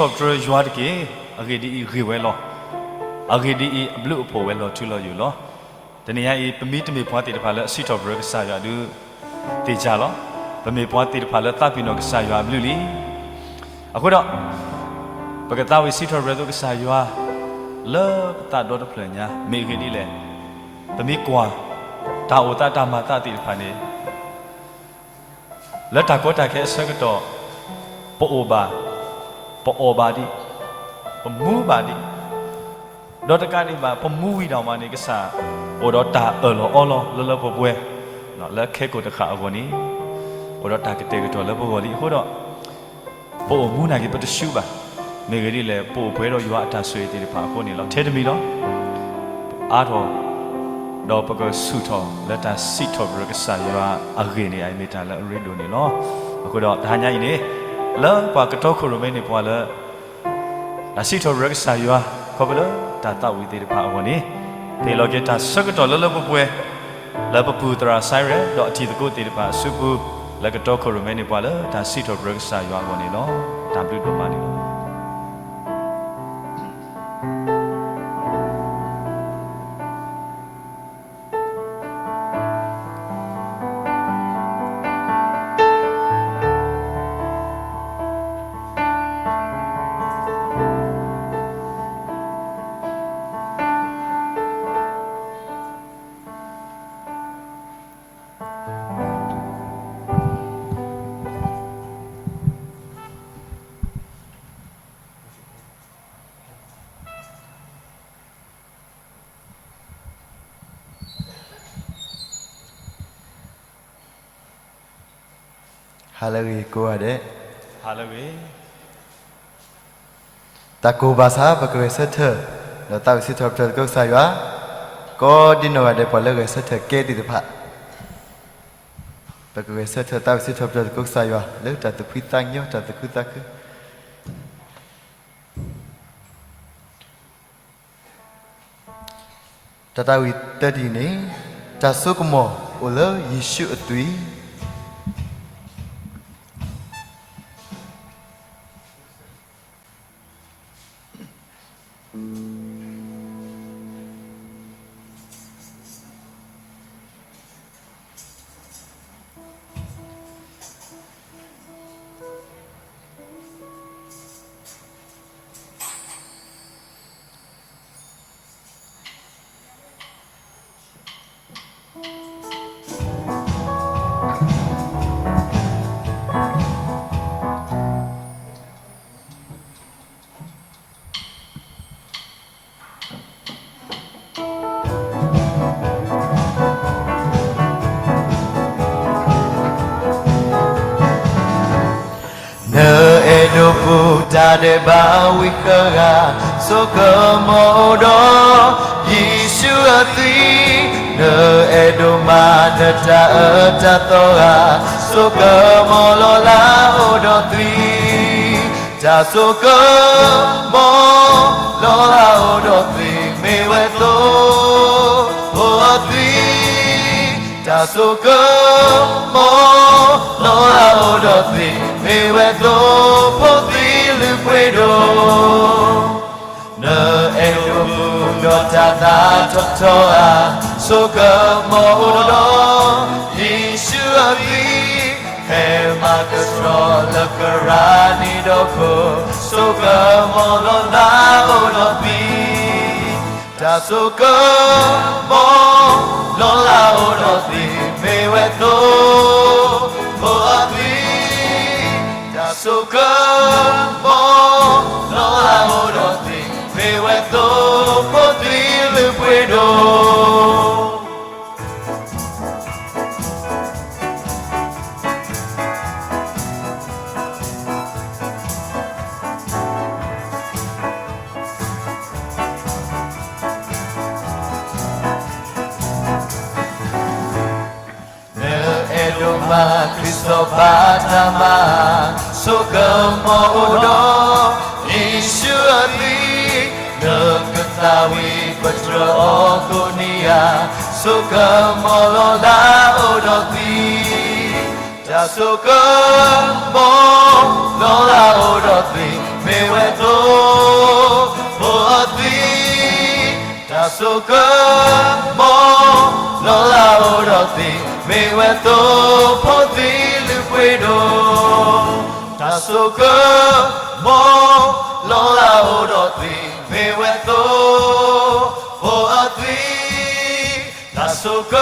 စံးထီၣ်ပတြၢၤယွၤတက့ၢ်. အဂ့ၢ်ဒ်အံၤ, ဂ့ၢ်ဝဲလီၤ. အဂ့ၢ်ဒ်အံၤ, အဘျုးအဖှိၣ်ဝဲလီၤထူလီၤယိာ်လီၤ. တနံၤညါအံၤ ပမ့တမ့ၢ်ပှၤသ့ၣ်တဖၣ်လၢအစံးထီၣ်ပတြၢၤကစၢ်ယွၤဒုး သ့ၣ်ညါလီၤ. ပမ့ၢ်ပှၤသ့ၣ်တဖၣ်လၢသးပ့ၤနီၣ်ကစၢ်ယွၤအဘျုးလံ. အဃိဒီး ပကသးဝံၣ်စံးထီၣ်ပတြၢၤသိးကစၢ်ယွၤ လၢပသးဒီတဖျၢၣ်ညါ, မ့ၢ်အဂ့ၢ်ဒ်လဲၣ်. ပမ့ၢ်ကွၢ် တၢ်အိၣ်သးတၢ်မၤသးသ့ၣ်တဖၣ်န့ၣ် လၢတၢ်ကီတၢ်ခဲအဆၢကတီၢ် ပအိၣ်ဘၣ်, ပအီၣ်ဘၣ်ဒံး, ပမူဘၣ်ဒံး, ဒီးတကးဒံးဘၣ် ပမူဝံၤဒၣ်မးန့ၣ် ကစၢ်အိၣ်ဒီးတၢ်အၢၣ်လီၤအီလီၤလၢလၢပှဲၤပှဲၤ လၢခဲကိာ်တဃၣ်အဂီၢ်န့ၣ် အိၣ်ဒီးတၢ်ကတဲာ်ကတီၤလၢပဂီၢ်လံ. အဃိဒီး ပအိၣ်မူနာ်က့ ပတဆူးဘၣ်. မ့ၢ်ဂ့ၢ်ဒ်လဲၣ်, ပအိၣ်ပှဲၤဒီးယွၤအတၢ်ဆိၣ်ဂ့ၤသ့ၣ်တဖၣ်အဃိန့ၣ်လီၤ. ထဲတမံၤလီၤ. အါထီၣ် ဒီးပကဆူၣ်ထီၣ်လၢတၢ်စံးထီၣ်ပတြၢၤကစၢ်ယွၤအဂ့ၢ်န့ၣ် အမ့ၢ်တၢ်လၢအရ့ဒိၣ်န့ၣ်လီၤ. အဃိဒီးတဟါညါအံၤန့ၣ် လၢပှၤကတီခိၣ်ရိၣ်မဲန့ၣ်ပှၤလၢ တၢ်စံးထီၣ်ပတြၢၤကစၢ်ယွၤ ခီဖျိလၢတၢ်သးဝံၣ်သ့ၣ်တဖၣ်အဂီၢ်န့ၣ် ပဟ့ၣ်လီၤက့ၤတၢ်ဆၢကတီၢ်လၢလၢပှဲၤပှဲၤ လၢပပုၢ်သရၣ်စဲရဲ ဒီးအတံၤသကိးသ့ၣ်တဖၣ်အစုပူၤ လၢကတီခိၣ်ရိၣ်မဲန့ၣ်ပှၤလၢတၢ်စံးထီၣ်ပတြၢၤကစၢ်ယွၤအဂီၢ်န့ၣ်လီၤ. တၢ်ဘျုးဒိၣ်မးန့ၣ်လီၤ. ဟါလၢအဂ့ၤကိးဂၤဒဲး, ဟါလၢအဂ့ၤ. တၢ်ကိၢ်ဘၣ်ဆၣ် ပကဂဲၤဆၢထၢၣ် ဒီးသးဝံၣ်စံးထီၣ်ပတြၢၤသကိးကစၢ်ယွၤ, ကိးဒံနီၢ်ဂၤဒဲး ပှၤလၢဂဲၤဆၢထၢၣ်ကဲသ့ၣ်တဖၣ်, ပကဂဲၤဆၢထၢၣ်သးဝံၣ်စံးထီၣ်ပတြၢၤသကိးကစၢ်ယွၤ လၢတၢ်သူၣ်ဖှံသးညီ တၢ်သူၣ်ခုသးခု တၢ်သးဝံၣ်တၢတံၢ်န့ၣ်, တၢ်စိကမီၤအိၣ်လၢယ့ၣ်ၡူးအသွံၣ်. နအဲၣ်ဒိးပူၤတၢ်ဒဲးဘးဝံၤဃၣ်ဂၤ, ဆိကမိၣ်အိၣ်ဒီး ယ့ၣ်ၡူးအသွံၣ်, နအဲၣ်ဒိးမၤနတၢ်အၢတၢ်သီဂၤ, ဆိကမိၣ်လီၤလၢအိၣ်ဒီးသွံၣ်, တၢ်ဆိကမိၣ်လီၤလၢအိၣ်ဒီးသွံၣ် မ့ၢ်ဝဲသိဖိအသွံၣ် တၢ်ဆိကမိၣ်လီၤလၢအိၣ်ဒီးသွံၣ် မ့ၢ်ဝဲသိဖိသွံၣ်လုၢ်ပှ့ၤဒိၣ်, နအဲၣ်ဒိးပူၤဒီးတၢ်သးထီၣ်ထီအါ, ဆိကမိၣ်အိၣ်ဒီး ယ့ၣ်ၡူးအသွံၣ်, ဟဲမၤကဆှီလၢကရၢနံၤဒီခိၣ်, ဆိကမိၣ်လီၤလၢအိၣ်ဒီးသွံၣ် တၢ်ဆိကမိၣ်လီၤလၢအိၣ်ဒီးသွံၣ် မ့ၢ်ဝဲသိဖိအသွံၣ်, တၢ်ဆိကမိၣ်လီၤလၢအိၣ်ဒီးသွံၣ် မ့ၢ်ဝဲသိဖိသွံၣ်လုၢ်ပှ့ၤဒိၣ် နအဲၣ်ဒိးမၤခရံာ်စီၤပၤတၢ်မၤ, ဆိကမိၣ်အိၣ်ဒီး ယ့ၣ်ၡူးအသွံၣ်, နကသးဝံၣ်ပတြၢၤအီၤကိးနံၤဧါ, ဆိကမိၣ်လီၤလၢအိၣ်ဒီးသွံၣ် တၢ်ဆိကမိၣ်လီၤလၢအိၣ်ဒီးသွံၣ် မ့ၢ်ဝဲသိဖိအသွံၣ်, တၢ်ဆိကမိၣ်လီၤလးအိၣ်ဒီးသ့ၣ်, မ့ၢ်ဝဲသိဖိသွံၣ်လုၢ်ပှ့ၤဒိၣ်, တၢ်ဆိကမိၣ်လီၤလးအိၣ်ဒီးသ့ၣ်, မ့ၢ်ဝဲသိဖိအသွံၣ် တၢ်ဆိက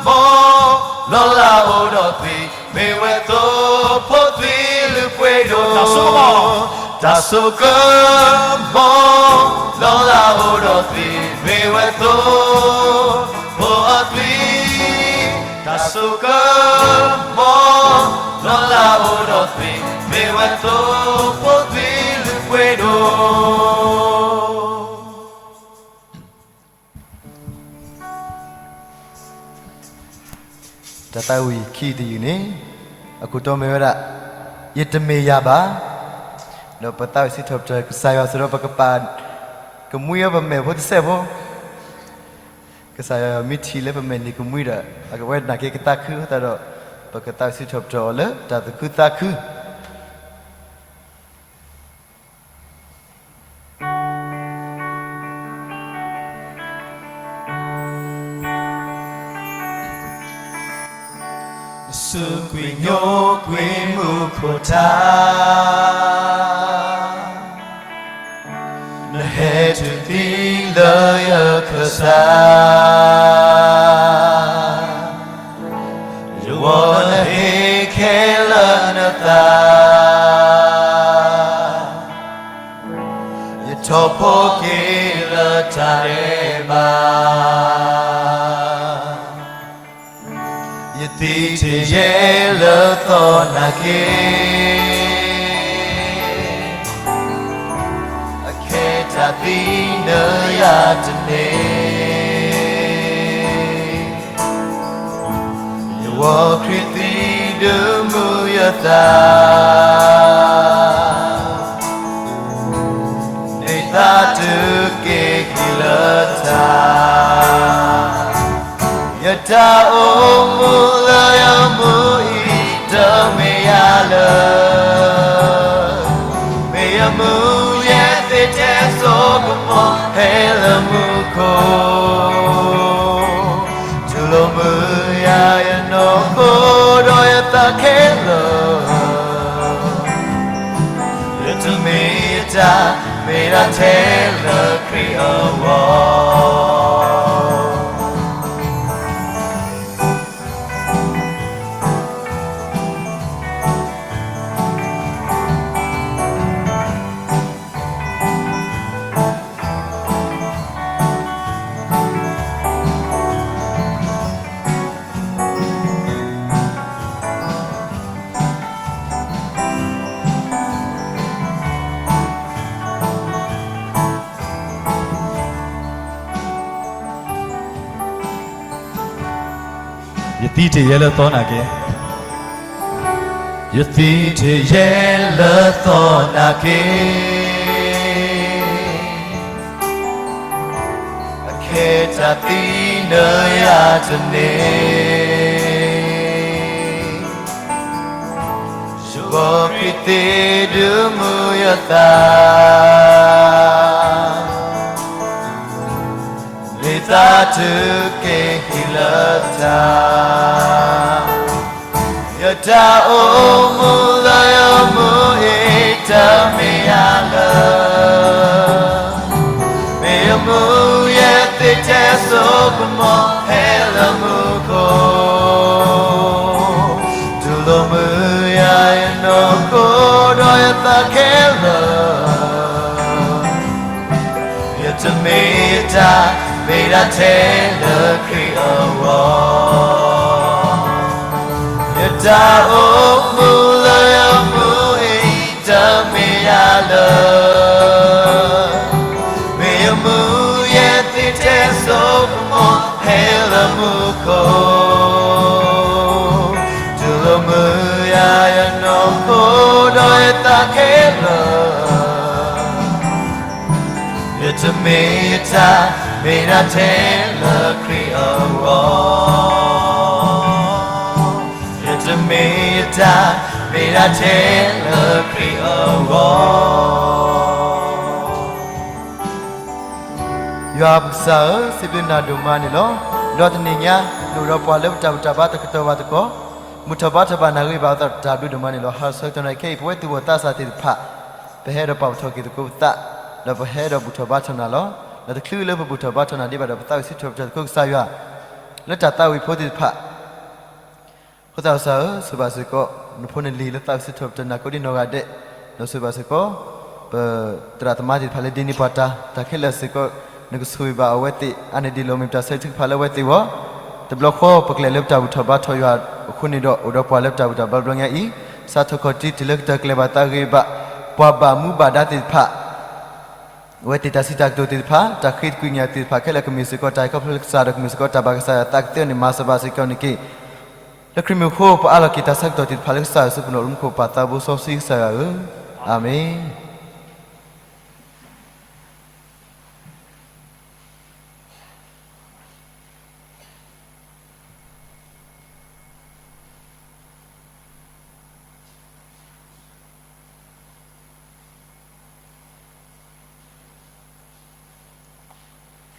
မိၣ်လီၤလးအိၣ်ဒီးသ့ၣ်, မ့ၢ်ဝဲသိဖိသွံၣ်လုၢ်ပှ့ၤဒိၣ်, တၢ်ဆိကမိၣ်လီၤလးအိၣ်ဒီးသ့ၣ်, မ့ၢ်ဝဲသိဖိအသွံၣ်, တၢ်ဆိကမိၣ်လီၤလးအိၣ်ဒီးသ့ၣ်, မ့ၢ်ဝဲသိဖိသွံၣ်လုၢ်ပှ့ၤဒိၣ်. တၢ်သးဝံၣ်ခံတယုၢ်န့ၣ် အခိၣ်တီမ့ၢ်ဝဲဒၣ် ယတမ့ၢ်ယၤဘၣ်, ဒီးပသးဝံၣ်စံးထီၣ်ပတြၢၤကစၢ်ယွၤ စ့ၢ်ဒီးပကပာ်ကမှံအီၤ ပမဲာ်ဖိတစဲးဖိ, ကစၢ်ယွၤမ့ၢ်ထံၣ်လၢပမဲာ်န့ၣ်ကမှံဒီး အကဝဲနာ်က့ၤကသးခုအသးဒီး ပကသးဝံၣ်စံးထီၣ်ပတြၢၤအီၤလၢတၢ်သူၣ်ခုသးခု နစူးကွံာ်ညိကွံာ်မူခိၣ်ထါ, နဟဲတုၤသံလၢယခၢၣ်စး, ယဝီနဟ့ၣ်ခဲလၢာ်နသး, ယထီၣ်ဖိက့ၤလၢတၢ်ဒဲးဘး, ယသံတယဲလၢသီနာ်က့ၤ, အခဲတၢ်သံနၤယၤတန့ၢ် ယဝီခရံာ်သံဒုးမူယသး, န့ၢ်သးတုၤက့ၤခံလၢတၢ်, ယတၢ်အိၣ်မူလၢယမူအံၤ တမ့ၢ်ယၤလၢ မ့ၢ်ယမူယဲသ့ၣ်ထဲစိကမီၤ ဟဲလၢမူခိၣ်, တူၢ်လိာ်မုာ်ယၤယနီၢ်ခိဒီးယသးခဲလၢာ်, ယတမ့ၢ်ယတၢ် မ့ၢ်ဒၣ်ထဲလၢခရံာ်အဂီၢ်. ယသံတယဲလၢသီနာ်က့ၤ, ယသံတယဲလၢသီနာ်က့ၤ, အခဲတၢ်သံနၤယၤတန့ၢ်, ယဂီၤခရံာ်သံဒုးမူယသး, န့ၢ်သးတုၤက့ၤခံလၢတၢ်, ယတၢ်အိၣ်မူလၢယမူအံၤ တမ့ၢ်ယၤလၢ မ့ၢ်ယမူယဲသ့ၣ်ထဲစိကမီၤ ဟဲလၢမူခိၣ်, တူၢ်လိာ်မုာ်ယၤယနီၢ်ခိဒီးယသးခဲလၢာ်, ယတမ့ၢ်ယတၢ် မ့ၢ်ဒၣ်ထဲလၢခရံာ်အဂီၢ်, ယတၢ်အိၣ်မူလၢယမူအံၤ တမ့ၢ်ယၤလၢ မ့ၢ်ယမူယဲသ့ၣ်ထဲစိကမီၤ ဟဲလၢမူခိၣ်, တူၢ်လိာ်မုာ်ယၤယနီၢ်ခိဒီးယသးခဲလၢာ်, ယတမ့ၢ်ယတၢ် မ့ၢ်ဒၣ်ထဲလၢခရံာ်အဂီၢ်, ယတမ့ၢ်ယတၢ် မ့ၢ်ဒၣ်ထဲလၢခရံာ်အဂီၢ်. ယွၤပကစၢ်ဧၢ, စံးဘျုးနၤဒိၣ်မးန့ၣ်လီၤ. ဒီးတနံၤညါ နအိၣ်ဒီးပှၤလၢပတၢ်ဘူၣ်တၢ်ဘါတကတီၢ်ဘၣ်တကတီၢ်, ဘူၣ်ထီၣ်ဘါထီၣ်ဘၣ်နၢ်ဂ့ၤဘၣ်အသး တၢ်ဘျုးဒိၣ်မးန့ၣ်လီၤ. ဟါလီၤဆၢကတီၢ်နၣ်ရံၣ်ခဲအံၤ ပဝဲသ့ၣ်ဝီၢ်သးစၢ်သ့ၣ်တဖၣ် ပဟဲဒီးပာ်ဖှိၣ်ထီၣ်က့ၤသကိးပသး, ဒီးပဟဲဒီးဘူၣ်ထီၣ်ဘါထီၣ်နၤလီၤ. ဒီးတချုးလၢပဘူၣ်ထီၣ်ဘါထီၣ်နၤဒံးဘၣ်ဒီး ပသးဝံၣ်စံးထီၣ်ပတြၢၤသကိးကစၢ်ယွၤ လၢတၢ်သးဝံၣ်ဖိသ့ၣ်တဖၣ် ဖိသၣ်ဧၢ, ဆိၣ်ဂ့ၤဘၣ်စ့ၢ်ကီး နဖိနလံၤလၢသးဝံၣ်စံးထီၣ်ပတြၢၤနၤကိးဒံနီၢ်ဂၤဒဲး, ဒီးဆိၣ်ဂ့ၤဘၣ်စ့ၢ်ကီး ပသရၣ်သမါသ့ၣ်တဖၣ်လၢဒ်န့ၢ်ပှၤတၢ်, တၢ်ခဲလၢာ်စ့ၢ်ကီး နကဆိၣ်ဂ့ၤဘၣ်အဝဲသ့ၣ် အါန့ၢ်ဒံးလီၤ. မ့ၢ်ပတၢ်ဆၢဂ့ၤထုကဖၣ်လၢအဝဲသ့ၣ်အဂီၢ်, တဘျီဃီပကလဲၤလၢပတၢ်ဘူၣ်ထီၣ်ဘါထီၣ်ယွၤအဃိန့ၣ်ဒီး အိၣ်ဒီးပှၤလၢပတၢ်ဘူၣ်တၢ်ဘါဘျီညါအံၤ, စးထီၣ်ခီၣ်ထံးတုၤလၢကတၢၢ်ကျဲၤဘၣ်သးဂ့ၤဘၣ် ပှၤဘၣ်မူဘၣ်ဒါသ့ၣ်တဖၣ် အဝဲသ့ၣ်တၢ်စံးတၢ်ကတိၤသ့ၣ်တဖၣ်, တၢ်ဃ့သကွံၢ်ကညးသ့ၣ်တဖၣ်ခဲလၢာ် ကမ့ၢ်စ့ၢ်ကီးတၢ်အဲၣ်ခီဖျိလၢကစၢ်ဒီး ကမ့ၢ်စ့ၢ်ကီးတၢ်ဘၣ်ကစၢ်ယွၤသးကသ့န့ၣ် မၤစၢၤဘၣ်စ့ၢ်ကီးန့ၣ်တက့ၢ်. လၢခရံာ်မံၤအဃိ ပအၢၣ်လီၤက့ၤတၢ်ဆၢကတီၢ်သ့ၣ်တဖၣ်လၢကစၢ်ယွၤစုပူၤန့ၣ် အိၣ်လၢမူခိၣ်ပၢ်သးဘိစီဆှံကစၢ်ယွၤဧၢ, အၤမ့ၣ်.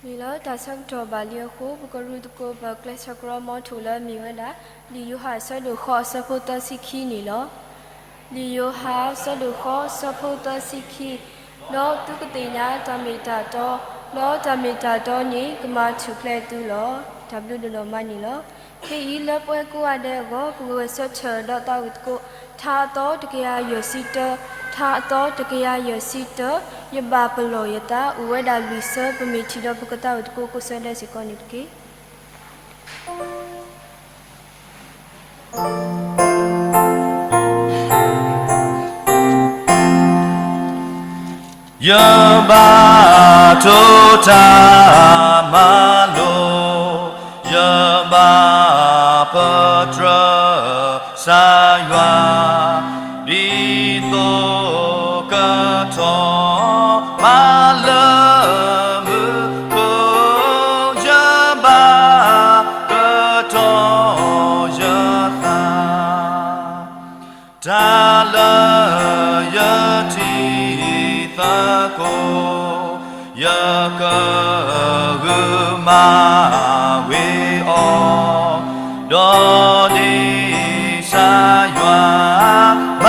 မ့ၢ်လၢတၢ်ဆၢကတီၢ်ဘၣ်လံအဃိ ပကရူၢ်သကိးပကျဲးစၢးကရီမီထိၣ်လၢ မ့ၢ်ဝဲဒၣ် လံာ်ယိၤဟၣ်အဆၢဒိၣ်ဃိးအဆၢဖိသၢဆံခံန့ၣ်လီၤ. လံာ်ယိၤဟၣ်အဆၢဒိၣ်ဃိးအဆၢဖိသၢဆံခံ, ဒီးသုကသ့ၣ်ညါတၢ်မ့ၢ်တၢ်တီ, ဒီးတၢ်မ့ၢ်တၢ်တီန့ၣ် ကမၤထူၣ်ဖျဲးသုလီၤ. တၢ်ဘျုးဒိၣ်ဒိၣ်မးန့ၣ်လီၤ. ခဲအံၤလၢပဝဲကိးဂၤဒဲးအဂီၢ် ပကဂဲၤဆၢထၢၣ်ဒီးသးဝံၣ်သကိး ထါအသီတကယၤယဲၢ်ဆံတၢ, ထါအသီတကယၤယဲၢ်ဆံတၢ, ယဘၣ်ပလီၢ်ယသး အိၣ်ဝဲဒၣ်လွံၢ်ဆၢ ပမ့ၢ်ထံၣ်ဒီးပကသးဝံၣ်သကိးကိးဆၢဒဲးစ့ၢ်ကီးန့ၣ်တက့ၢ်. ယဘၣ်တိၢ်တၢ်မၤလိာ်, ယဘၣ်ပတြၢၤကစၢ်ယွၤ, ဒ်သိးကထီၣ်မၤလၢမူခိၣ်, ယဘၣ်ကတီၤယသး တၢ်လၢယထံၣ်သကိး, ယကဂုာ်မၤဝ့ၤအီၤ, ဒီးဒ်ကစၢ်ယွၤမၤ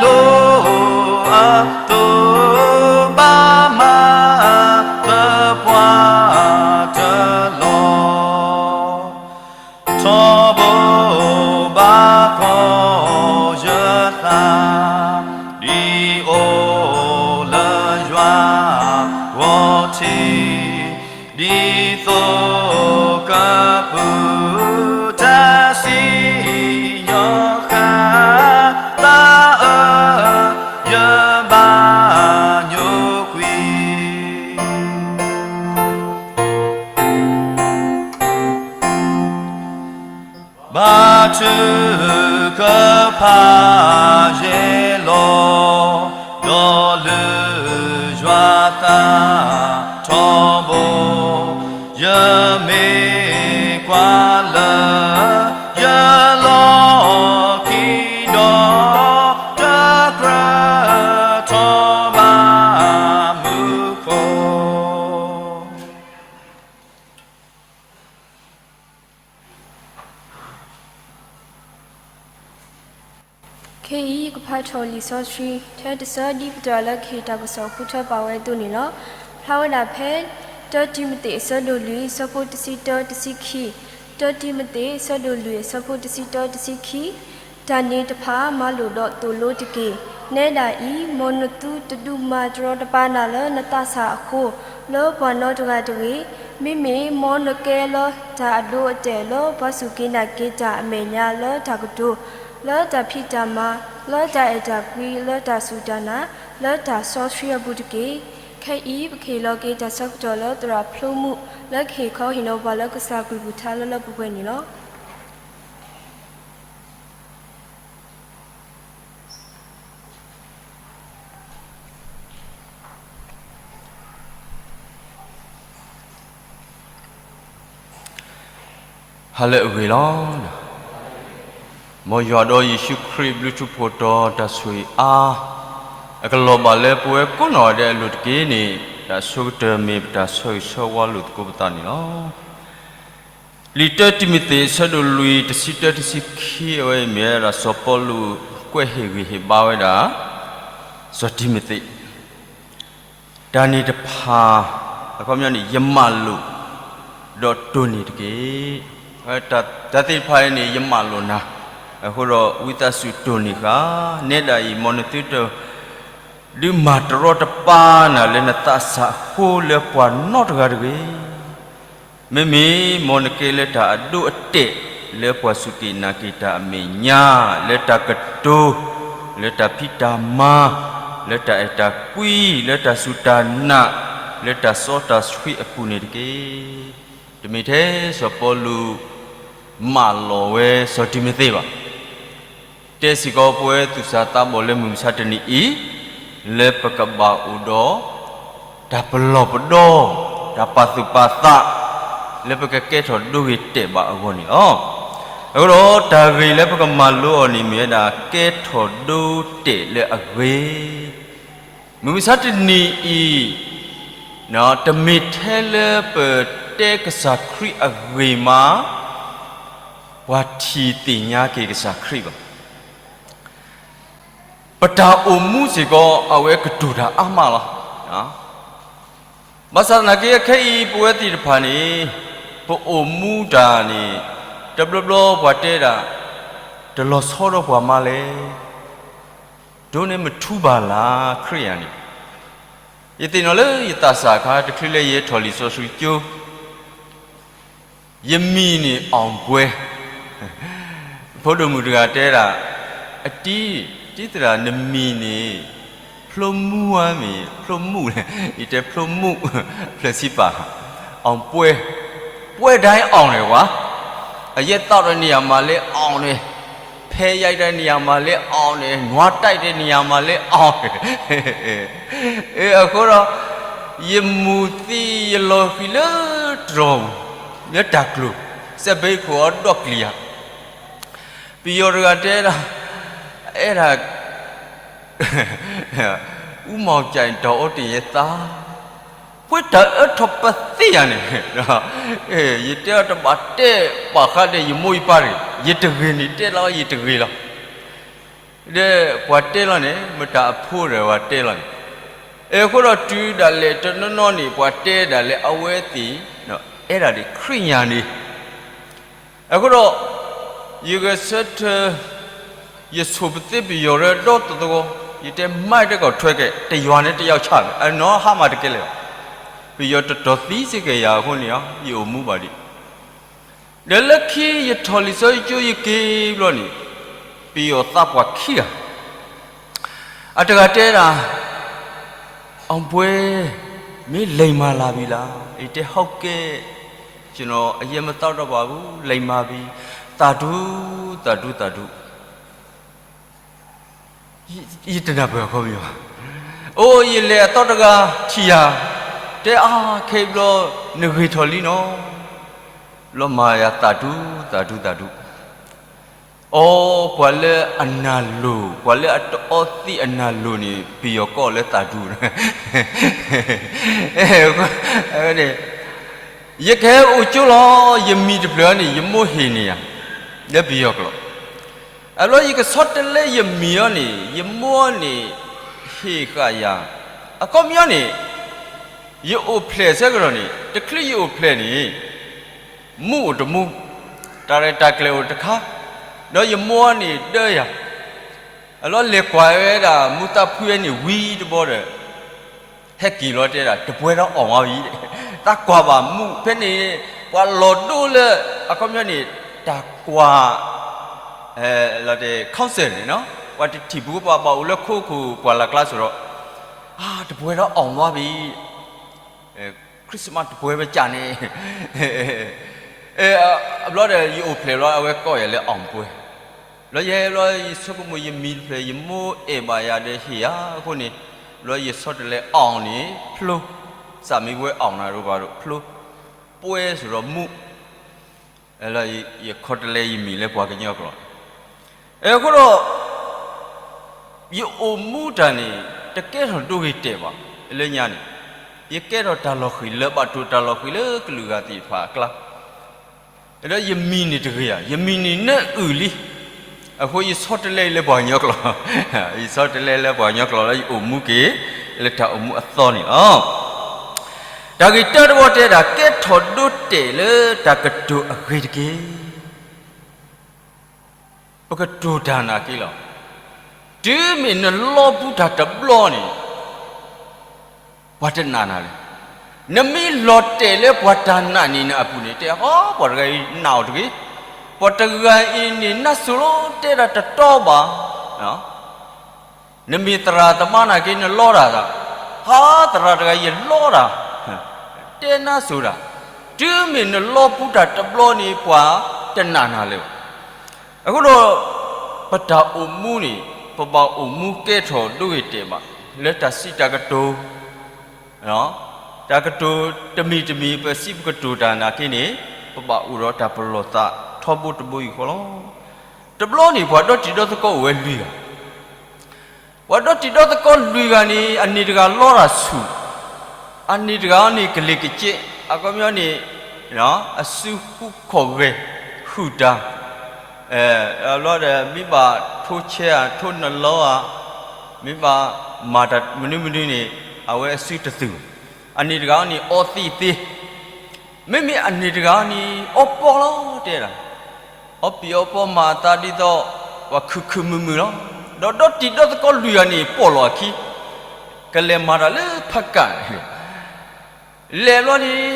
လိအသိး, ဘၣ်မၤသပှၢ်တလီၢ် ထီဘိဘၣ်ကီၢ်ယသး, ဒ်အိၣ်လၢယွၤဂီၢ်ထံး, ဒ်သိးကပုၢ်တၢ်စံၣ်ညီၣ်ဃာ်သးဧၢ, ယဘၣ်ညိကွံာ် ဘါထုကဖၣ်ယဲလီၤ, ဒီးလုၢ်ယွၤသးထီဘိ, ယမ့ၢ်ကွၢ်လၢယလီၢ်ခံဒီး, တကြၢးထီၣ်ဘၣ်မူခိၣ် ခဲအံၤယကဖးထီၣ်လံာ်စီဆှံ ထဲတဆၢဒ်ပတြၢၤလၢကဟ့ၣ်တၢ်ကစီၣ်ဃုထၢပာ်ဝဲအသိးန့ၣ်လီၤ. ဖျါဝဲဒၣ်ဖဲ တၢတံၤမသ့း အဆၢဒိၣ်လွံၢ် အဆၢဖိတဆံတၢ တဆံခံ, တၢတံၤမသ့း အဆၢဒိၣ်လွံၢ် အဆၢဖိတဆံတၢ တဆံခံ, တၢ်န့ၣ်တဖၣ်မၤလိာ်ဒီးသိၣ်လိတက့ၢ်. နဲဒၣ်အံၤ, မ်နသုတဒုးမၤတရီတပါနၤလၢနသးစၢ်အဃိ, လၢပှၤနီတဂၤတဂ့ၤ, မ့မ့ၢ်မ်နကဲလၢတၢ်အဒိအတဲာ်လၢပှၤစူၢ်က့ၤနာ်က့ၤတၢ်အမဲာ်ညါ လၢတၢ်ကတိၤ, လၢတၢ်ဖံးတၢ်မၤ, လၢတၢ်အဲၣ်တၢ်ကွံ, လၢတၢ်စီဆှံအပူၤတက့ၢ်. ခဲအံၤပကဟ့ၣ်လီၤက့ၤတၢ်ဆၢကတီၢ်လၢ သရၣ်ဖျိမုၣ် လၢကဟ့ၣ်ခီဟ့ၣ်နီၤပှၤလၢကစၢ်အကလုၢ်ကထါလၢလၢပှဲၤပှဲၤန့ၣ်လီၤ. ဟါလၢအဂ့ၤလီၤ. မ်ယွၤဒီးယ့ၣ်ၡူးခရံာ်ဘျုးထူးဖှိၣ်တီၤတၢ်ဆိၣ်ဂ့ၤအါ အကလီၤဘၣ်လၢပဝဲကိးနီၢ်ဂၤဒဲးအလိၤတက့ၢ်န့ၣ် တၢ်ဆိကတၢၢ်မ့ၢ်ပတၢ်ဆၢဂ့ၤဆၢဝါလိာ်သကိးပသးန့ၣ်လီၤ. လံာ်တၢတံၤမသ့း အဆၢဒိၣ်လွံၢ် တဆံတၢ တဆံခံ အဝဲအံၤမ့ၢ်ဝဲဒၣ် စီၤပီလူးကွဲးဟ့ၣ်ဂံၢ်ဟ့ၣ်ဘါဝဲဒၣ် စီၤတံၤမသ့း တၢ်န့ၣ်တဖၣ် အခီပညီန့ၣ် ယမၢလိာ် ဒီးတိၢ်န့ၢ်တက့ၢ်. တၢ်သ့ၣ်တဖၣ်အံၤန့ၣ် ယမၢလိာ်နၤ, အဃိဒီးဝံသးစူၤတိၢ်န့ၢ်ဃာ်, နဲဒၣ်အံၤ မ်နသုတ ဒုးမၤတရီတပါနၤလၢနသးစၢ်အဃိလၢပှၤနီတဂၤတဂ့ၤ. မ့မ့ၢ်မ်နကဲလၢတၢ်အဒိအတဲာ် လၢပှၤစူၢ်က့ၤနာ်က့ၤတၢ်အမဲာ်ညါ, လၢတၢ်ကတိၤ, လၢတၢ်ဖံးတၢ်မၤ, လၢတၢ်အဲၣ်တၢ်ကွံ, လၢတၢ်စူၢ်တၢ်နာ်, လၢတၢ်စီတၢ်ဆှံအပူၤန့ၣ်တက့ၢ်. တမ့ၢ်ထဲစီၤပီလူး မၢလီၤဝဲစီၤတံၤမသ့းဘၣ်. တဲစ့ၢ်ကီးပဝဲသူၣ်စၢ်သးဘီၣ်လၢမုၢ်မဆါတနံၤအံၤ, လၢပကဘၣ်အိၣ်ဒီး တၢ်ပလီၢ်ပဒီ, တၢ်ပာ်သူၣ်ပာ်သး, လၢပကကဲထီၣ်ဒိဂ့ၤတဲာ်ဘၣ်အဂီၢ်န့ၣ်လီၤ. အဃိဒီးတၢ်ဂ့ၢ်လၢပကမၤလိအီၤန့ၣ်မ့ၢ်ဝဲဒၣ် ကဲထီၣ်ဒိတဲာ်လၢအဂ့ၤ. မုၢ်မဆါတနံၤအံၤ တမ့ၢ်ထဲလၢပတဲကစၢ်ခရံာ်အဂ့ၢ်မး ပှၤထံၣ်သ့ၣ်ညါက့ၤကစၢ်ခရံာ်ဘၣ်. ပတၢ်အိၣ်မူစ့ၢ်ကီး အဝဲကတိၤတၢ်အါမးလီၤ. ဘၣ်ဆၣ်သနာ်က့ အခဲအံၤ ပဝဲသ့ၣ်တဖၣ်န့ၣ် ပအိၣ်မူတၢ်န့ၣ် တဘျီဘျီပှၤတဲဒၣ် တလီၤဆီဒီးပှၤမးလဲၣ်, ဒိးန့ၢ်မထူဘၣ်လၢ် ခရံာ်ယၤန့ၣ်, ယသ့ၣ်နီၣ်လၢယသးစၢ်အခါ တချုးလၢယထီၣ်လံာ်စီဆှံကၠိ ယမံၤန့ၣ် အောင်ပွဲ, ဖိဒိၣ်မုၣ်တဂၤတဲဒၣ်, အတံၤ, တံၤသရၣ် နမံၤန့ၣ် ဖျိမူဧါမ့ၢ် ဖျိမူလဲၣ်, ယတဲဖျိမူ, ဖျၢၣ်စံပာ်, အောင်ပွဲ, ပွဲတိုင်းအောင်တယ်ကွာ, အရက်သောက်တဲ့နေရာမှာလည်း အောင်တယ်, ဖဲရိုက်တဲ့နေရာမှာလည်း အောင်တယ်, နွားတိုက်တဲ့နေရာမှာလည်း အောင်တယ်. အဃိဒီး ယမူၤသံယလီၤဃံၤလၢတြီၤပူၤ, လၢတၢ်ကျိၤ, စဲးဘ့ခိၣ်အီၤဒီးကျံၤယၤ, ပယီၤတဂၤတဲဒၣ်, အဲဒၣ် ဦးမောင်ကြိုက် ဒီးအိၣ်တ့ၢ်ယဲသး, ပှဲၤတၢ်အၢထီၣ်ပသ့ၣ်ယၤန့ၣ်, ယတဲအီၤတဘၣ်တဲဘၣ်ဃးဒီးယမိၢ်ယပၢ်တဂ့ၤ, ယတဂ့ၤန့ၣ်တဲလီၤ ယတဂ့ၤလီၤ. ဒီးပှၤတဲလီၤန့ၣ် မတၤအဖိဒီးပှၤတဲလီၤန့ၣ်, အဃိဒီးတုၤဒၣ်လဲာ်တနီၤနီၤန့ၣ် ပှၤတဲဒၣ်လၢအဝဲသ့ၣ် အဲၣ်ဒၣ်ဒ်ခရံာ်ညါန့ၣ်, အဃိဒီး ယဂဲၤဆၢထၢၣ် ယဆိၣ်ပသ့ပယီၤရၢဒီတသဝီ, ယတဲမၤတကီၢ်ထွဲကဲ တယွၤန့ၣ်တယောက်ချား, အနီၢ်ဟါမၢ်တကဲလၢၤဘၣ်, ပယီၤတတီၤသံစ့ၢ်ကီးယၤအဃိန့ၣ် ယအိၣ်မူဘၣ်ဒံး, ဒီးလၢခံယထီၣ်လံာ်စီဆှံကၠိယက့ၤဘျီန့ၣ်, ပယီၤသးပှၢ်ခံဂၤ အတဂၤတဲဒၣ်, အောင်ပွဲ, မင်းလိမ်မာလာပြီလား, ယတဲ ဟုတ်ကဲ့, ကျွန်တော် အရက်မသောက်တော့ပါဘူး, လိမ်မာပြီ, သာဓု, သာဓု, သာဓု. ယတနၢ်ပၢၢ်အခီပညီဘၣ်. အိၣ်ယလဲၤအသီတဂၤ ထံၣ်ယၤ, တဲအါခဲအံၤဘျီ နဂ့ၤထီၣ်လံနီၤ, ဘျီမၤယၤသးဒူ သးဒူ သးဒူ. အိၣ် ပှၤလၢအနၢ်လိၤ ပှၤလၢအတအီသံးအနၢ်လိၤန့ၣ် ပယီၤကိးလၢသးဒူန့ၣ် ယကဟဲအိၣ်ကၠိလီၤ ယမံၤတဖျၢၣ်န့ၣ် ယမိၢ်ဟ့ၣ်န့ၢ်ယၤ လၢပယီၤကျိာ်. အဘျီယကဆီတလဲယမံၤအီၤန့ၣ် ယမိၢ်န့ၣ် ဟ့ၣ်ဃာ်ယၤ, အခီပညီန့ၣ် ယအိၣ်ဖျဲၣ်ဆၢကတီၢ်န့ၣ် တချုးယအိၣ်ဖျဲၣ်န့ၣ် မူးအိၣ်တမူး, တၢ်ရဲၣ်တၢ်ကျဲၤအိၣ်တခါ, ဒီးယမိၢ်န့ၣ်ဒၢယၤ, အဘျီလဲၤကွၢ်ဝဲဒၣ်မူးသးဖှံဝဲန့ၣ်ဝံၤတဘျီဒီး ဟဲက့ၤလီၤတဲဒၣ် တပွဲတော့အောင်သွားပြီ, သးကွၢ်ဘၣ်မူးဖဲန့ၣ် ပှၤလီၤဒိလၢ အခီပညီန့ၣ် တၢ်ကွၢ် လီၤတဲာ် concert န့ၣ်နီၤ, ပှၤတထံၣ်ပူၤ ပှၤဘၣ်အိၣ်လၢခိခိၣ်ပှၢ်လၢ်ကျါစ့ၢ်ဒီး တပွဲတော့အောင်သွားပြီ, ခရံၣ်စမးတပွဲပဲကြာနေ, အဘျီဒီး ယအိၣ်ဖျဲၣ်ဘျီ အဝဲကိးယၤလၢ အောင်ပွဲ, ဘျီယဟဲဘျီ ယဆိကမိၣ်ယမံၤတဖျၢၣ် ယမိၢ်အဲၣ်ဘၣ်ယၤဒီးဟ့ၣ်ယၤအဃိန့ၣ်, ဘျီယဆီတလဲ အောင် န့ၣ် ဖျိ, စးမံၤဝဲ အောင် နၤဒိၣ်ဘၣ်ဒိၣ် ဖျိ, ပွဲ စ့ၢ်ဒီးမူး, ယခီတလဲယမံၤလၢပှၤကညီကျိာ်, အဃိဒီး ယအိၣ်မူတၢ်န့ၣ် တကဲထီၣ်ဒိဂ့ၤတဲာ်ဘၣ်, လၢညါန့ၣ် ယကဲထီၣ်တၢ်လီၤဃံၤ လၢဘၣ်တိၢ်တၢ်လီၤဃံၤလၢကလုာ်ဂၤသ့ၣ်တဖၣ်အကျါ, ဒီးယမံၤန့ၣ်တဂ့ၤဧါ, ယမံၤန့ၣ်နၢအုၣ်လံ. အဃိယဆီတလဲလၢပှၤကညီကျိာ်, ယဆီတလဲလၢပှၤကညီကျိာ်လၢယအိၣ်မူက့ၤ လၢတၢ်အိၣ်မူအသီန့ၣ်လီၤ. တၢ်ဂ့ၢ်တၢတဘီတဲဒၣ် ကဲထီၣ်ဒိတဲာ်လၢတၢ်ကတိၤအဂ့ၤတက့ၢ်. ပကတိၤတၢ်နာ်က့လီၤ. တုၤမ့ၢ်နလီပူၤတၢ်တဘျီန့ၣ် ပှၤတနာ်နၤလဲၣ်. နမ့ၢ်လီၤတဲာ်လၢပှၤတၢ်နာ်န့ၣ်နၤအပူၤန့ၣ် တဲဟီ ပှၤတဂၤအံၤနာ်အီၤတဂ့ၤ, ပှၤတဂၤအံၤန့ၣ်နၢ်စိၤလီၤ တဲဒၣ်တတီဘၣ်. နမ့ၢ်သရၣ်သမါနာ်က့ နလီတၢ်သး, ဟါ သရၣ်တဂၤအံၤလီတၢ်, တဲနၢ်စိၤတၢ်, တုၤမ့ၢ်နလီပူၤတၢ်တဘျီန့ၣ် ပှၤတနာ်နၤလၢၤဘၣ်. အဃိဒီး ပတၢ်အိၣ်မူန့ၣ် ပဘၣ်အိၣ်မူကဲထီၣ်ဒိဂ့ၤတဲာ်ဘၣ် လၢတၢ်စံးတၢ်ကတိၤ တၢ်ကတိၤတမံၤတမံၤ ပစံးပကတိၤတၢ်နာ်က့န့ၣ် ပဘၣ်အိၣ်ဒီးတၢ်ပလီၢ်သးထီဘိတဘိယူၢ်ဃီလီၤ. တဘျီန့ၣ် ပှၤဒီတံၤဒီသကိးအိၣ်ဝဲလွံၢ်ဂၤ, ပှၤဒီတံၤဒီသကိးလွံၢ်ဂၤန့ၣ် အန့ၣ်တဂၤလီတၢ်ဆူၣ်, အန့ၣ်တဂၤန့ၣ် ကလ့ၤကစ့, အခီပညီန့ၣ် အစုဃုခီၣ်ဂဲၤ ဃုာ်တၢ်, လီၤဒီး မ့ၢ်ဘၣ်ထိဆဲဧါ ထိနလီဧါ, မ့ၢ်ဘၣ်မၤတၢ်မနုၤမနုၤန့ၣ် အဝဲအစုတသုး, အန့ၣ်တဂၤန့ၣ် အီသံးသ့, မ့မ့ၢ်အန့ၣ်တဂၤန့ၣ် အီပီလီၤတဲဒၣ်, အီပံၤအီပီမၤအသးဒ်သိး ပှၤခုၣ်ခုၣ်မုာ်မုာ်လီၤ. ဒီးဒီတံၤဒီသကိးလွံၢ်ဂၤန့ၣ် ပိာ်လီၤအခံ, ကလဲၤမၤတၢ်လၢဖးကၣ်န့ၣ် လဲၤဘျီန့ၣ်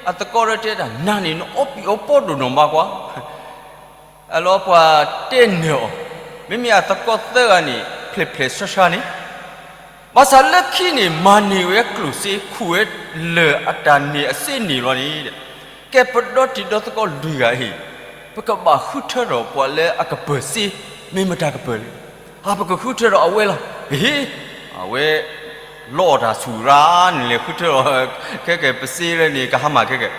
အသကိးဒီးတဲဒၣ် နၤန့ၣ် နအီပံၤအီပီဒိၣ်နီၢ်မးကွၢ်, အလီၤပှၤတဲနၢၤအီၤ, မ့မ့ၢ်အသကိးသၢဂၤန့ၣ် ဖျဲးဖျဲးဆှါဆှါန့ၣ်, ဘၣ်ဆၣ်လၢခံန့ၣ် မၤန့ၢ်ဝဲကျိၣ်စ့ ခူၣ်ဝဲလၢာ်အတၢ်န့ၢ်အစ့န့ၣ်လီၤန့ၣ်, ကဲပဒီတံၤဒီသကိးလွံၢ်ဂၤအံၤ, ပကဘၣ်ဃုထၢထီၣ်ပှၤလၢအကပၢၤစ့ မ့ၢ်မတၤကပၢၤလဲၣ်. အါ ပကဃုထၢထီၣ်အဝဲလီၤ. ဟ့ အဝဲ လီအီၣ်တၢ်ဆူၣ်ရၣ်န့ၣ်လဲၤဃုထၢထီၣ် ခဲကဲပစ့လၢန့ၣ် ကဟါမၢ်ခဲကဲ,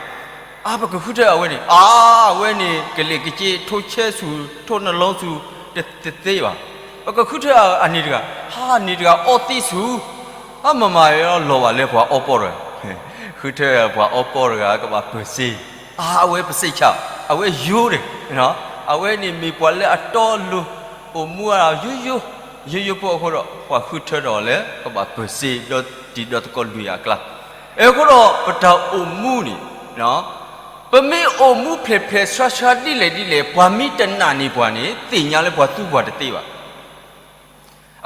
အါ ပကဃုထၢအဝဲန့ၣ်, အါ အဝဲန့ၣ် ကလ့ၤကစ့ ထိဆဲဆူၣ် ထိနလီဆူၣ် တသ့ဘၣ်. ပကဃုထၢအန့ၣ်တဂၤ, ဟါ န့ၣ်တဂၤအီသံးဆူၣ်, အါ မမၤလီၤဘၣ်လၢ ပှၤအီပီတဂၤ, ဃုထၢပှၤအီပီတဂၤ ကဘၣ်ပၢၤစ့, အါ အဝဲပစ့ဆၣ်, အဝဲယိၤန့ၣ်, အဝဲန့ၣ်မ့ၢ်ပှၤလၢအတီအလိၤ အိၣ်မူအယိယိ, ယိယိဖိအဃိဒီး ပှၤဃုထၢထီၣ်လၢ ကဘၣ်ပၢၤစ့ဒီတံၤဒီသကိးလွံၢ်ဂၤအကျါ. အဃိဒီးပတၢ်အိၣ်မူန့ၣ်, ပမ့ၢ်အိၣ်မူဖျဲးဖျဲးဆှါဆှါဒ်လဲၣ်ဒ်လဲၣ် ပှၤမ့ၢ်တနာ်န့ၢ်ပှၤန့ၣ် သ့ၣ်ညါလၢပှၤသူပှၤတသ့ဘၣ်.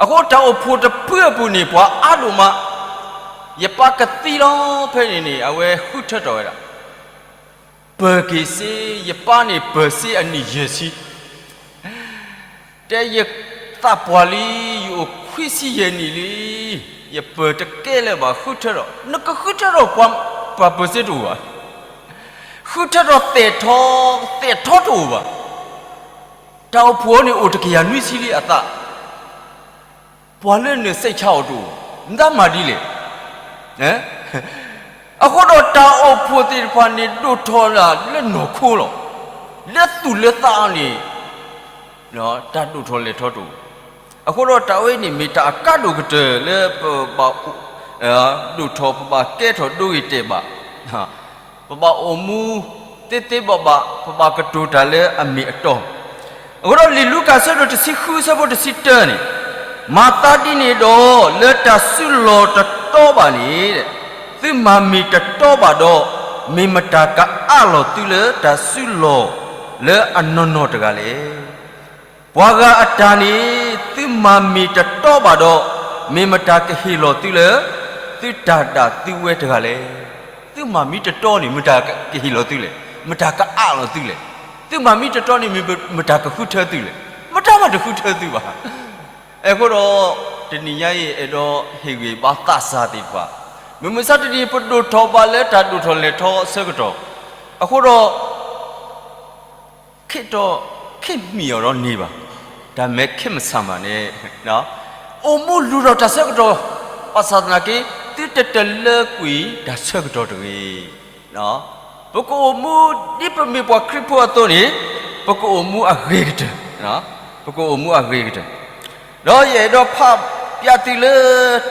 အဃိတၢ်အိၣ်ဖှိၣ်တဖုအပူၤန့ၣ် ပှၤအါဒိၣ်မး, ယပၢ်ကသံလီၤ ဖဲန့ၣ်န့ၣ် အဝဲဃုထၢထီၣ်ဝဲဒၣ် ပၢၤက့ၤစ့, ယပၢ်န့ၣ်ပၢၤစ့အနံၣ်ယဲၢ်ဆံ, တဲယသးပှၢ်လံ, ယအိၣ်ခွံဆံယဲၢ်နံၣ်လံ, ယပၢၤတကဲလၢၤဘၣ် ဃုထၢထီၣ်, နကဃုထၢထီၣ်ပှၤပၢၤစ့တအိၣ်ဘၣ်, ဃုထၢထီၣ်သဲးထီ, သဲးထီတအိၣ်ဘၣ်. တၢ်အိၣ်ဖှိၣ်န့ၣ်အိၣ်တကယၤနွံဆံလံအသး ပှၤလၢနစဲးဆါအီၤတအိၣ်, နတမၤဒ်လဲၣ်. အဃိဒီးတၢ်အိၣ်ဖှိၣ်သ့ၣ်တဖၣ်န့ၣ် ဒိၣ်ထီၣ်ဒၣ်လၢနီၢ်ခိလီၤ. လၢသူၣ်လၢသးန့ၣ် တၢ်ဒိၣ်ထီၣ်လဲၤထီတအိၣ်. အဃိဒီးတၢ်ဝဲန့ၣ်မ့ၢ်တၢ်အကါဒိၣ်ကတၢၢ်လၢပဘၣ်ဒိၣ်ထီၣ် ပဘၣ်ကဲထီၣ်ဒိဂ့ၤတဲာ်ဘၣ် ပဘၣ်အိၣ်မူသ့သ့ဘၣ်ဘၣ်, ပဘၣ်ကတိၤတၢ်လၢအမ့ၢ်အတီ. အဃိဒီးလံာ်လူၤကၣ်ဆၢဒိၣ်တဆံဃုဆၢဖိတဆံတၢန့ၣ်, မၤသးဒ်န့ၣ်ဒီး လၢတၢ်စုလီၢ်တတီဘၣ်န့ၣ် သုမၤမ့ၢ်တတီဘၣ်ဒီး, မ့ၢ်မတၤကအးလီၤသုလၢတၢ်စုလီၢ်လၢအနီၢ်နီၢ်တဂၤလဲၣ်. ပှၤဂၤအတၢ်န့ၣ် သုမၤမ့ၢ်တတီဘၣ်ဒီး, မ့ၢ်မတၤကဟ့ၣ်လီၤသုလၢ သုတၢ်ဒၣ်သုဝဲတဂၤလဲၣ်. သုမၤမ့ၢ်တတီန့ၣ် မတၤကဟ့ၣ်လီၤသုလဲၣ်, မတၤကအးလီၤသုလဲၣ်. သုမၤမ့ၢ်တတီန့ၣ် မတၤကဃုထၢသုလဲၣ်, မတၤမးတဃုထၢသုဘၣ်. အဃိဒီး တနံၤညါအံၤအဲၣ်ဒိးဟ့ၣ်ဂံၢ်ဘါသးစၢ်သ့ၣ်တဖၣ်, မုၢ်မဆါတနံၤ ပဒိၣ်ထီၣ်ဘၣ်လၢတၢ်ဒိၣ်ထီၣ်လဲၤထီအဆၢကတီၢ်, အဃိဒီး ခ့တီ ခ့မံအီၤဒီးန့ၢ်ဘၣ်, တၢ်မဲာ်ခ့မဆါမးန့ၣ်, အိၣ်မူလူၤဒီးတၢ်ဆၢကတီၢ်, ဘၣ်ဆၣ်သနာ်က့ သုတတလၢကွံာ်တၢ်ဆၢကတီၢ်တဂ့ၤ. ပကအိၣ်မူဒ်ပမ့ၢ်ပှၤခရံာ်ဖိအသိးန့ၣ်, ပကအိၣ်မူအဂ့ၤကတၢၢ်, ပကအိၣ်မူအဂ့ၤကတၢၢ်. ဒီးယအဲၣ်ဒိးဖးပျးသုလၢ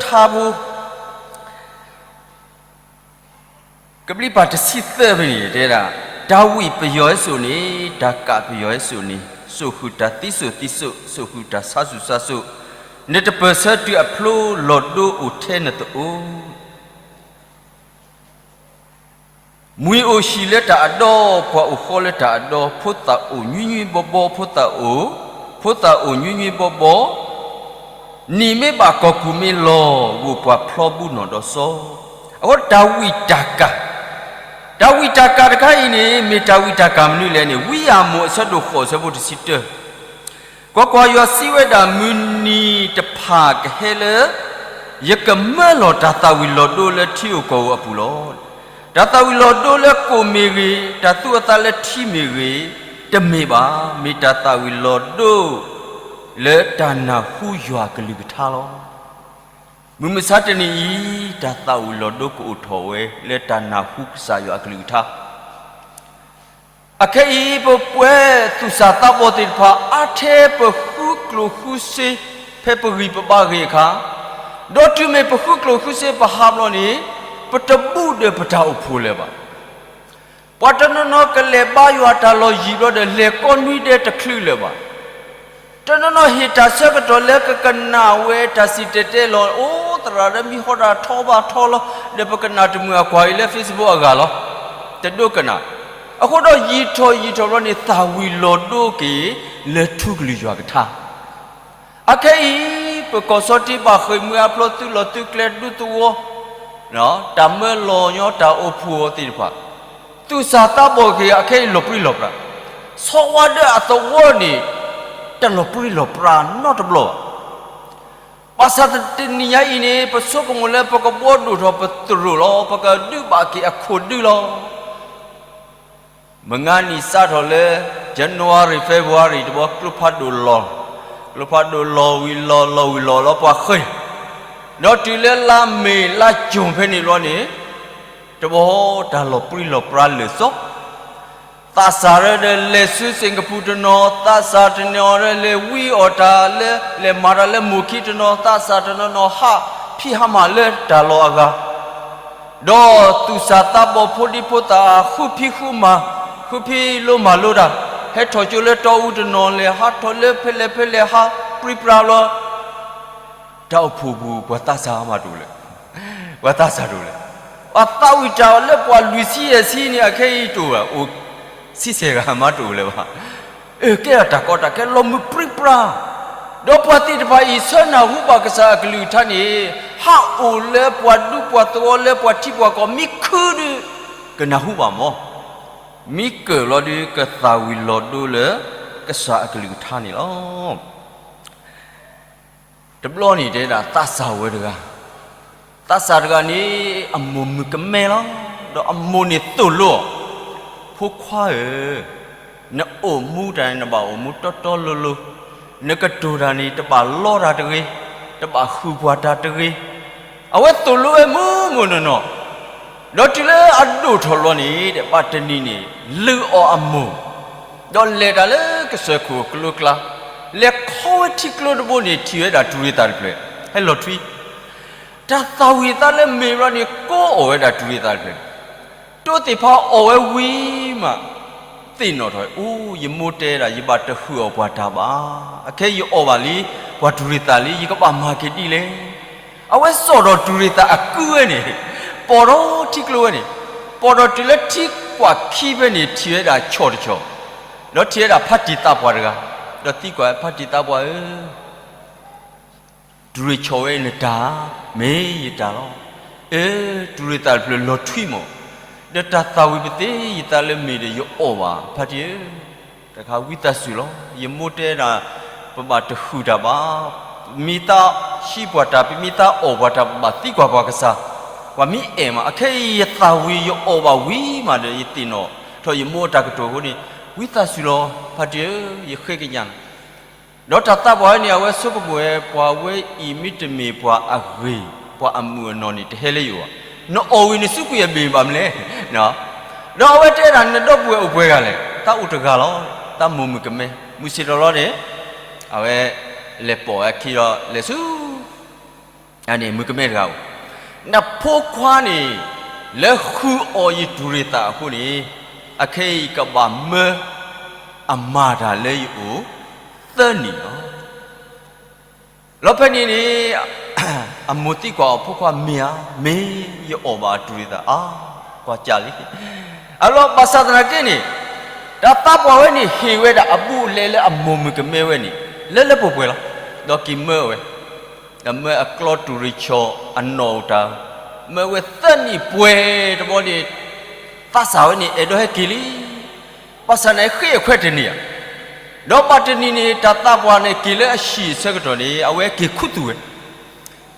ထါဖိ ကဘျံးပၤတဆံသၢဖဲန့ၣ် တဲဒၣ်, တၢ်ဝံၣ်ပယီၤဟဲစိာ်န့ၣ်, တၢ်ကးပယီၤဟဲစိာ်န့ၣ်, စိာ်ဃုာ်တၢ်သံစိာ်သံစိာ်, စိာ်ဃုာ်တၢ်ဆါစိာ်ဆါစိာ်, နတပၢၢ်ဆၢတုၤအဖျိ လီၤဒိအိၣ်ထဲနသအိၣ်. မှံၤအိၣ်ဟံၣ်လၢတၢ်အဒီ, ပှၤအိၣ်ဃီလၢတၢ်အဒီ, ဖိသၣ်အိၣ်ညွံးညွံးဘီဘီ, ဖိသၣ်အိၣ်, ဖိသၣ်အိၣ်ညွံးညွံးဘီဘီ, နံၣ်မ့ၢ်ဘၣ်ကီၢ်ပူၤမ့ၢ်လီၤ, ဂိၢ်ပှၤဖျီဘူနီၢ်ဒီးစီၤ. အဃိတၢ်ဝံၣ်တၢ်ကး, တၢ်ဝံၣ်တၢ်ကးတခါအံၤန့ၣ် မ့ၢ်တၢ်ဝံၣ်တၢ်ကးမနုၤလဲၣ်န့ၣ် ဝံယၢ်မိၢ်အဆၢဒိၣ်ဃိးအဆၢဖိတဆံတၢ ကွၢ်ကွၢ်, ယွၤစံးဝဲဒၣ်, မုၢ်နံၤတဖၣ်ကဟဲလၢ ယကမၢလီၤတၢ်သၣ်ဝံၤလီၤဒိလၢထံဧိၤကီၢ်ဧိၤအပူၤလီၤ. တၢ်သၣ်ဝံၤလီၤဒိလၢကိၣ်မ့ၢ်ဂ့ၤ, တၢ်သူအသးလၢထံမ့ၢ်ဂ့ၤ, တမ့ၢ်ဘၣ်, မ့ၢ်တၢ်သၣ်ဝံၤလီၤဒိ လၢတၢ်နၢ်ဟူယွၤကလုၢ်ကထါလီၤ. မုၢ်မဆါတနံၤအံၤ တၢ်သၣ်ဝံၤလီၤဒိကအိၣ်ထီၣ်ဝဲ လၢတၢ်နၢ်ဟူကစၢ်ယွၤအကလုၢ်ကထါ အခဲအံၤ ပပှဲၤသူၣ်စၢ်သးဘီၣ်သ့ၣ်တဖၣ် အါထဲပဃုကျိၣ်ဃုစ့ ဖဲပဂံၢ်ပဘါဂ့ၤအခါ, ဒီးတုၤမ့ၢ်ပဃုကျိၣ်ဃုစ့ပဟးဘျီန့ၣ် ပတဘူၣ်ဒီးပတၢ်အိၣ်ဖှိၣ်လၢၤဘၣ်. ပှၤတနီၤနီၤကလဲၤဘါယွၤတၢ်လီၢ်ယံၤဘျီဒီး လဲၤကိးနွံဒဲးတချုးလၢၤဘၣ်. တနီၤနီၤဟ့ၣ်တၢ်ဆၢကတီၢ်လၢကကနၣ်ဝဲတၢ်စံၣ်တဲၤတဲလီၤ, အိၣ်သရၣ်ဒီးမံၤဟီဒၣ်ထီဘၣ်ထီလီၤ, ဒီးပကနၣ်တမုာ်အကွၢ်အံၤလၢ Facebook အဂၤလီၤ. တဒိကနၣ်. အဃိဒီးယံာ်ထီၣ်ယံာ်ထီၣ်ဘျီန့ၣ် သၣ်ဝံၤလီၤဒိက့ၤ လၢထူကလုၢ်ယွၤကထါ အခဲအံၤ ပကီၢ်စီၤတံဘၣ်ဃ့ၢ်မှံဟးဖျိး သုးလီၢ်သုးကျဲဒူသဝီ, တၢ်မၢလီၤညီတၢ်အိၣ်ဖှိၣ်အီၤသ့ၣ်တဖၣ်, သူၣ်စၢ်သးဘီၣ်က့ၤအခဲအံၤလီၤပြံလီၤပြါ, ဆီဝါဒၢအသဝီန့ၣ် တလီၤပြံလီၤပြါနီတဘျီဘၣ်. ဘၣ်ဆၣ်တနံၤညါအံၤန့ၣ် ပဆိကမိၣ်လၢပကဘှီဒိၣ်ထီၣ်ပသရိာ်လီၤ, ပကဒုးဘၣ်က့ၤအခိၣ်ဒုလီၤ. မုၢ်ဂၤနံၣ်စးထီၣ်လၢ January February တဘျီ ကျိဖးဒိၣ်လီၤ, ကျိဖးဒိၣ်လီၤဝံၤလီၤ လီၤဝံၤလီၤလီၤပှၤဃ့ၢ်, ဒီးတုၤလၢလါမ့ၤလါကၠိၤဖဲန့ၣ်ဘျီန့ၣ် တဘျီတၢ်လီၤပြံလီၤပြါလၢာ်စီ, သးစၢ်ရၢဒီးလဲၤဆူစ့ၣ်ကပူၤတနီၤ, သးစၢ်တနီၤဒီးလဲၤဝံအီၣ်တၢ်လၢ လဲၤမၤတၢ်လၢမိၢ်ခံတနီၤ, သးစၢ်တနီၤနီၤဟးဖံးဟးမၤလၢတၢ်လီၢ်အဂၤ ဒီးသူၣ်စၢ်သးဘီၣ်ဖိဒံဖိသၣ် ဃုဖံးဃုမၤ, ဃုဖံးလိမၤလိတၢ်, ဟဲထီၣ်ကၠိလၢတီအူတနီၤလဲၣ်, ဟးထီၣ်လၢဖဲလဲၣ်ဖဲလဲၣ် ဟးပြံပြါလီၤ, တၢ်အိၣ်ဖှိၣ်ပူၤ ပှၤသးစၢ်မးတအိၣ်လၢၤ, ပှၤသးစၢ်တအိၣ်လၢၤ, ပှၤသးဝံၣ်တၢ်အီၤလၢပှၤလွံၢ်ဆံယဲၢ်ဆံန့ၣ် အခဲအံၤတအိၣ်ဘၣ်, အိၣ်ဆံဆဲးဂၤမးတအိၣ်လၢၤဘၣ်. အၢ ကဲထီၣ်တၢ်ကီတၢ်ခဲလီၤမုၢ်ပြံပြါ, ဒီးပှၤသ့ၣ်တဖၣ်အံၤ ဆၢနၢ်ဟူဘၣ်ကစၢ်အကလုၢ်ကထါန့ၣ် ဟးအိၣ်လၢပှၤဒူပှၤသဝီလၢပှၤထံပှၤကီၢ် မ့ၢ်ခုဒုး ကနၢ်ဟူဘၣ်မး, မ့ၢ်ကၢၣ်လီၤဒုး ကသၣ်ဝံၤလီၤဒိလၢ ကစၢ်အကလုၢ်ကထါန့ၣ်လီၤ. တဘျီန့ၣ်တဲဒၣ် သးစၢ်ဝဲတဂၤ, သးစၢ်တဂၤန့ၣ် အမိၢ်မုၣ်ကမဲလီၤ, ဒီးအမိၢ်န့ၣ်သိၣ်လိအီၤ, ဖိခွါဧၢ, နအိၣ်မူတၢ်န့ၣ် နဘၣ်အိၣ်မူတီတီလိၤလိၤ, နကတိၤတၢ်န့ၣ် တဘၣ်လီတၢ်တဂ့ၤ, တဘၣ်ဃုာ်ပှၤတၢ်တဂ့ၤ, အဝဲသိၣ်လိဝဲမုၢ်မုၢ်နီၢ်နီၢ်, ဒီးတုၤလၢအဒိၣ်ထီၣ်လီၤန့ၣ် ဘၣ်တနံၤန့ၣ် လုၢ်အီၣ်အမိၢ်, ဒီးလဲၤတၢ်လၢကစၢၢ်ခိၣ်ကျိကျါ, လဲၤခီဝဲထံကျိတဘိန့ၣ် ထံၣ်ဝဲဒၣ်တုၤရ့ၣ်သးတဖျၢၣ် ဟဲလီၤထွံ, တၢ်သၣ်ဝံၤသးလၢမ့ၢ်ဘျီန့ၣ် ကိးအီၣ်ဝဲဒၣ်တုၤရ့ၣ်သးတဖျၢၣ်, တိသ့ၣ်ဖးအီၣ်ဝဲဝံၤမး သ့ၣ်နီၣ်ထီၣ်, အိ ယမိၢ်တဲဒၣ် ယဘၣ်တဟုၣ်အီၣ်ပှၤတၢ်ဘၣ်, အခဲအံၤယအီၣ်ဘၣ်လံ ပှၤတုၤရ့ၣ်သးလံ ယကဘၣ်မၤက့ၤဒ်လဲၣ်. အဝဲစိာ်ဒီးတုၤရ့ၣ်သးအကုဝဲန့ၣ်, ပိာ်ထီၣ်ထံကျိဝဲန့ၣ်, ပိာ်ဒီးတုၤလၢထံကွၢ်ခံဖဲန့ၣ် ထံၣ်ဝဲဒၣ်ဆီၣ်တဆီၣ်, ဒီးထံၣ်ဝဲဒၣ်ဖါတံၢ်သးပှၢ်တဂၤ, ဒီးသံကွၢ် ဖါတံၢ်သးပှၢ်ဧၢ တုၤရ့ၣ်ဆီၣ်ဝဲနတၢ်, မ့ၢ်ယတၢ်လီၤ. အၢ တုၤရ့ၣ်သးတဖျၢၣ်လီၤထွံမး, ဒီးတၢ်သၣ်ဝံၤပသ့ၣ်ယသးလၢမ့ၢ်ဒီးယအီၣ်ဘၣ် ဖါတံၢ်ဧၢ, တခါဝံသးစူၤလီၤ. ယမိၢ်တဲဒၣ် ပဘၣ်တဟုၣ်တၢ်ဘၣ်, ပမ့ၢ်သးဟံးပှၤတၢ် ပမ့ၢ်သးအီၣ်ပှၤတၢ် ပဘၣ်သံကွၢ်ပှၤကစၢ်, ပှၤမ့ၢ်အဲၣ်မး, အခဲအံၤယသၣ်ဝံၤယအီၣ်ဘၣ်ဝံၤမးဒီး ယသ့ၣ်နီၣ်ထီၣ်ယမိၢ်အတၢ်ကတိၤအဃိန့ၣ်, ဝံသးစူၤလီၤ ဖါတံၢ်ဧၢ, ယဃ့ကညးနၤ ဒီးတၢ်သးပှၢ်ဝဲန့ၣ် အဝဲဆိကမိၣ်ဝဲ ပှၤဝဲအံၤမ့တမ့ၢ်ပှၤအဂ့ၤ, ပှၤအမုာ်အနီၢ်န့ၣ် တဟဲလၢယအိၣ်ဘၣ်, နအီၣ်ဝံၤနစုကွံာ်အဘ့ၣ်ဘၣ်မနုၤလဲၣ်. ဒီးအဝဲတဲဒၣ် နဒီပုၢ်ဝဲၢ်အိၣ်ပှဲၤဂၤလဲၣ်, တၢ်အိၣ်တဂၤလီၤ, တၢ်မိၢ်မုၣ်ကမဲ, မုၢ်ဆ့ၣ်ထီၣ်လီၤန့ၣ်, အဝဲလဲၤပိာ်ဝဲအခံဒီးလဲၤဆူ အန့ၣ်မုၣ်ကမဲတဂၤအိၣ်, နဖိခွါန့ၣ် လၢဃုအီၤယတူၢ်ရ့ၣ်သးအဃိန့ၣ်, အခဲအံၤကဘၣ်မၢအမၤတၢ်လၢယအိၣ်သၢနံၣ်လီၤ. လီၤဖဲန့ၣ်န့ၣ် အမိၢ်သံကွၢ်အီၤ, ဖိခွါမ့ၢ်ဧါ, မ့ၢ်ယအီၣ်ဘၣ်အတူၢ်ရ့ၣ်သးဧါ, ကွၢ်ကၢ်လံ. အလီၤဘၣ်ဆၣ်သနာ်က့န့ၣ်, တၢ်သးပှၢ်ဝဲန့ၣ်ဟ့ၣ်ဝဲဒၣ်အဘူးအလဲလၢအမိၢ်မုၣ်ကမဲဝဲန့ၣ် လၢလၢပှဲၤပှဲၤလီၤ. ဒီးက့ၤမၢဝဲ, ဒီးမၢအကျီတူၢ်ရ့ၣ်ဆီၣ်အနီၣ်အိၣ်တၢ်, မၢဝဲသၢနံၣ်ပှဲၤတဘျီန့ၣ်, သးစၢ်ဝဲန့ၣ် အဲၣ်ဒိးဟဲက့ၤလံ. ဘၣ်ဆၣ်န့ၣ်ဃ့အခွဲးတန့ၢ်ဧါ. ဒီးဘၣ်တနံၤန့ၣ် တၢ်သးပှၢ်န့ၣ်က့ၤလၢအဟံၣ်အဆၢကတီၢ်န့ၣ် အဝဲက့ၤခူသူၣ်ဝဲ,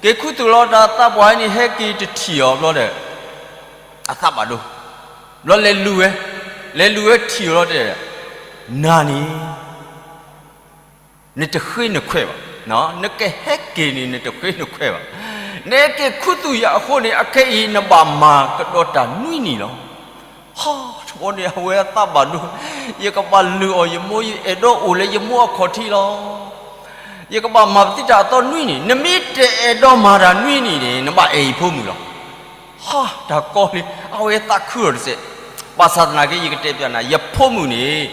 က့ၤခူသူၣ်လီၤ. တၢ်သးပှၢ်ဝဲန့ၣ်ဟဲက့ၤတထံၣ်အီၤဘျီဒီး အသးဘၣ်ဒိ, ဘျီလဲၤလူၤဝဲ, လဲၤလူၤဝဲထံၣ်အီၤလီၤတဲ, နၤန့ၣ် နတဃ့နခွဲးဘၣ်, နကဟဲက့ၤန့ၣ် နတဃ့နခွဲးဘၣ်. နဟဲက့ၤခူသူၣ်ယၤအဃိန့ၣ် အခဲအံၤနဘၣ်မၤကဒီးတၢ်နွံနံၣ်လီၤ. ဟါ, တဘျီန့ၣ် အဝဲအသးဘၣ်ဒိ, ယကဘၣ်လုၢ်အီၣ်ယမိၢ်, ယအဲၣ်ဒိးအိၣ်လၢယမိၢ်အခီၣ်ထံးလီၤ. ယကဘၣ်မၤပသံတၢ်အသီနွံနံၣ်, နမ့ၢ်တအဲၣ်ဒိးမၤတၢ်နွံနံၣ်န့ၣ် နဘၣ်အဲၣ်ယဖိမုၣ်လီၤ. ဟါ, တၢ်ကီလံ, အဝဲသးခုအီၤတစဲး. ဘၣ်ဆၣ်သနာ်က့ ယကတဲပျးနၤ, ယဖိမုၣ်န့ၣ်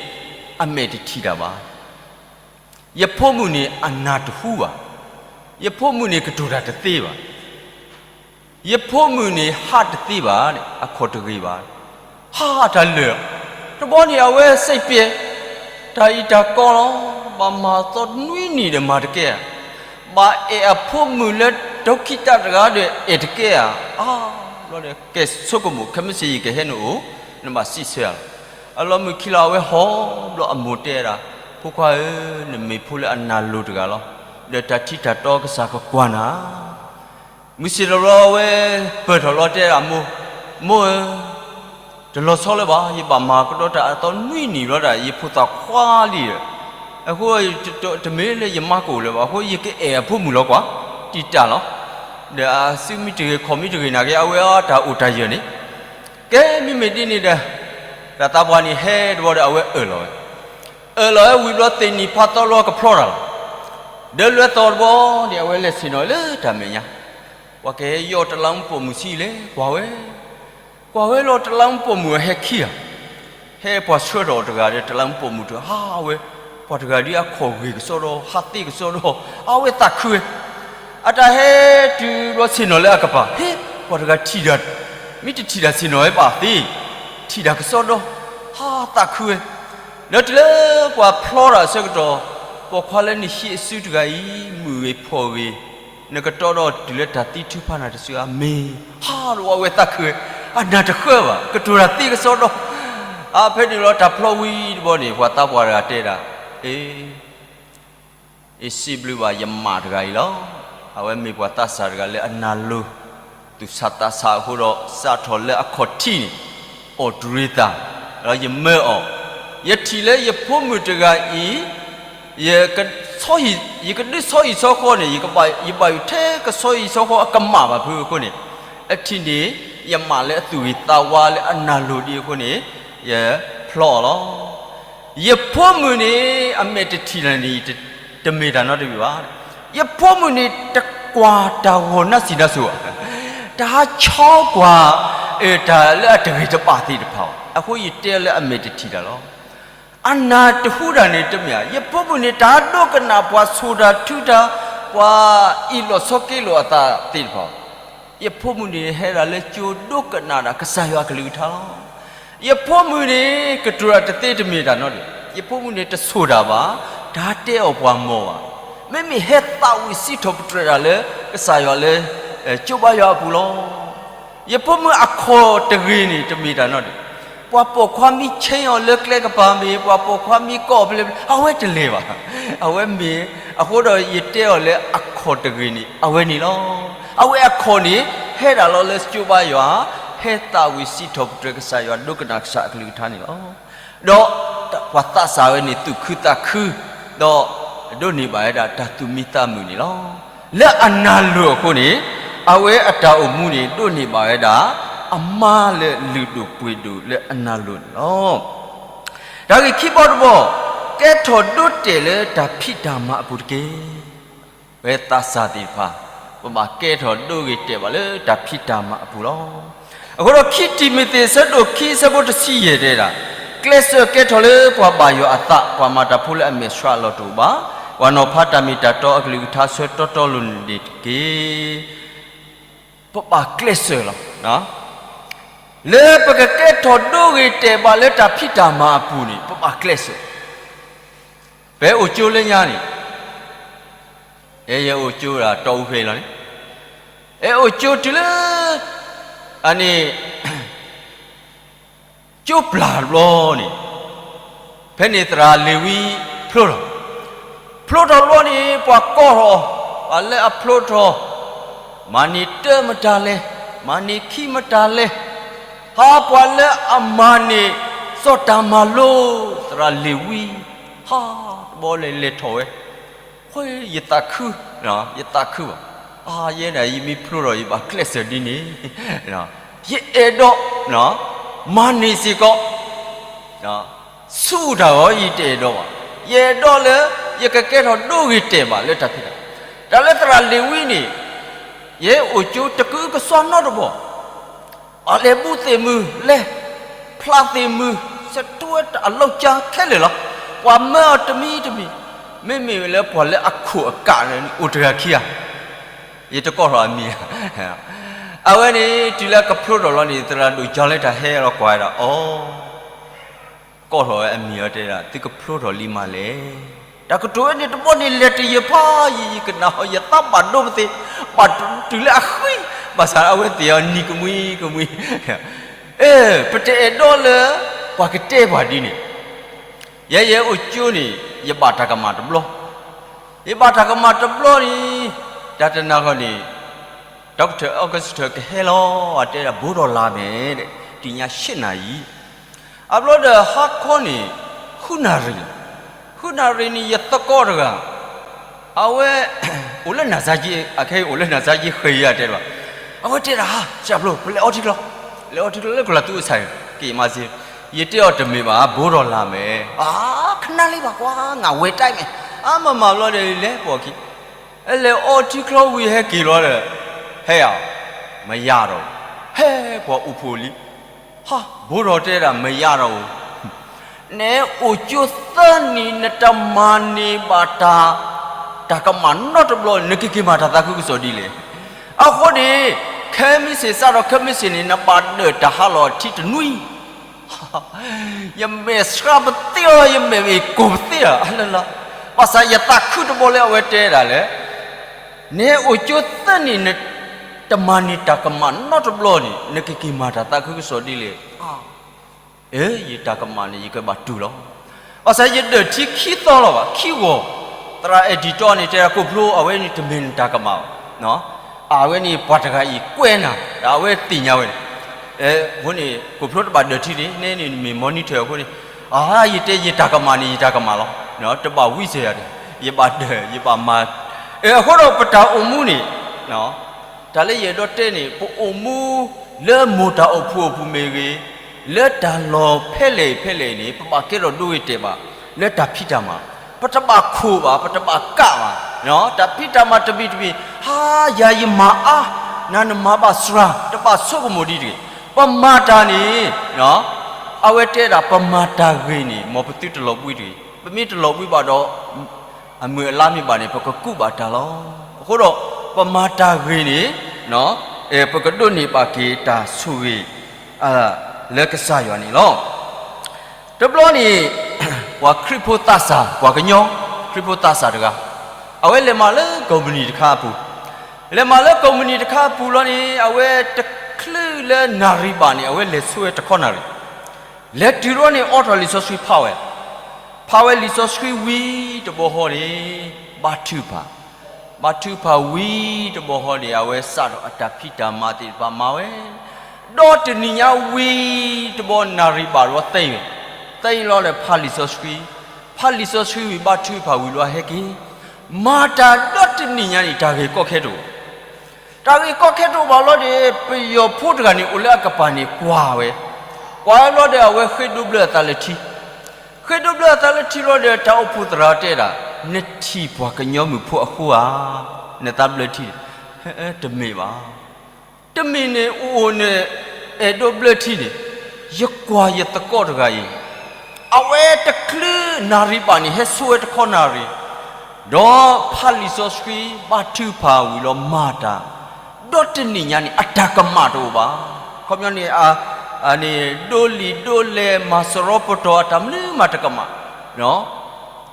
အမဲာ်တထံၣ်တၢ်ဘၣ်. ယဖိမုၣ်န့ၣ်အနၢ်တဟူဘၣ်. ယဖိမုၣ်န့ၣ်ကတိၤတၢ်တသ့ဘၣ်. ယဖိမုၣ်န့ၣ်ဟးတသ့ဘၣ်, အခီၣ်တဂ့ၤဘၣ်. ဟါ, တၢ်လၢာ်, တဘျီန့ၣ် အဝဲစံးပျဲ, တၢ်အံၤတၢ်ကီလီၤ. ဘၣ်မၤသီနွံနံၣ်ဒီးမၤတကဲဧါ. ဘၣ်အဲၣ်အဖိမုၣ်လၢဒိခံတၢ်တဂၤဒီးအဲၣ်တကဲဧါ. အါ, ဘျီဒီး ကဲဆိကမိၣ်, ခဲမုၢ်ဆ့ၣ်ယကဟဲနအိၣ်, နဘၣ်စံးဆၢယၤလီၤ. အလီၢ်မုၢ်ခံလီၤ အဝဲဟီၣ်ဘျီအမိၢ်တဲဒၣ်, ဖိခွါဧၢ, နမ့ၢ်ဖိလၢအနၢ်လိၤတဂၤလီၤ. ဒီးတၢ်ထံတၢ်တီကစၢ်ကကွၢ်နၤ. မုၢ်ဆ့ၣ်တဘျီဝဲပၢၢ်ထီၣ်လီၤတဲဒၣ်မိၢ်, မိၢ်ဧၢ, တလီၤဆီလၢၤဘၣ်, ယဘၣ်မၤကဒီးတၢ်အသီနွံနံၣ်ဘျီဒၣ် ယဖိသၣ်ခွါလံဒီး, အဃိ တမ့ၢ်လၢယမါကအိၣ်လၢၤဘၣ်, အဃိယကအဲၣ်အဖိမုၣ်လီၤကွၢ်, တံာ်တာ်လီၤ. ဒီးအစုမ့ၢ်တဂ့ၤ ခီၣ်မ့ၢ်တဂ့ၤနာ်က့ အဝဲအတၢ်အိၣ်တၢ်ယၢၤန့ၣ်, ကဲမ့မ့ၢ်ဒ်န့ၣ်ဒီး, တၢ်သးပှၢ်န့ၣ်ဟဲတဘျီဒီး အဝဲအၢၣ်လီၤဝဲ, အၢၣ်လီၤဝဲဝံၤဘျီ သ့ၣ်နံၣ်ဖးသီလီၤကဖျီတၢ်လီၤ. ဒီးလဲၤသီတဘျီန့ၣ် အဝဲလဲၤဆ့ၣ်နီၤလၢတၢ်မဲာ်ညါ, ပှၤကဟဲယီၢ်တလးမူပိာ်မုၣ်ဆံးလဲၣ်, ကွၢ်ဝဲ, ကွၢ်ဝဲလီၤ တလးမူပိာ်မုၣ်အဟဲခံဂၤ, ဟဲပှၤဆှၢထီၣ်အီၤတဂၤဒီး တလးမူပိာ်မုၣ်တဂၤ, အါဝဲ, ပှၤတဂၤဒ်အခိၣ်ဂ့ၤကစီဒီ, ဟးသ့ကစီဒီ, အဝဲသးခုဝဲ. အတၢ်ဟဲတုၤဘျီဆ့ၣ်နီၤလၢအကပၤ, ဟ့, ပှၤတဂၤထံၣ်တၢ်, မ့ၢ်တထံၣ်တၢ်ဆ့ၣ်နီၤဝဲဘၣ်သ့, ထံၣ်တၢ်ကစီဒီ, ဟးသးခုဝဲ. ဒီးတုၤလၢပှၤဖျီတၢ်အဆၢကတီၢ်, ပိာ်ခွါလၢနဟံးအစုတဂၤအံၤ မုၣ်ဂ့ၤဖှီၣ်ဂ့ၤ, နကတီဒီးတုၤလၢတၢ်သံထုဖးနၤတစုဧါ, မ့ၢ်, ဟးဒီး အဝဲသးခုဝဲ, အနၢ်တဃၢဘၣ်, ကတိၤတၢ်သ့ကစီဒီ. အဖဲန့ၣ်လီၤ တၢ်ဖျီဝံၤတဘျီန့ၣ် ပှၤသးပှၢ်တဂၤတဲဒၣ်, အ့ ယစံးဘျုးဘၣ် ယမၢ်တဂၤအံၤလီၤ. အဝဲမ့ၢ်ပှၤသးစၢ်တဂၤလၢအနၢ်လိၤ, သူၣ်ဆးသးဆးအဃိဒီး စးထီၣ်လၢအခီၣ်ထံးန့ၣ်, အီၣ်တရံးသး, ဒီးယမၢအီၤ, ယထံၣ်လၢယဖိမုၣ်တဂၤအံၤ, ယက, ယကဒုးဆီဟံၣ်ဆီဃီန့ၣ်, ယဘၣ်ယိၣ်ထဲကဆီဟံၣ်ဆီဃီအကမၣ်ဘၣ်ဖုအဃိန့ၣ်, အထံၣ်န့ၣ် ယမၢ်လၢအသူၣ်ဂ့ၤသးဝါလၢအနၢ်လိၤဒ်အဃိန့ၣ်, ယဖျီအီၤလီၤ. ယဖိမုၣ်န့ၣ် အမဲာ်တထံၣ်န့ၣ် တမ့ၢ်တၢ်နီတမံၤဘၣ်. ယဖိမုၣ်န့ၣ် တကွၢ်တၢ်ဂီၤနးစံးနးစိၤဘၣ်, တဟးဆီကွၢ်, တၢ်လၢအတဂ့ၤတဘၣ်သ့ၣ်တဖၣ်ဘၣ်. အဃိယတဲလၢအမဲာ်တထံၣ်တၢ်လီၤ. အနၢ်တဟူတၢ်န့ၣ်တမ့ၢ်ဧါ. ယဖိမုၣ်န့ၣ် တဟးဒိကနၣ်ပှၤဆိၣ်တၢ်ထုတၢ်, ပှၤအ့ၣ်လိာ်ဆိးက့လိာ်အသးသ့ၣ်တဖၣ်ဘၣ်. ယဖိမုၣ်န့ၣ် ဟဲဒၣ်လၢကၠိဒိကနၣ်ဒၣ်ကစၢ်ယွၤအကလုၢ်ကထါလီၤ. ယဖိမုၣ်န့ၣ် ကတိၤတၢ်တသ့တမ့ၢ်တၢ်နီတမံၤ, ယဖိမုၣ်န့ၣ် တဆိၣ်တၢ်ဘၣ်, တဟးတဲအီၣ်ပှၤမီၢ်ဘၣ်. မ့မ့ၢ်ဟဲသးဝံၣ်စံးထီၣ်ပတြၢၤတၢ်လၢကစၢ်ယွၤလၢ ကၠိဘါယွၤအပူၤလီၤ. ယဖိမုၣ်အခီၣ်တဂ့ၤန့ၣ် တမ့ၢ်တၢ်နီတမံၤ, ပှၤပိာ်ခွါမ့ၢ်ဆဲအီၤလၢကျဲကပၤမ့ၢ်, ပှၤပိာ်ခွါမ့ၢ်ကိးအီၤဖဲလဲၣ်ဖဲလဲၣ်, အဝဲတလဲၤဘၣ်. အဝဲမ့ၢ်, အဃိဒီးယတဲအီၤလၢအခီၣ်တဂ့ၤန့ၣ် အဝဲန့ၣ်လီၤ. အဝဲအခီၣ်န့ၣ် ဟဲဒၣ်လီၤလၢကၠိဘါယွၤ, ဟဲသးဝံၣ်စံးထီၣ်ပတြၢၤကစၢ်ယွၤ ဒိကနၣ်ကစၢ်အကလုၢ်ကထါန့ၣ်လီၤ. ဒီးပှၤသးစၢ်ဝဲန့ၣ် သူၣ်ခုသးခု, ဒီးဒိးန့ၢ်ဘၣ်ဝဲဒၣ်တၢ်သူၣ်မံသးမုာ်န့ၣ်လီၤ. လၢအနၢ်လိၤအဃိန့ၣ်, အဝဲအတၢ်အိၣ်မူန့ၣ် ဒိးန့ၢ်ဘၣ်ဝဲဒၣ် အမါလၢလုၢ်ဒိၣ်ပှ့ၤဒိၣ်လၢအနၢ်လိၤန့ၣ်လီၤ. တၢ်ဂ့ၢ်ခံဘီတဘီ, ကဲထီၣ်ဒိးတဲာ်လၢတၢ်ဖံးတၢ်မၤအပူၤတက့ၢ်. ပဝဲသးစၢ်သ့ၣ်တဖၣ်, ပဘၣ်ကဲထီၣ်ဒိးဂ့ၤတဲာ်ဘၣ်လၢတၢ်ဖံးတၢ်မၤအပူၤလီၤ. အဃိဒီးခံတံၤမသ့း အဆၢဒိၣ်ခံ အဆၢဖိတဆံယဲၢ်တဲဒၣ်, ကျဲးစၢးကဲထီၣ်လၢပှၤဘၣ်ယွၤအသး, ပှၤမၤတၢ်ဖိလၢအမဲာ်ဆှးအလီၢ်တအိၣ်ဘၣ်, ပှၤနီၤဖးတၢ်မ့ၢ်တၢ်တီအကလုၢ်ကထါဆၢတီတီလိၤန့ၣ်တက့ၢ်. ပဘၣ်ကျဲးစၢးလီၤ. လၢပကကဲထီၣ်ဒိဂ့ၤတဲာ်ဘၣ်လၢတၢ်ဖံးတၢ်မၤအပူၤန့ၣ် ပဘၣ်ကျဲးစၢး. ပအိၣ်ကၠိလၢညါန့ၣ်, အဲ ယအိၣ်ကၠိဒၣ်တီအူဖဲအံၤလီၤန့ၣ်, အဲ အိၣ်ကၠိတုၤလၢ အန့ၣ် ကၠိပျၢ်တဘျီန့ၣ်, ဖဲန့ၣ်သရၣ်လ့ၤဝံဖျိထီၣ်, ဖျိထီၣ်တဘျီန့ၣ် ပှၤကိးထီၣ်, ပှၤလၢအဖျိထီၣ်, မၤန့ၢ်တၢမတၤလဲၣ်, မၤန့ၢ်ခံမတၤလဲၣ်, ဟါပှၤလၢအမၤန့ၢ် စီၤတၢ်မၤလိ သရၣ်လ့ၤဝံ, ဟါတဘျီလဲၤလဲၤထီၣ်ဝဲ, ဃိ ယသးခု, ယသးခုဘၣ်, အါ ယဲဒၣ်ယမ့ၢ်ဖျိထီၣ် ယဘၣ်ကျဲးစၢးဒ်န့ၣ်, ယအဲၣ်ဒိး မၤန့ၢ်စ့ၢ်ကီး, ဆူတၢ်ဂီၤ ယတအဲၣ်ဒိးဘၣ်, ယအဲၣ်ဒိးလၢ ယကကဲထီၣ်ဒိဂ့ၤတဲာ်ဘၣ်လၢတၢ်ဖံးတၢ်, တၢ်လၢသရၣ်လ့ၤဝံန့ၣ်, ယဲအိၣ်ကၠိတကုကစွါနီတဘီ အလဲၤဘူသ့ၣ်မုၢ်လဲၤ, ဖျးသ့ၣ်မုၢ်, ဆၢထူဝဲအလီၤကၠါခဲလၢာ်လီၤ. ပှၤမၢအီၤတမံၤတမံၤ, မ့မ့ၢ်လၢပှၤလၢအခိၣ်အကးန့ၣ် အိၣ်တဂၤခံဂၤ, ယတကိးထီၣ်အမံၤ, အဝဲန့ၣ် တုၤလၢကဖျိထီၣ်လီၤန့ၣ် သရၣ်ဒိၣ်ကၠီလၢတၢ်ဟဲလီၤကွၢ်ဝဲဒၣ်အီၤ ကိးထီၣ်ဝဲအမံၤအီၤတဲဒၣ် သုကဖျိထီၣ်လံမးလဲၣ်. တၢ်ကတိၤဝဲန့ၣ်တဘျီန့ၣ် လဲၤတယၢၤဖးယံၤယံၤ ကနၣ်ဟီ ယသးဘၣ်ဒိပသ့, ဘၣ်တုၤလၢအဃံ, ဘၣ်ဆၣ်အဝဲသ့ၣ်အီၤနံၤကမှံကမှံ, အဲ ပတအဲၣ်ဒိးလၢ ပှၤကတဲပှၤဒ်န့ၣ်, ယဲယဲအိၣ်ကၠိန့ၣ် ယဘၣ်တၢ်ကမၣ်တဘျီ, ယဘၣ်တၢ်ကမၣ်တဘျီန့ၣ်, တၢ်တနၤဃီန့ၣ် Doctor Auguste ကဟဲလီၤ အတဲဒၣ် ဘိးဒီးလါမဲာ်, တနံၤညါ ရှစ်နာရီ, အဘျီဒီးဟါခီန့ၣ် ဃုနၣ်ရံၣ်, ဃုနၣ်ရံၣ်န့ၣ် ယသကိးတဂၤ, အဝဲ အိၣ်လၢနၤစါက့, အခဲအံၤအိၣ်လၢနၤစါက့ဃဲၤယၤတဲဒၣ်, အဝဲတဲဒၣ် ဟါ စၢ်ဖျိ ပလဲၤအီထံချီ, လဲၤအီထံချီလၢကလၤသူအဆၣ်, က့ၤမၤစ့, ယတဲအီၤတမ့ၢ်ဘၣ် ဘိးဒီးလါမဲာ်, အါ ခနလံဘၣ်ကွၢ် ငါဝဲတၢ်မဲာ်, အါ မၤမၤဘျီဒီး လဲၤပိာ်ခံ အလဲၤအီထံချီဝံၤဟဲက့ၤလီၤဒီး, ဟဲယၤ, မယၤဒီး, ဟဲပှၤအိၣ်ဖှိၣ်လံ, ဟါ ဘိးဒီးတဲဒၣ် မယၤဒီးဧိၤ, နအိၣ်ကၠိသၢနံၣ် နတမၤန့ၢ်ဘၣ်တၢ်, တၢ်ကမၣ်နီတဘျီ နကက့ၤမၤတၢ်သးခုကစီၣ်ဒ်လဲၣ်. အဃိန့ၣ် ခဲမုၢ်ဆ့ၣ်စးထီၣ်ခဲမုၢ်ဆ့ၣ်န့ၣ် နဘၣ်ဒၢးတၢ်ဟးလီၤထံတနွံ ယမဲာ်ဆှးပသ့လီၤ, ယမဲာ်မ့ၢ်ကိၢ်ပသ့လီၤ, အလၢလီၤ. ဘၣ်ဆၣ်ယသးခုတဘျီလၢအဝဲတဲဒၣ်လဲၣ်, နအိၣ်ကၠိသၢနံၣ် နတမၤန့ၢ်တၢ်ကမၣ်နီတဘျီန့ၣ် နကက့ၤမၤတၢ်သးခုကစီၣ်ဒ်လဲၣ်. အၢ ယတၢ်ကမၣ်န့ၣ် ယကဘၣ်တူၢ်လီၤ. ဘၣ်ဆၣ်ယဒၢးထံခံသီလီၤဘၣ်, ခံဂီၤ, သရၣ်အဲၣ်ဒိးတဲန့ၣ် တဲဒၣ် ကိၣ်ဖျိ အဝဲန့ၣ်တမ့ၢ်နတၢ်ကမၣ်ဘၣ်. အဝဲန့ၣ်ပှၤတဂၤအံၤကွဲးနၤ, ဒီးအဝဲသ့ၣ်ညါဝဲန့ၣ်, အဃိန့ၣ် ကိၣ်ဖျိတဘၣ်ဒၢးထံန့ၣ်, နဲန့ၣ်နမ့ၢ် monitor အဃိန့ၣ်, အါ ယတဲယတၢ်ကမၣ်န့ၣ် ယတၢ်ကမၣ်လီၤ. တဘၣ်ဝံစၢၤယၤဒီး, ယဘၣ်ဒၢး ယဘၣ်မၤ, အဃိဒီးပတၢ်အိၣ်မူန့ၣ်, တၢ်လၢယအဲၣ်ဒိးတဲန့ၣ် ပအိၣ်မူလၢမိၢ်တၢ်အိၣ်ဖှိၣ်အပူၤမ့ၢ်ဂ့ၤ, လၢတၢ်လီၢ်ဖဲလဲၣ်ဖဲလဲၣ်န့ၣ် ပဘၣ်ကဲထီၣ်ဒိဂ့ၤတဲာ်ဘၣ် လၢတၢ်ဖံးတၢ်မၤ, ပတဘၣ်ခိၣ်ဘၣ်, ပတဘၣ်ကးဘၣ်, တၢ်ဖံးတၢ်မၤတမံၤတမံၤ, ဟါ ယၤယမၤအါ, နၤနမၤဘၣ်စှၤ, တဘၣ်ဆိကမိၣ်ဒ်တဂ့ၤ. ပမၤတၢ်န့ၣ်, အဝဲတဲဒၣ် ပမၤတၢ်ဂ့ၤန့ၣ် မ်ပသုတလီၤဘှံးတဂ့ၤ, ပမ့ၢ်တလီၤဘှံးဘၣ်ဒီး အမုၢ်အလါမ့ၢ်ဘၣ်န့ၣ် ပကကူးဘၣ်တၢ်လီၤ. အဃိဒီး ပမၤတၢ်ဂ့ၤန့ၣ်, ပကဒိးန့ၢ်ဘၣ်က့ၤတၢ်ဆိၣ်ဂ့ၤ လၢကစၢ်ယွၤန့ၣ်လီၤ. တဘျီန့ၣ် ပှၤခရံာ်ဖိသးစၢ် ပှၤကညီ ခရံာ်ဖိသးစၢ်တဂၤ, အဝဲလဲၤမၤလၢကိးမုၢ်နံၤတခါအပူၤ, လဲၤမၤလၢကိးမုၢ်နံၤတခါအပူၤလီၤန့ၣ် အဝဲတချုးလၢနၣ်ရံၣ်ဘၣ်န့ၣ် အဝဲလဲၤဆိဝဲတခီနၣ်ရံၣ် လဲၤတုၤလီၤန့ၣ် အိးထီၣ်လံာ်စီဆှံဖးဝဲ, ဖးဝဲလံာ်စီဆှံဝံၤတဘျီဃီန့ၣ် ဘါထုကဖၣ်, ဘါထုကဖၣ်ဝံၤတဘျီဃီန့ၣ် အဝဲစးထီၣ်အတၢ်ဖံးတၢ်မၤသ့ၣ်တဖၣ်မၤဝဲ, ဒီးတနံၤညါဝံၤတဘျီ နၣ်ရံၣ်ဘၣ်တဘျီသ့ဝဲ, သ့လီၤဒီးဖးလံာ်စီဆှံ, ဖးလံာ်စီဆှံဝံၤ ဘါထုကဖၣ်ဝံၤလီၤဟဲက့ၤ, မၤတၢ်ဒီတနံၤညါန့ၣ် တၢ်ဂ့ၢ်ကီခဲတအိၣ် တၢ်ဂ့ၢ်ကီခဲတအိၣ်ဘၣ်လီၤဒီး ပယီၤဖိတဂၤန့ၣ် အိၣ်လၢအကပၤန့ၣ်ကွၢ်ဝဲ, ကွၢ်ဝဲလီၤဒီး အဝဲဃ့ဒိးဘျၢအသးလၢထံ, ဃ့ဒိးဘျၢအသးလၢထံလီၤဒီး တၢ်အိၣ်ဖှိၣ်သရၣ်တဲဒၣ်, နထံၣ်ပှၤကညီမုၣ်ဖိအဃိဧါ, နသးဘျၢထံ, တမ့ၢ်ဘၣ်, တမ့ၢ်န့ၣ်အိၣ်န့ၣ် အဲၣ်ဒိးဘျၢထံန့ၣ်, ယကွၢ်ယသကိးတဂၤအံၤ, အဝဲတချုးနၣ်ရံၣ်ဘၣ်န့ၣ် ဟဲဆိဝဲတခီနၣ်ရံၣ်, ဒီးဖးလံာ်စီဆှံ ဘါထုကဖၣ်ဝံၤလီၤမၤတၢ်, ဒီးတနံၤညါန့ၣ် အတၢ်ကမၣ်တအိၣ်ဘၣ်. ခီပညီန့ၣ် ဒိးလံာ်ဒိးလဲၢ် မၤစရီပတီၢ်အတၢ်မနုၤမးတကမၣ်.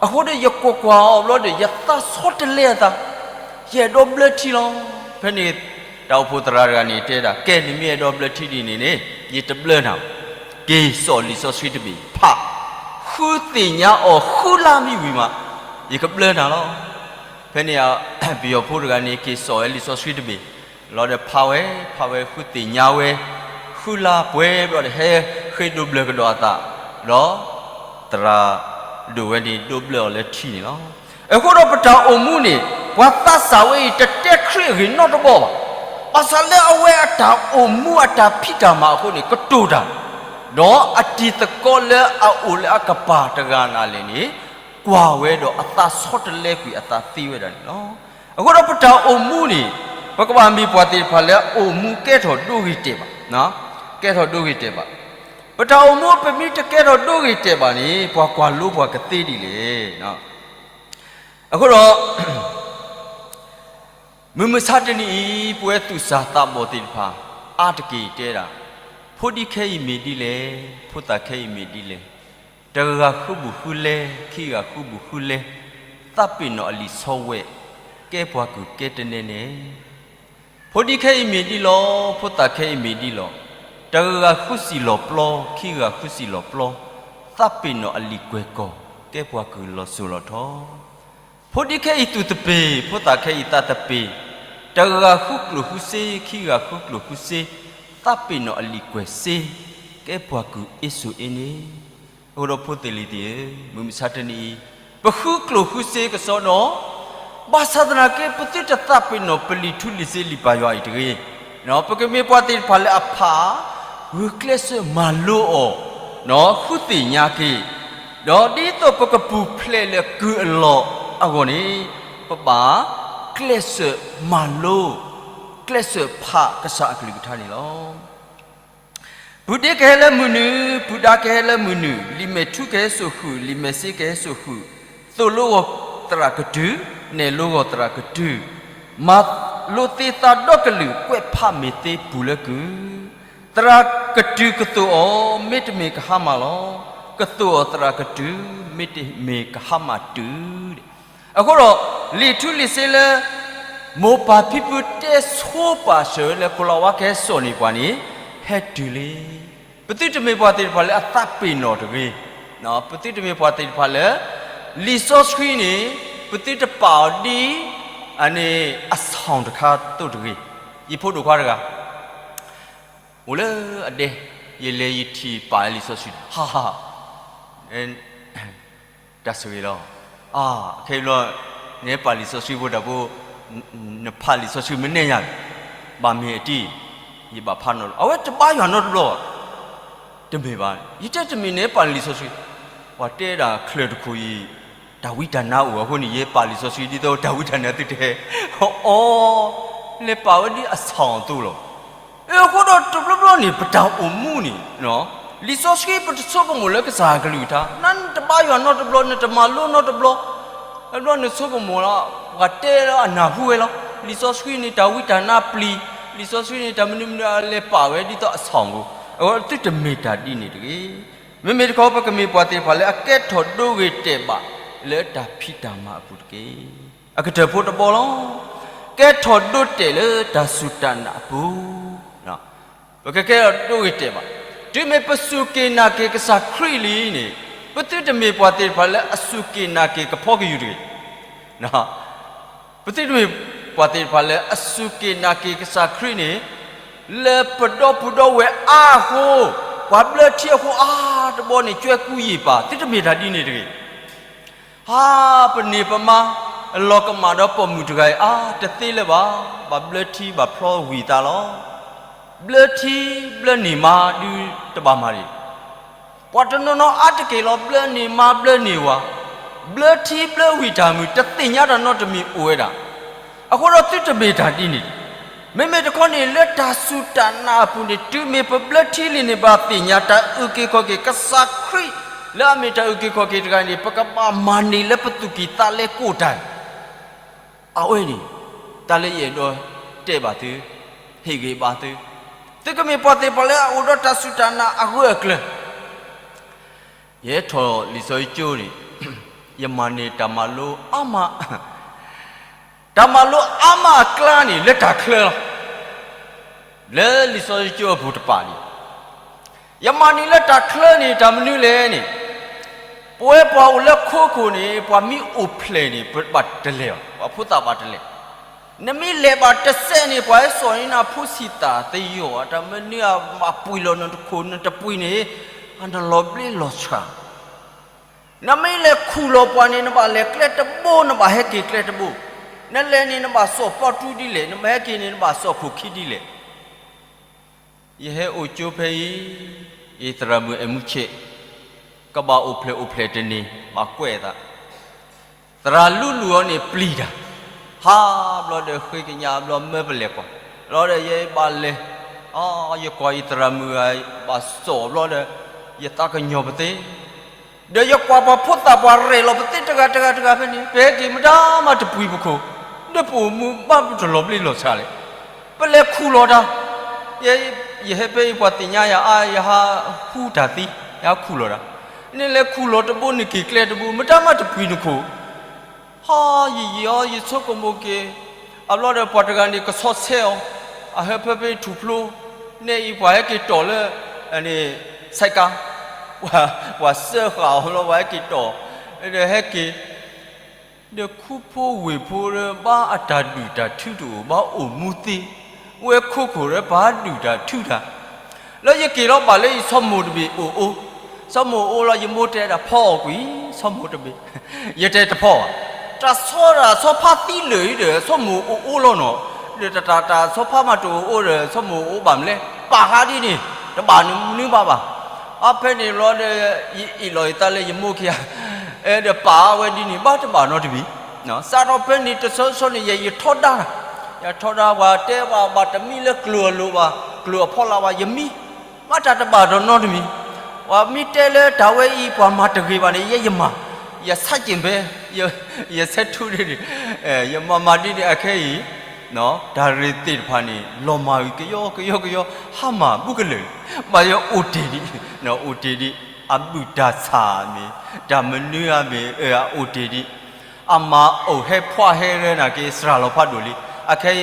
အဃိဒီးယကွၢ်ကွၢ်အီၤဘျီဒီး ယသးဆီတလဲအသး, ယအဲၣ်ဒိးဘျၢထံလီၤ. ဖဲန့ၣ် တၢ်အိၣ်ဖှိၣ်သရၣ်တဂၤန့ၣ်တဲဒၣ်, ကဲ နမ့ၢ်အဲၣ်ဒိးဘျၢထံဒ်န့ၣ်န့ၣ် ယတဘျၢနၤ, က့ၤစိာ်လံာ်စီဆှံတဘ့ၣ်ဖး, ဃုသ့ၣ်ညါအီၤဃုလါမ့ၢ်ဝံၤမး ယကဘျၢနၤလီၤ. ဖဲန့ၣ် ပယီၤဖိတဂၤန့ၣ် က့ၤစိာ်ဝဲလံာ်စီဆှံတဘ့ၣ်, လီၤဒီးဖးဝဲ, ဖးဝဲဃုသ့ၣ်ညါဝဲ, ဃုလါပှဲၤဘျီဒီး ဟဲဃ့ဒိးဘျၢကဒီးအသး, ဒီး သရၣ်ဒိၣ်ဝဲန့ၣ် ဒိးဘျၢအီၤလၢထံန့ၣ်လီၤ. အဃိဒီးပတၢ်အိၣ်မူန့ၣ် ပှၤသးစၢ်ဝဲအံၤ တတဲခရံာ်အဂ့ၢ်နီတဘီဘၣ်. ဘၣ်ဆၣ်လၢအဝဲအတၢ်အိၣ်မူအတၢ်ဖံးတၢ်မၤအဃိန့ၣ် ကတိၤတၢ်, ဒီးအတံၤသကိးလၢအအိၣ်လၢအကပၤတဂၤနၤလဲၣ်န့ၣ် ကွၢ်ဝဲဒီးအသးဆီတလဲကွံာ်အသးသ့ဝဲဒၣ်န့ၣ်လီၤ. အဃိဒီးပတၢ်အိၣ်မူန့ၣ် ပကဘၣ်မ့ၢ်ပှၤသ့ၣ်တဖၣ်လၢအအိၣ်မူကဲထီၣ်ဒိဂ့ၤတဲာ်ဘၣ်, ကဲထီၣ်ဒိဂ့ၤတဲာ်ဘၣ်. ပတၢ်အိၣ်မူပမ့ၢ်တကဲထီၣ်ဒိဂ့ၤတဲာ်ဘၣ်န့ၣ် ပှၤကွၢ်လိပှၤကသ့ဒ်လဲၣ်. အဃိဒီး မုၢ်မဆါတနံၤအံၤ ပဝဲသူၣ်စၢ်သးဘီၣ်သ့ၣ်တဖၣ် အါတက့ၢ်တဲဒၣ်, ဖိဒံခဲအံၤမ့ၢ်ဒ်လဲၣ်, ဖိသၣ်ခဲအံၤမ့ၢ်ဒ်လဲၣ်, တဂၤဃုဘူးဃုလဲ, ခံဂၤဃုဘူးဃုလဲ, သးပ့ၤနီၣ်အလံာ်ဆီဝဲ, ကဲပှၤကုၢ်ကဲတနဲနဲ, ဖိဒံခဲအံၤမ့ၢ်ဒ်လီၤ, ဖိသၣ်ခဲအံၤမ့ၢ်ဒ်လီၤ, တဂၤဃုစံၣ်လီၤပျီ, ခံဂၤဃုစံၣ်လီၤပျီ, သးပ့ၤနီၣ်အလံာ်ကွဲၢ်ကီၢ်, ကဲပှၤကုၢ်လီၤစိၤလီၤထီ. ဖိဒံခဲအံၤသူၣ်သပ့ၤ, ဖိသၣ်ခဲအံၤသးသပ့ၤ, တဂၤဃုကျိၣ်ဃုစ့, ခံဂၤဃုကျိၣ်ဃုစ့, သးပ့ၤနီၣ်အလံာ်ကွဲၢ်စ့, ကဲပှၤကုၢ်အ့စိၤအ့န့ၣ်. အဃိဒီးဖိသ့ၣ်လံၤသ့ၣ်ဧၢ, မုၢ်မဆါတနံၤအံၤ ပဃုကျိၣ်ဃုစ့ကစီဒီ, ဘၣ်ဆၣ်သနာ်က့ ပသုတသးပ့ၤနီၣ်ပလံာ်ထူလံာ်စ့လံာ်ပာ်ယွၤအံၤတဂ့ၤ. ပကမ့ၢ်ပှၤသ့ၣ်တဖၣ်လၢအဖး ဂုာ်ကျဲးစၢးမၤလိအီၤ, ဃုသ့ၣ်ညါက့ၤ, ဒီးဒ်သိးပကပူၤဖျဲးလၢကုၢ်အလီၢ်အဂီၢ်န့ၣ်, ပဘၣ်ကျဲးစၢးမၤလိ, ကျဲးစၢးဖးကစၢ်အကလုၢ်ကထါန့ၣ်လီၤ. ပုၢ်ဒ့ကဟဲလၢမုၢ်နုာ်, ပုၢ်ဒါကဟဲလၢမုၢ်နုာ်, လံာ်မဲာ်ထူကဟဲစိာ်ဃုာ်, လံာ်မဲာ်စ့ကဟဲစိာ်ဃုာ်, သိၣ်လိဂီၤသရၣ်ကတုၤ, နဲၣ်လိဂီၤသရၣ်ကတုၤ, မၤလိသ့သးဒီကလုာ်, ကွဲးဖးမ့ၢ်သ့ပူၤလၢကုၢ်, သရၣ်ကတုၤကသိၣ်အီၤ, မ့တမ့ၢ်ကဟါမၢ်လီၤ, ကသိၣ်အီၤ သရၣ်ကတုၤ, မ့တမ့ၢ်ကဟါမၢ်တုၤ. အဃိဒီး လံာ်ထူလံာ်စ့လၢ မိၢ်ပၢ်ဖံဖုတဲဆိပာ်စၢၤလၢ ကိၤလၤဝါကဟဲစိာ်န့ၢ်ပှၤန့ၣ် ဟဲတုၤလံ. ပသုတမ့ၢ်ပှၤသ့ၣ်တဖၣ်လၢအသးပ့ၤနီၣ်တဂ့ၤ, ပသုတမ့ၢ်ပှၤသ့ၣ်တဖၣ်လၢ လံာ်စီဆှံန့ၣ် ပသုတပာ်အီၤဒ် အန့ၣ် အဆၣ်တခါသိးတဂ့ၤ. ယဖိဒိၣ်ခွါတဂၤ အိၣ်လၢအဒဲ, ယလဲၤယထံၣ်ပာ်လံာ်စီဆှံ, ဟါဟါ တၢ်ဆိၣ်ဂ့ၤလီၤ. အခဲအံၤဘျီ နဟဲပာ်လံာ်စီဆှံဖိတၢ်ဖိ, နဖးလံာ်စီဆှံမ့ၢ်နဲၣ်ညါ, ဘၣ်မ့ၢ်အတံၢ်, ယဘၣ်ဖးနီတဘျီ, အဝဲတဘါယွၤနီတဘျီဘၣ်. တမ့ၢ်ဘၣ်, ယတဲတမ့ၢ်နဟဲပာ်လံာ်စီဆှံ, ပှၤတဲဒၣ်ချၢၣ်တခိၣ်အံၤ တၢ်ဝံတၢ်နါအိၣ်အဃိန့ၣ် ယဟဲပာ်လံာ်စီဆှံဒ်သိးတၢ်ဝံတၢ်နါသုတဟဲ, အီ, လဲၤပာ်ဝဲဒ်အဆၣ်အသိးလီၤ. အဃိဒီးတဘျီဘျီန့ၣ် ပတၢ်အိၣ်မူန့ၣ် လံာ်စီဆှံပတဆိကမိၣ်လၢကစၢ်အကလုၢ်ကထါ, နတဘါယွၤနီတဘျီ, နတမၤလိနီတဘျီ, တဘျီနဆိကမိၣ်လီၤ, ပှၤတဲလၢအနၢ်ဟူဝဲလီၤ. လံာ်စီဆှံန့ၣ် တၢ်ဝံတၢ်နါပျံၤ, လံာ်စီဆှံန့ၣ်တၢ်မနုၤမနုၤလဲၤပာ်ဝဲဒ်သိးအဆၣ်အသိး, အဝဲသုတမ့ၢ်တၢ်ဒ်န့ၣ်တဂ့ၤ. မ့မ့ၢ်တခီ ပကမ့ၢ်ပှၤသ့ၣ်တဖၣ်လၢအကဲထီၣ်ဒိဂ့ၤတဲာ်ဘၣ်လၢတၢ်ဖံးတၢ်မၤအပူၤတက့ၢ်. အကတၢၢ်ဖိတဘီလီၤ. ကဲထီၣ်ဒိတဲာ်လၢတၢ်စူၢ်တၢ်နာ်အပူၤ, ပကကဲထီၣ်ဒိဂ့ၤတဲာ်ဘၣ်. တုၤမ့ၢ်ပစူၢ်က့ၤနာ်က့ၤကစၢ်ခရံာ်လံန့ၣ်, ပသုတမ့ၢ်ပှၤသ့ၣ်တဖၣ်လၢအစူၢ်က့ၤနာ်က့ၤကဖီကယူၤတဂ့ၤ. ပသုတမ့ၢ်ပှၤသ့ၣ်တဖၣ်လၢအစူၢ်က့ၤနာ်က့ၤကစၢ်ခရံာ်န့ၣ်, လၢပဒီပုၢ်ဒီဝဲၢ်အါအဃိ, ပှၤဘျၢထံအဃိအါတဘီန့ၣ် ကွဲကူယံာ်ပာ်, သုတမ့ၢ်တၢ်ဒ်န့ၣ်တဂ့ၤ. ဟါ, ပန့ၢ်ပမါ လီၤကမၣ်ဒီးပိာ်မုၣ်တဂၤအံၤ အါတသ့လၢၤဘၣ်, ဘၣ်ဘျၢထံဘၣ်ဖျီဝံၤသးလီၤ. ဘျၢထံဘျၢန့ၢ်မါဒုးတဘၣ်မၤတဂ့ၤ. ပှၤတနီၤနီၤအါတက့ၢ်လီၤ ဘျၢန့ၢ်မါဘျၢန့ၢ်ဝၤ, ဘျၢထံဘျၢဝံၤတၢ်မုၢ် တသ့ၣ်ညါတၢ်နီတမံၤအိၣ်ဝဲဒၣ်. အဃိဒီးသုတမ့ၢ်တၢ်ဒ်န့ၣ်တဂ့ၤ. မ့မ့ၢ်တခီန့ၣ် လၢတၢ်စူၢ်တၢ်နာ်အပူၤန့ၣ် တုၤမ့ၢ်ပဘျၢထံလံန့ၣ် ဘၣ်သ့ၣ်ညါတၢ်အုၣ်က့ၤခီၣ်က့ၤ ကစၢ်ခရံာ်လၢအမ့ၢ်တၢ်အုၣ်က့ၤခီၣ်က့ၤတဂၤန့ၣ် ပကဘၣ်မၤန့ၢ်လၢပသူၣ်ကံၢ်သးလဲကိၣ်တၢ် အဝဲန့ၣ် တၢ်လၢယအဲၣ်ဒိးတဲဘၣ်သု, ဟ့ၣ်ဂ့ၤဘၣ်သု, သုကမ့ၢ်ပှၤသ့ၣ်တဖၣ်လၢအအိၣ်ဒီးတၢ်စူၢ်တၢ်နာ်အဂၢၢ်အကျၢၤ, ယဟဲထီၣ်လံာ်စီဆှံကၠိန့ၣ် ယမၤန့ၢ်တၢ်မၤလိအါမး, တၢ်မၤလိအါမးအကျါန့ၣ် လၢတၢ်ချၢလီၤ. လၢလံာ်စီဆှံကၠိအပူၤတပၤန့ၣ် ယမၤန့ၢ်လၢတၢ်ချၢန့ၣ် တၢ်မနုၤလဲၣ်န့ၣ်, ပဝဲပှၤအိၣ်လၢခိခိၣ်န့ၣ် ပှၤမ့ၢ်အိၣ်ဖျဲၣ်န့ၣ် ပဘၣ်တလဲၤဘၣ်, ပှၤဖိသၣ်ဘၣ်တလဲၤ. နမ့ၢ်လဲၤဘၣ်တစဲးန့ၣ် ပှၤဟဲစိာ်န့ၢ်နၤဖိဆံးသၣ်သယီၤ, တၢ်မနုၤအဘၣ်ပှံၢ်လီၤနတခိၣ် နတပှံၢ်န့ၣ် အနလီၤဘျ့လီၤဆှး နမ့ၢ်လဲၤခူၣ်လီၤပှၤန့ၣ် နဘၣ်လဲၤကျဲတဘိ နဘၣ်ဟဲက့ၤကျဲတဘိ, နလဲၤန့ၣ် နဘၣ်စိာ်ပီၣ်တူဒ်လဲၣ်, နမ့ၢ်ဟဲက့ၤန့ၣ် နဘၣ်စိာ်ခိၣ်ခံဒ်လဲၣ်. ယဟဲအိၣ်ကၠိဖဲအံၤ, ယသရၣ်မုၣ်အဲၣ်မူဆဲး, ကဘၣ်အိၣ်ဖျဲၣ်အိၣ်ဖျဲၣ်တန့ၢ် ဘၣ်ကွဲးအသး, သရၣ်လူလူအီၤန့ၣ်ပျံၤတၢ်, ဟးဘျီဒီးဃ့ကညးဘျီမၢပလဲၤကွၢ်, ဘျီဒီးယဘၣ်လဲၤ, ယကွၢ်ယသရၣ်မုၣ်ဂၤဘၣ်စိာ်ဘျီဒီး, ယသးကညီၤပသ့ ဒီးယကွၢ်ပှၤဖိသၣ်ပှၤရဲၣ်လီၤပသ့တဂၤတဂၤတဂၤဖဲန့ၣ် ပဟဲက့ၤမတၤမးတပှံၤပခိၣ်, ဒီးပအိၣ်မူဘၣ်ပတလီၤဘျ့လီၤဆှးလဲၣ်. ပလဲၤခူၣ်လီၤတၢ်, ယဟဲဖဲအံၤပှၤသ့ၣ်ညါယၤအါ ယဟးဟူတၢ်သံ, ယဟးခူၣ်လီၤတၢ်, နလဲၤခူၣ်လီၤတဘိ နက့ၤကျဲတဘိ မတၤမးတပှံၤနခိၣ် ဟီယယံာ်အီၤ ယဆိကမိၣ်က့ၤ, အဘျီဒီးပှၤတဂၤန့ၣ်ကဆီဆဲအီၤ, အဟၢဖၢဖဲထူၣ်ဖျိ, န့ၣ်အံၤပှၤဟဲက့ၤတီၢ်လၢ, န့ၣ်, ဆဲးကါ, ပှၤစၢဃာ်အီၤလီၤ ပှၤဟဲက့ၤတီၢ်, ဒီးဟဲက့ၤ, ဒီးခူဖိဝ့ၢ်ဖိလၢဘၣ်အတၢ်ဒုၣ်တၢ်ထုတအိၣ် ဘၣ်အိၣ်မူသ့, ဝဲခိခိၣ်လၢပှၤဒုၣ်တၢ်ထုတၢ် လၢယက့ၤလီၤဘၣ်လၢအံၤ ဆီမိၢ်တဘ့ၣ်အိၣ်အိၣ်, ဆီမိၢ်အိၣ်လီၤ ယမိၢ်တဲဒၣ်ဖီအီၣ်ကွံာ်, ဆီမိၢ်တဘ့ၣ်, ယတဲတဖီဘၣ်, တၢ်ဆီတၢ်ဆီဖါသံလၢာ်အံၤဒီး ဆီမိၢ်အိၣ်အိၣ်လီၤနီၤ, ဒီးတၢ်တၢ်တၢ်ဆီဖါမးတအိၣ်အိၣ်ဒီး ဆီမိၢ်အိၣ်ဘၣ်မလဲၣ်, ပာ်ဃါဒ်န့ၣ်, တဘၣ်နုၤဘၣ်ဘၣ်, အဖဲန့ၣ်လီၤဒီး, ယအ့ၣ်လီၤယသးလၢယမိၢ်ခံဂၤ, အဲဒီးပာ်အဝဲဒ်န့ၣ် ဘၣ်တဘၣ်နီတမံၤ စးထီၣ်ဖဲန့ၣ်တဆီဆီန့ၣ် ယဲယထီဒါ, ယထီဒါ ပှၤတဲဘၣ်ဘၣ်တမံၤလၢကျိာ်အလိၤဘၣ်, ကျိာ်အဖီလာ်ဘၣ် ယမံ, ဘၣ်တၢ်တဘၣ်ဒီးနီတမံၤ, ပှၤမ့ၢ်တဲလၢတၢ်ဝဲအံၤ ပှၤမၤတဂ့ၤဘၣ်န့ၣ် ယဲယမၤ, ယဆါက့ၣ်ဘဲ, ယဆဲထူဒ်န့ၣ်, ယမၤမၤဒ်န့ၣ် အခဲအံၤ, တၢ်ရ့သ့ၣ်တဖၣ်န့ၣ် လီၤမၢ်ဝံၤကယီကယီကယီ, ဟါမၢ်ဘူးကလၢာ်, ဘၣ်ယအိၣ်တ့ၢ်ဒံး, အိၣ်တ့ၢ်ဒံး, အဘုၣ်တၢ်ဆၣ်မ့ၢ်, တၢ်မနုၤအမ့ၢ်, အအိၣ်တ့ၢ်ဒံး, အမၤအိၣ်ဟဲဖှးဟဲရၢနာ်က့ စှၤလီၤဖးဒိၣ်လံ, အခဲ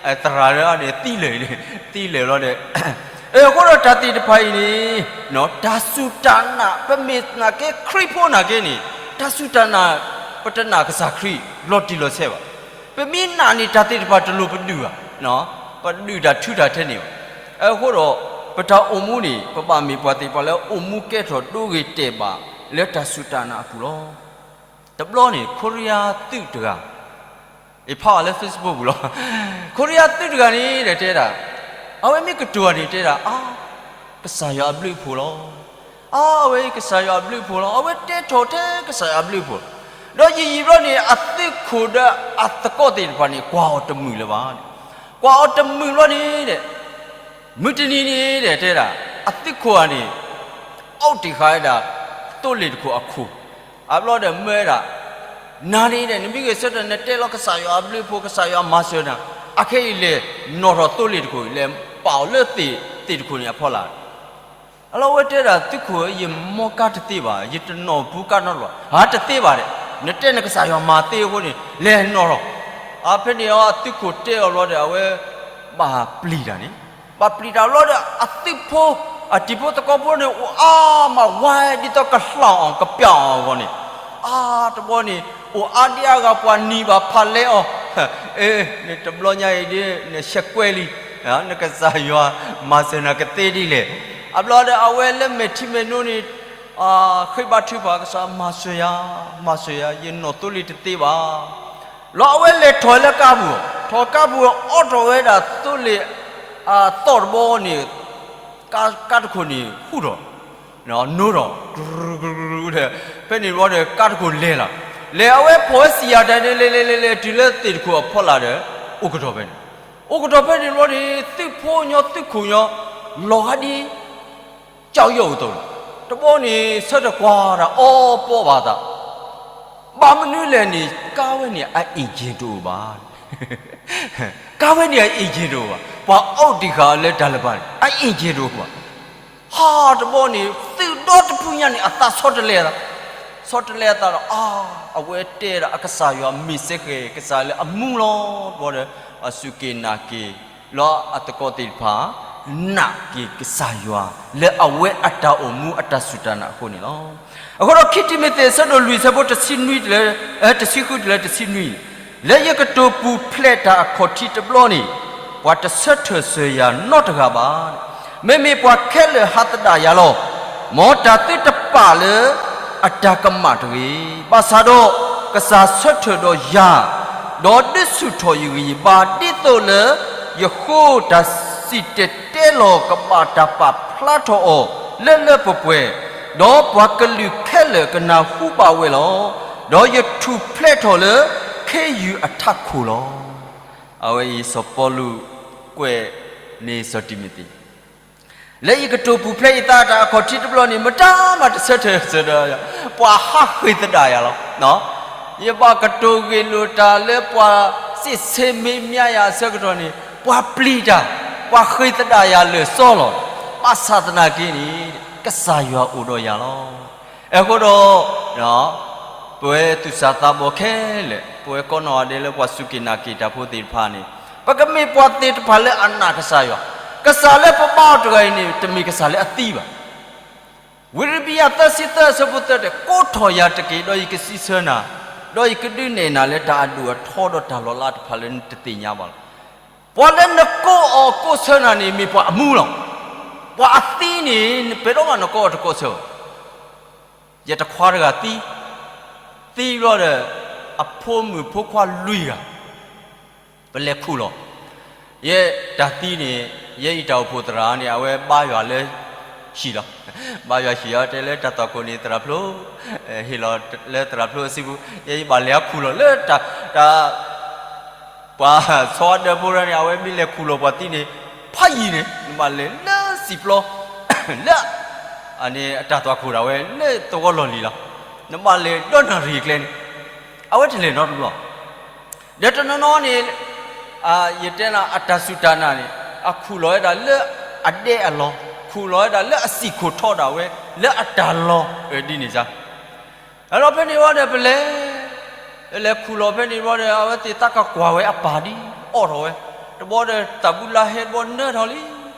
အံၤ, သရၣ်ရၢန့ၣ် သံလၢာ်, သံလၢာ်လီၤဒီး, အဃိဒီးတၢ်သ့ၣ်တဖၣ်အံၤန့ၣ်, တၢ်စူၢ်တၢ်နာ် ပမ့ၢ်နာ်က့ခရံာ်ဖိနာ်က့န့ၣ်, တၢ်စူၢ်တၢ်နာ်, ပတနာ်ကစၢ်ခရံာ်လီၤတံၢ်လီၤဆဲးဘၣ်, ပမ့ၢ်နာ်န့ၣ် တၢ်သ့ၣ်တဖၣ်တလိၣ်ပဒုးဘၣ်, ပဒုးတၢ်ထုတၢ်ထဲန့ၣ်ဘၣ်, အဃိဒီး, ပတၢ်အိၣ်မူန့ၣ် ပဘၣ်မ့ၢ်ပှၤသ့ၣ်တဖၣ်လၢအိၣ်မူကဲထီၣ်ဒိဂ့ၤတဲာ်ဘၣ်လၢတၢ်စူၢ်တၢ်နာ်အပူၤလီၤ. တဘျီန့ၣ် ခိရံယါသုးတဂၤ, ယဖးအီၤလၢ Facebook ပူၤလီၤ. ခိရံယါသုးတဂၤန့ၣ်ဒီးတဲဒၣ်, အဝဲမ့ၢ်ကတိၤတၢ်န့ၣ်တဲဒၣ်, အါ, ကစၢ်ယွၤအဘျုးအဖှိၣ်လီၤ. အါ, အဝဲအံၤကစၢ်ယွၤအဘျုးအဖှိၣ်လီၤ. အဝဲတဲထီၣ်ထဲကစၢ်ယွၤအဘျုးအဖှိၣ်လီၤ. ဒီးယံာ်ယံာ်ဘျီန့ၣ် အသုးခိၣ်ဒီးအသကိးသ့ၣ်တဖၣ်န့ၣ် ကွၢ်အီၤတမုာ်လၢၤဘၣ်. ကွၢ်အီၤတမုာ်ဘျီန့ၣ်ဒီး မုၢ်တနံၤန့ၣ်ဒီးတဲဒၣ်, အသုးခိၣ်ဧါန့ၣ်, အိၣ်တ့ၢ်ဃာ်ဝဲဒၣ်, သိလ့ၣ်တခိၣ်အခိၣ်, အဘျီဒီးမၢဝဲဒၣ်, နၤန့ၣ်ဒီး နမ့ၢ်ဂဲၤဆၢထၢၣ် နတဲလီၤကစၢ်ယွၤအဘျုးအဖှိၣ် ကစၢ်ယွၤမၤစၢၤနၤ, အခဲအံၤလဲၤနီၣ်ထီၣ်သိလ့ၣ်တခိၣ် လဲၤပာ်အီၤလၢသ့ၣ်တခိၣ်န့ၣ်အဖီလာ် အလီၢ်ဝဲတဲဒၣ် သုးခိၣ်ဧၢ ယမီကါတသ့ဘၣ်, ယတနီၣ်ဘူးကါနီတဘျီ, ဟးတသ့ဘၣ်ဒီး, နတဲနကစၢ်ယွၤမၤသ့အဃိန့ၣ် လဲၤနီၣ်ထီၣ်, အဖဲန့ၣ်အသုးခိၣ်တဲအီၤဘျီဒီး အဝဲ, ဘၣ်ပျံၤတၢ်န့ၣ်, ဘၣ်ပျံၤတၢ်ဘျီဒီး အသုးဖိ, အတံၤဖိသကိးဖိန့ၣ် အိၣ်အါမးဝဲဒ်သိးကလှၢ်အီၤကပျၢ်အီၤအဂီၢ်န့ၣ်, အါတဘျီန့ၣ်, အိၣ်အါဒံးအါဂၤပှၤနံၤဘၣ်ဖးလဲအီၤ, အ့, နတဘျီညါအံၤဒ်, နဆဲးကွဲလံ, နကစၢ်ယွၤမၤစၢၤနၤကသ့ဒ်လဲၣ်, အဘျီဒီးအဝဲလၢမဲာ်ထံမဲာ်နိန့ၣ်, ဃ့ဘါထုကဖၣ် ကစၢ်မၤစၢၤယၤ, မၤစၢၤယၤ ယနီၣ်သိလ့ၣ်တသ့ဘၣ်, လီၤအဝဲလဲၤထီၣ်လၢကါပူၤ, ထီၣ်ကါပူၤအီထီၣ်ဝဲဒၣ်သိလ့ၣ်, အသီၣ်တဘီန့ၣ်, ကါတခိၣ်န့ၣ်ဃူထီၣ်, နိထီၣ်, ဒီး, ဖဲန့ၣ်ဘျီဒီးကါတခိၣ်လဲၤလီၤ, လဲၤအဝဲဖီၣ်ဝဲစံၣ်ယၤတၢ်န့ၣ် လဲၤလဲၤလဲၤလဲၤတုၤလၢသ့ၣ်တခိၣ်အဖီလာ်ဒီး, အိၣ်ကတီၢ်ဖဲန့ၣ် အိၣ်ကတီၢ်ဖဲန့ၣ်တဘျီန့ၣ် သုးဖိညီသုးခိၣ်ညီ လီၤဂာ်ဒ် ကၠီယိၣ်အသိးလီၤ. တဘျီန့ၣ် ဆၢထၢၣ်ကွၢ်တၢ်အီပီဘၣ်သး, ဘၣ်မနုၤလဲၣ်န့ၣ် ကါဝဲန့ၣ်အ engine တအိၣ်ဘၣ်. ကါဝဲန့ၣ်အ engine တအိၣ်ဘၣ်. ပှၤအိၣ်တံၢ်ဃာ်အီၤလၢတၢ်လၢၤဘၣ်န့ၣ် အ engine တအိၣ်ဘၣ်. ဟါတဘျီန့ၣ် သုးဒီတဖုညါန့ၣ် အသးဆီတလဲအသး, ဆီတလဲအသးဒီး အါ, အဝဲတဲဒၣ်အကစၢ်ယွၤမ့ၢ်စ့ၢ်ကီး ကစၢ်လၢအမူလီၤ. တဘျီဒီး အစူၢ်က့ၤနာ်က့ၤ လၢအသကိးသ့ၣ်တဖၣ် နာ်က့ၤကစၢ်ယွၤ လၢအဝဲအတၢ်အိၣ်မူအတၢ်စူၢ်တၢ်နာ်အဃိန့ၣ်လီၤ. အဃိဒီး ခံတံၤမသ့း အဆၢဒိၣ်လွံၢ် အဆၢဖိတဆံနွံတုၤလၢ, တဆံဃုတုၤလၢတဆံနွံ, လၢယကတိၤပူၤဖျဲးတၢ်အခီၣ်ထံးတဘျီန့ၣ် ပှၤတဆၢထၢၣ်စၢၤယၤနီတဂၤဘၣ်. မ့မ့ၢ်ပှၤခဲလၢာ်ဟးသဒၣ်ယၤလီၤ. မ်တၢ်သုတပာ်လၢအတၢ်ကမၣ်တဂ့ၤ. ဘၣ်ဆၣ်ဒီး ကစၢ်ဆၢထၢၣ်ဒီးယၤ, ဒီးဒုးဆူၣ်ထီၣ်ယဂံၢ်ယဘါ ဒ်သိးလၢယဃိတၢ်စံၣ်တဲၤတဲလီၤကဘၣ်တၢ်ပာ်ဖျါထီၣ်အီၤလၢလၢပှဲၤပှဲၤ, ဒီးပှၤကလုာ်ခဲလၢာ်ကနၢ်ဟူဘၣ်ဝဲလီၤ. ဒီးယထူၣ်ဖျဲးထီၣ်လၢခ့ယုၢ်အထးခိၣ်လီၤ. အဝဲအံၤစီၤပီလူးကွဲးန့ၢ်စီၤတံၤမသ့း လၢယကတိၤပူၤဖျဲးယသးတၢ်အခီၣ်ထံးတဘျီန့ၣ် မတၤမၤတဆၢထၢၣ်စၢၤဒီးယၤ, ပှၤဟးဃ့ၢ်သဒၣ်ယၤလီၤ. ယဘၣ်ကတိၤဂ့ၢ်လိာ်တၢ်လၢပှၤစံးဆ့မ့မ့ၢ်ယၤအဆၢကတီၢ်န့ၣ် ပှၤပျံၤတၢ်, ပှၤဃ့ၢ်သဒၣ်ယၤလၢာ်စီလီၤ. ဘၣ်ဆၣ်သနာ်က့န့ၣ် ကစၢ်ယွၤအိၣ်ဒီးယၤလီၤ. အဃိဒီး ပဝဲသူၣ်စၢ်သးဘီၣ်ခဲလၢာ်, ပဝဲကိးနီၢ်ဂၤဒဲးလၢပှၤစူၢ်က့ၤနာ်က့ၤတၢ်ဖိသ့ၣ်တဖၣ်န့ၣ်, ပကမ့ၢ်ပှၤသ့ၣ်တဖၣ်လၢအနာ်ကစၢ်ယွၤ, ကစၢ်လၢပဘါအီၤတဂၤအံၤန့ၣ် တမ့ၢ်ကစၢ်လၢအသံဘၣ်. ဝံယံးရမံယၤသၢဆံသၢ အဆၢဖိသၢတဲ, ကိးထီၣ်ယၤတက့ၢ်, ဒီးယကစံးဆၢနၤ, ဒီးယကဒုးနဲၣ်နၤလၢတၢ်အဒိၣ်အထီဒီးတၢ်လီၤလးတဖၣ်လၢနတသ့ၣ်ညါဘၣ်လီၤ. ပှၤလၢနကိးအီၤကိးဆၢနၤန့ၣ် မ့ၢ်ပှၤအမူလီၤ. ပှၤအသံန့ၣ် ပှဲၤဒီးမးနကိးအီၤတကိးဆၢဘၣ်. ယတခွါတဂၤသံ, သံဘျီဒီး အဖိမုၣ်ဖိခွါလွံၢ်ဂၤ ပလဲၤခူၣ်လီၤ. ယဲတၢ်သံန့ၣ် ယဲအံၤတၢ်အိၣ်ဖှိၣ်သရၣ်န့ၣ် အဝဲဘါယွၤလၢဟံၣ်လီၤ. ဘါယွၤဟံၣ်အီၤ တဲလၢတၢ်သွၣ်ခိၣ်န့ၣ် သရၣ်ဖျိ, ဟ့ၣ်လီၤလၢသရၣ်ဖျိအစုပူၤ, ယဲအံၤဘၣ်လဲၤခူၣ်လီၤလၢတၢ်, တၢ် ပှၤဆီအဒၢဖိရၢန့ၣ် အဝဲမ့ၢ်လဲၤခူၣ်လီၤပှၤသံန့ၣ် ဖးယံၤန့ၣ် နဘၣ်လဲၤလၢစံာ်ပျီ, လၢ အန့ၣ်အတၢ်သွၣ်ခိၣ်ဒၣ်ဝဲလၢသဝီလီၢ်လံၤလီၤ. နဘၣ်လဲၤဒီနၣ်ရံၣ်အကျဲန့ၣ်, အဝဲတလဲၤနီတဘျီ. ဒီးတနီၤနီၤန့ၣ် ယတဲနၤအတၢ်စူၢ်တၢ်နာ်န့ၣ် အခူၣ်လီၤဝဲဒၣ်လၢအဒဲအလီၤ, ခူၣ်လီၤဝဲဒၣ်လၢအစံၣ်ခိၣ်ထီဒၣ်ဝဲ လၢအတၢ်လီၤဒ်န့ၣ်စါ ဒီးဖဲန့ၣ်ဝံၤဒီး ပလဲၤ, လဲၤခူၣ်လီၤဖဲန့ၣ်ဝံၤဒီး အဝဲသ့ၣ်သးကကွၢ်ဝဲအပၢ်ဒ်အီၣ်ထီၣ်ဝဲ, တဘျီဒီးတၢ်ဘူလါဟဲတဘျီနၢထီၣ်လံ.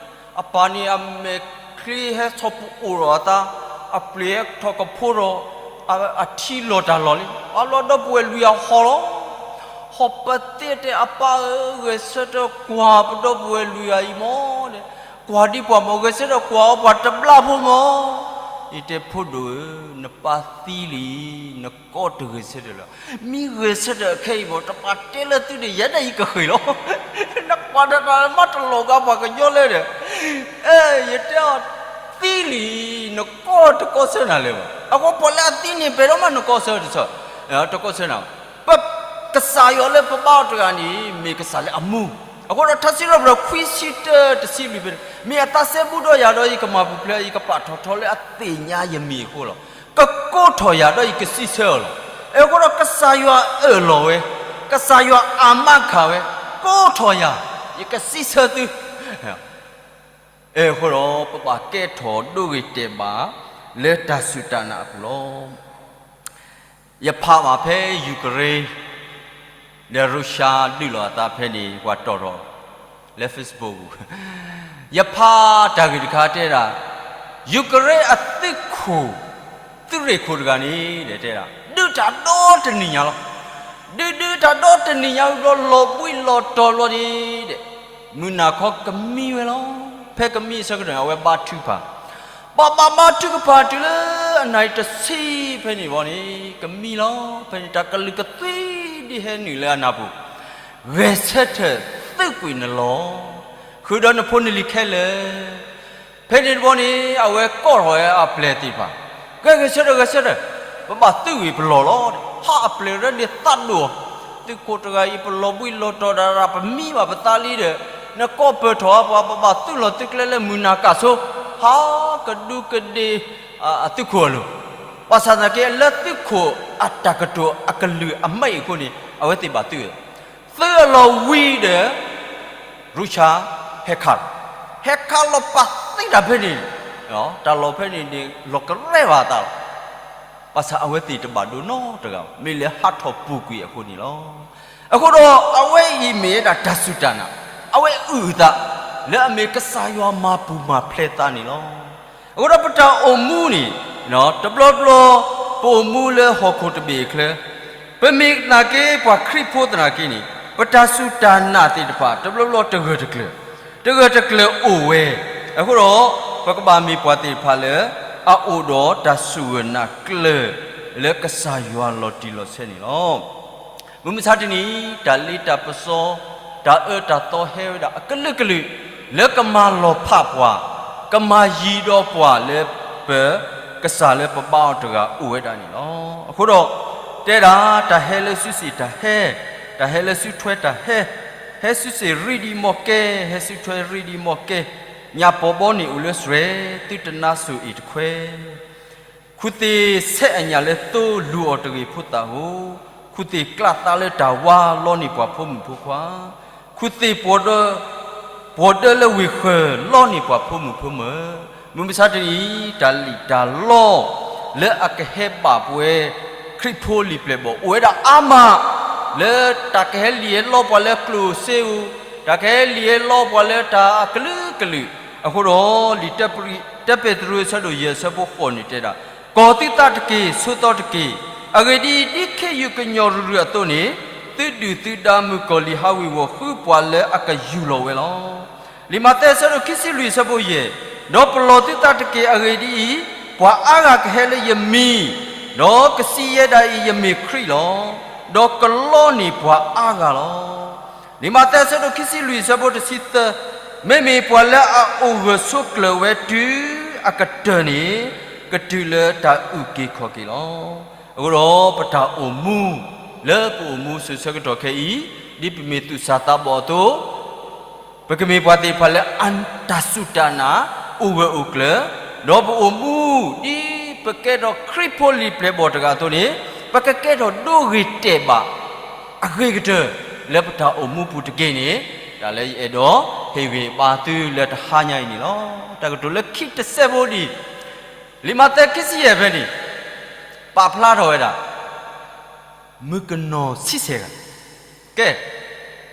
အပၢ်န့ၣ်အမဲာ်ချံဟဲဆီၣ်ပူၤအိၣ်ထီၣ်အသး, အပျ့ၤဟဲထီၣ်ကဖိထီၣ်, အထံလီၤတၢ်လီၢ်လံ. အဘျီဒီပုၢ်ဝဲၢ်လွံၢ်ဂၤဟီၣ်လီၤ. ဟီၣ်ပသ့တဲအပၢ်ဧၢ, ဂဲၤဆၢထၢၣ်ကွၢ်ပဒီပုၢ်ဝဲၢ်လွံၢ်ဂၤအံၤမၢ်, ကွၢ်ဒံးပှၤမၢ်, ဂဲၤဆၢထၢၣ်ကွၢ်အီၤပှၤတဘျါဖိမၢ်. ယတဲဖိဒိၣ်ဧၢ, နပၢ်သံလံ, နကိးတဂဲၤဆၢထၢၣ်လၢၤ. မ့ၢ်ဂဲၤဆၢထၢၣ်အခဲအံၤမၢ်, တပာ်တဲလၢသုဒီး ယဲဒၣ်ယကဃ့ၢ်လီၤ. နကွၢ်တၢ်တၢ်မးတလီၤဂာ်ပှၤကညီလၢဒီး, အဲ ယတဲအီၤ, သံလံ, နကိးတကိးဆၢနၤလၢၤဘၣ်. အဃိပှၤလၢအသံန့ၣ် ပှဲၤဒီးမးနကိးဆၢတဆၢ, တကိးဆၢနၤဘၣ်. ပကစၢ်ယွၤလၢပဘါအီၤတဂၤန့ၣ် မ့ၢ်ကစၢ်လၢအမူ. အဃိဒီးထါစံးထီၣ်ပတြၢၤခွံဆံတၢတဆံလွံၢ်ဖဲန့ၣ်, မ့ၢ်အသးစဲဘူးဒီးယၤဒီး ယကမၤပူၤဖျဲး, ယကပာ်ထီၣ်ထီလၢအသ့ၣ်ညါယမံၤအဃိလီၤ. ကကိးထီၣ်ယၤဒီးယကစံးဆၢအီၤလီၤ. အဃိဒီးကစၢ်ယွၤအၢၣ်လီၤဝဲ, ကစၢ်ယွၤအမၤခးဝဲ, ကိးထီၣ်ယၤ, ယကစံးဆၢသု. အဃိဒီးပဘၣ်ကဲထီၣ်ဒိဂ့ၤတဲာ်ဘၣ် လၢတၢ်စူၢ်တၢ်နာ်အပူၤလီၤ. ယဖးဘၣ်ဖဲ Ukraine ဒီး Russia ဒုးလိာ်အသးဖဲန့ၣ် ပှၤတီၢ်ထီၣ်လၢ Facebook ပူၤ, ယဖးတၢ်ဂ့ၢ်တခါတဲဒၣ်, Ukraine အသုးခိၣ်, သုးရ့ၣ်ခိၣ်တဂၤန့ၣ် တဲဒၣ် ဒုးတၢ်ဒီတနံၣ်ညါလီၤ. ဒုးဒုးတၢ်ဒီတနံၣ်ညါဝံၤဘျီ လီၤဘှံးလီၤတီၤဘျီန့ၣ် မုၢ်နၤခီကမံဝဲလီၤ. ဖဲကမံအဆၢကတီၢ်န့ၣ် အဝဲဘါထုကဖၣ်, ဘၣ်ဘၣ်ဘါထုကဖၣ်တုၤလၢအနၣ်ရံၣ်တဆံဖဲန့ၣ်ဘီန့ၣ် ကမံလီၤ. ဖဲန့ၣ်တၢ်ကလုၢ်ကသွံဒ်ဟဲနုာ်လၢအနၢ်ပူၤ, ဂဲၤဆၢထၢၣ်သုးကွံာ်နလီၢ်, ဃုာ်ဒီးနဖိနလံၤခဲလၢာ်. ဖဲန့ၣ်တဘီန့ၣ် အဝဲကိးထီၣ်ဝဲအပျဲၢ်သ့ၣ်တဖၣ်, ဂဲၤဂဲၤဆၢထၢၣ်ဂဲၤဆၢထၢၣ်, ပဘၣ်သုးကွံာ်ပလီၢ်လီၤ. ဟးအပျဲၢ်ရဲန့ၣ်သးဒိၣ်အီၤ, သုးခိၣ်တဂၤအံၤ ပလီၤဘှံးလီၤတီၤဒၣ်ဒၣ် ပမံဘၣ်ပသးလံဒီး နကိးပၢၢ်ထီၣ်ပှၤ ပဘၣ်သုးလီၢ်သုးကျဲလၢမုၢ်နၤကၣ်ဆိ ဟးကဒူကဒ့ အသုးခိၣ်အလိၤ, ဘၣ်ဆၣ်သနာ်က့ လၢသုးခိၣ်အတၢ်ကတိၤအကလုၢ်အမ့ၢ်အဃိန့ၣ် အဝဲသ့ၣ်ဘၣ်သုး သုးအလီၢ်ဝံၤဒီး ရူၢ်ၡါဟဲခးလီၤ, ဟဲခးလီၤပာ်သံတၢ်ဖဲန့ၣ်, တၢ်လီၢ်ဖဲန့ၣ်န့ၣ် လီၤကရဲဘၣ်အသးလီၤ. ဘၣ်ဆၣ်အဝဲသ့ၣ်တဘၣ်ဒိနီတဂၤဘၣ်, မ့ၢ်လၢဟးထီၣ်ပူၤကွံာ်အဃိန့ၣ်လီၤ. အဃိဒီးအဝဲအံၤမ့ၢ်ဝဲဒၣ်တၢ်စူၢ်တၢ်နာ်, အဝဲအုၣ်အသး လၢအမ့ၢ်ကစၢ်ယွၤမၤပူၤမၤဖျဲးသးန့ၣ်လီၤ. အဃိဒီးပတၢ်အိၣ်မူန့ၣ် တဘျီဘျီ ပအိၣ်မူလၢဟီၣ်ခိၣ်တဘ့ၣ်အချၢ ပမ့ၢ်သနာ်က့ ပှၤခရံာ်ဖိသနာ်က့န့ၣ် ပတၢ်စူၢ်တၢ်နာ်သ့ၣ်တဖၣ် တဘျီဘျီတဂၢၢ်တကျၢၤ, တဂၢၢ်တကျၢၤအိၣ်ဝဲ. အဃိဒီး ပကဘၣ်မ့ၢ်ပှၤသ့ၣ်တဖၣ်လၢ အအိၣ်ဒီးတၢ်စူၢ်နာ်ကျၢၤ လၢကစၢ်ယွၤလီၤတံၢ်လီၤဆဲးန့ၣ်လီၤ. မုၢ်မဆါတနံၤ တၢ်လ့တၢ်ပစီ တၢ်အၢတၢ်သီဟဲဝဲဒၣ်အကလုာ်ကလုာ် လၢကမၤလီၤဖးပှၤ, ကမၤယံၤဒီးပှၤလၢပ ကစၢ်လၢပဘါအီၤတဂၤအိၣ်ဝဲဒၣ်န့ၣ်လီၤ. အဃိဒီး တဲဒၣ် တၢ်ဟဲလၢစုစ့ၣ်တၢ်ဟဲ, တၢ်ဟဲလၢစုထွဲတၢ်ဟဲ, ဟဲစုစ့ၣ်ရ့ဒံးမီၢ်ကဲ, ဟဲစုထွဲရ့ဒံးမီၢ်ကဲ, ညၣ်ပီၤဘီန့ၣ်အိၣ်လၢစှဲၤ, သုတနါစိၤအ့ၣ်တခွဲ ခူၣ်သ့ၣ်ဆဲးအညၣ်လၢသိ လူၤအီၤတဂ့ၤဖိသၣ်ဧိၤ, ခူၣ်သ့ၣ်ကျးသးလၢတၢ်ဝါ လီန့ၢ်ပှၤဖိမုၣ်ဖိခွါ, ခူၣ်သ့ၣ်ပှီၤဒၢ ပှီၤဒၢလၢဝ့ၢ်ဃၢၤ လီန့ၢ်ပှၤဖိမုၣ်ဖိမုၣ်. မုၢ်မဆါတနံၤ တၢ်လံၣ်တၢ်လီ လၢအကဟဲဘၣ်ပဝဲ ခရံာ်ဖိလံာ်ပျဲၢ်ဘီၣ် အိၣ်ဝဲဒၣ်အါမး, လၢတၢ်ကဟဲလံၣ်ဟဲလီပှၤလၢကျိၣ်စ့ဧိၤ, တၢ်ကဟဲလံၣ်ဟဲလီပှၤလၢတၢ်အကလုာ်ကလုာ်, အဃိဒီး လံာ်တၢပ့းတရူးအဆၢဒိၣ်ယဲၢ်အဆၢဖိဃိးန့ၣ်တဲဒၣ်, ကီၤသုသးတက့ၢ်, ဆိးသီတက့ၢ်. အဂ့ၢ်ဒ်အံၤ, ဒ်ခ့ယုၢ်ကညီၤရုၢ်ရုၢ်အသိးန့ၣ်, သုဒုၣ်သုဒါမုၣ်ကီၤလံၢ်ဟးဝ့ၤဝီၤဃုပှၤလၢအကယူၢ်လီၤဝဲလီၤ. လံာ်မးသဲအဆၢဒိၣ်ခံဆံလွံၢ်အဆၢဖိယဲၢ်, ဒီးပလီၢ်သုသးတက့ၢ်. အဂ့ၢ်ဒ်အံၤ, ပှၤအါဂၤကဟဲလၢယမံၤ, ဒီးကစံးယဲဒၣ်အံၤ, ယမ့ၢ်ခရံာ်လီၤ. ဒီးကလီန့ၢ်ပှၤအါဂၤလီၤ. လံာ်မးသဲအဆၢဒိၣ်ခံဆံလွံၢ်အဆၢဖိတဆံသၢ, မ့မ့ၢ်ပှၤလၢအအိၣ်ဂၢၢ်ဆိးကျၢၤဝဲတုၤအကတၢၢ်န့ၣ်, ကတုၤလၢတၢ်အုၣ်က့ၤခီၣ်က့ၤလီၤ. အဃိဒီးပတၢ်အိၣ်မူ လၢပအိၣ်မူဆိးဆၢကတီၢ်ခဲအံၤ, ဒ်ပမ့ၢ်သူၣ်စၢ်သးဘီၣ်အသိး, ပကမ့ၢ်ပှၤသ့ၣ်တဖၣ်လၢအတၢ်စူၢ်တၢ်နာ် အိၣ်ဂၢၢ်အိၣ်ကျၢၤ, ဒီးပအိၣ်မူ ဒ်ပကဲထီၣ်ခရံာ်ဖိလံာ်ပျဲၢ်ဘီၣ်တဂၤအသိးန့ၣ်, ပကကဲထီၣ်ဒိဂ့ၤတဲာ်ဘၣ် အဂ့ၤကတၢၢ် လၢပတၢ်အိၣ်မူပူၤတက့ၢ်န့ၣ်, တၢ်လၢယအဲၣ်ဒိးဟ့ၣ်ဂံၢ်ဟ့ၣ်ဘါသုလၢတဟါညါအံၤန့ၣ်လီၤ. တၢ်ကတိၤလၢခံတစဲးဖိဒ်အံၤ, လံာ်မးသဲခံဆံယဲၢ်ဖဲန့ၣ်, ပာ်ဖျါထီၣ်ဝဲဒၣ် မုၣ်ကနီၤဆံဆဲးဂၤ, ကဲ,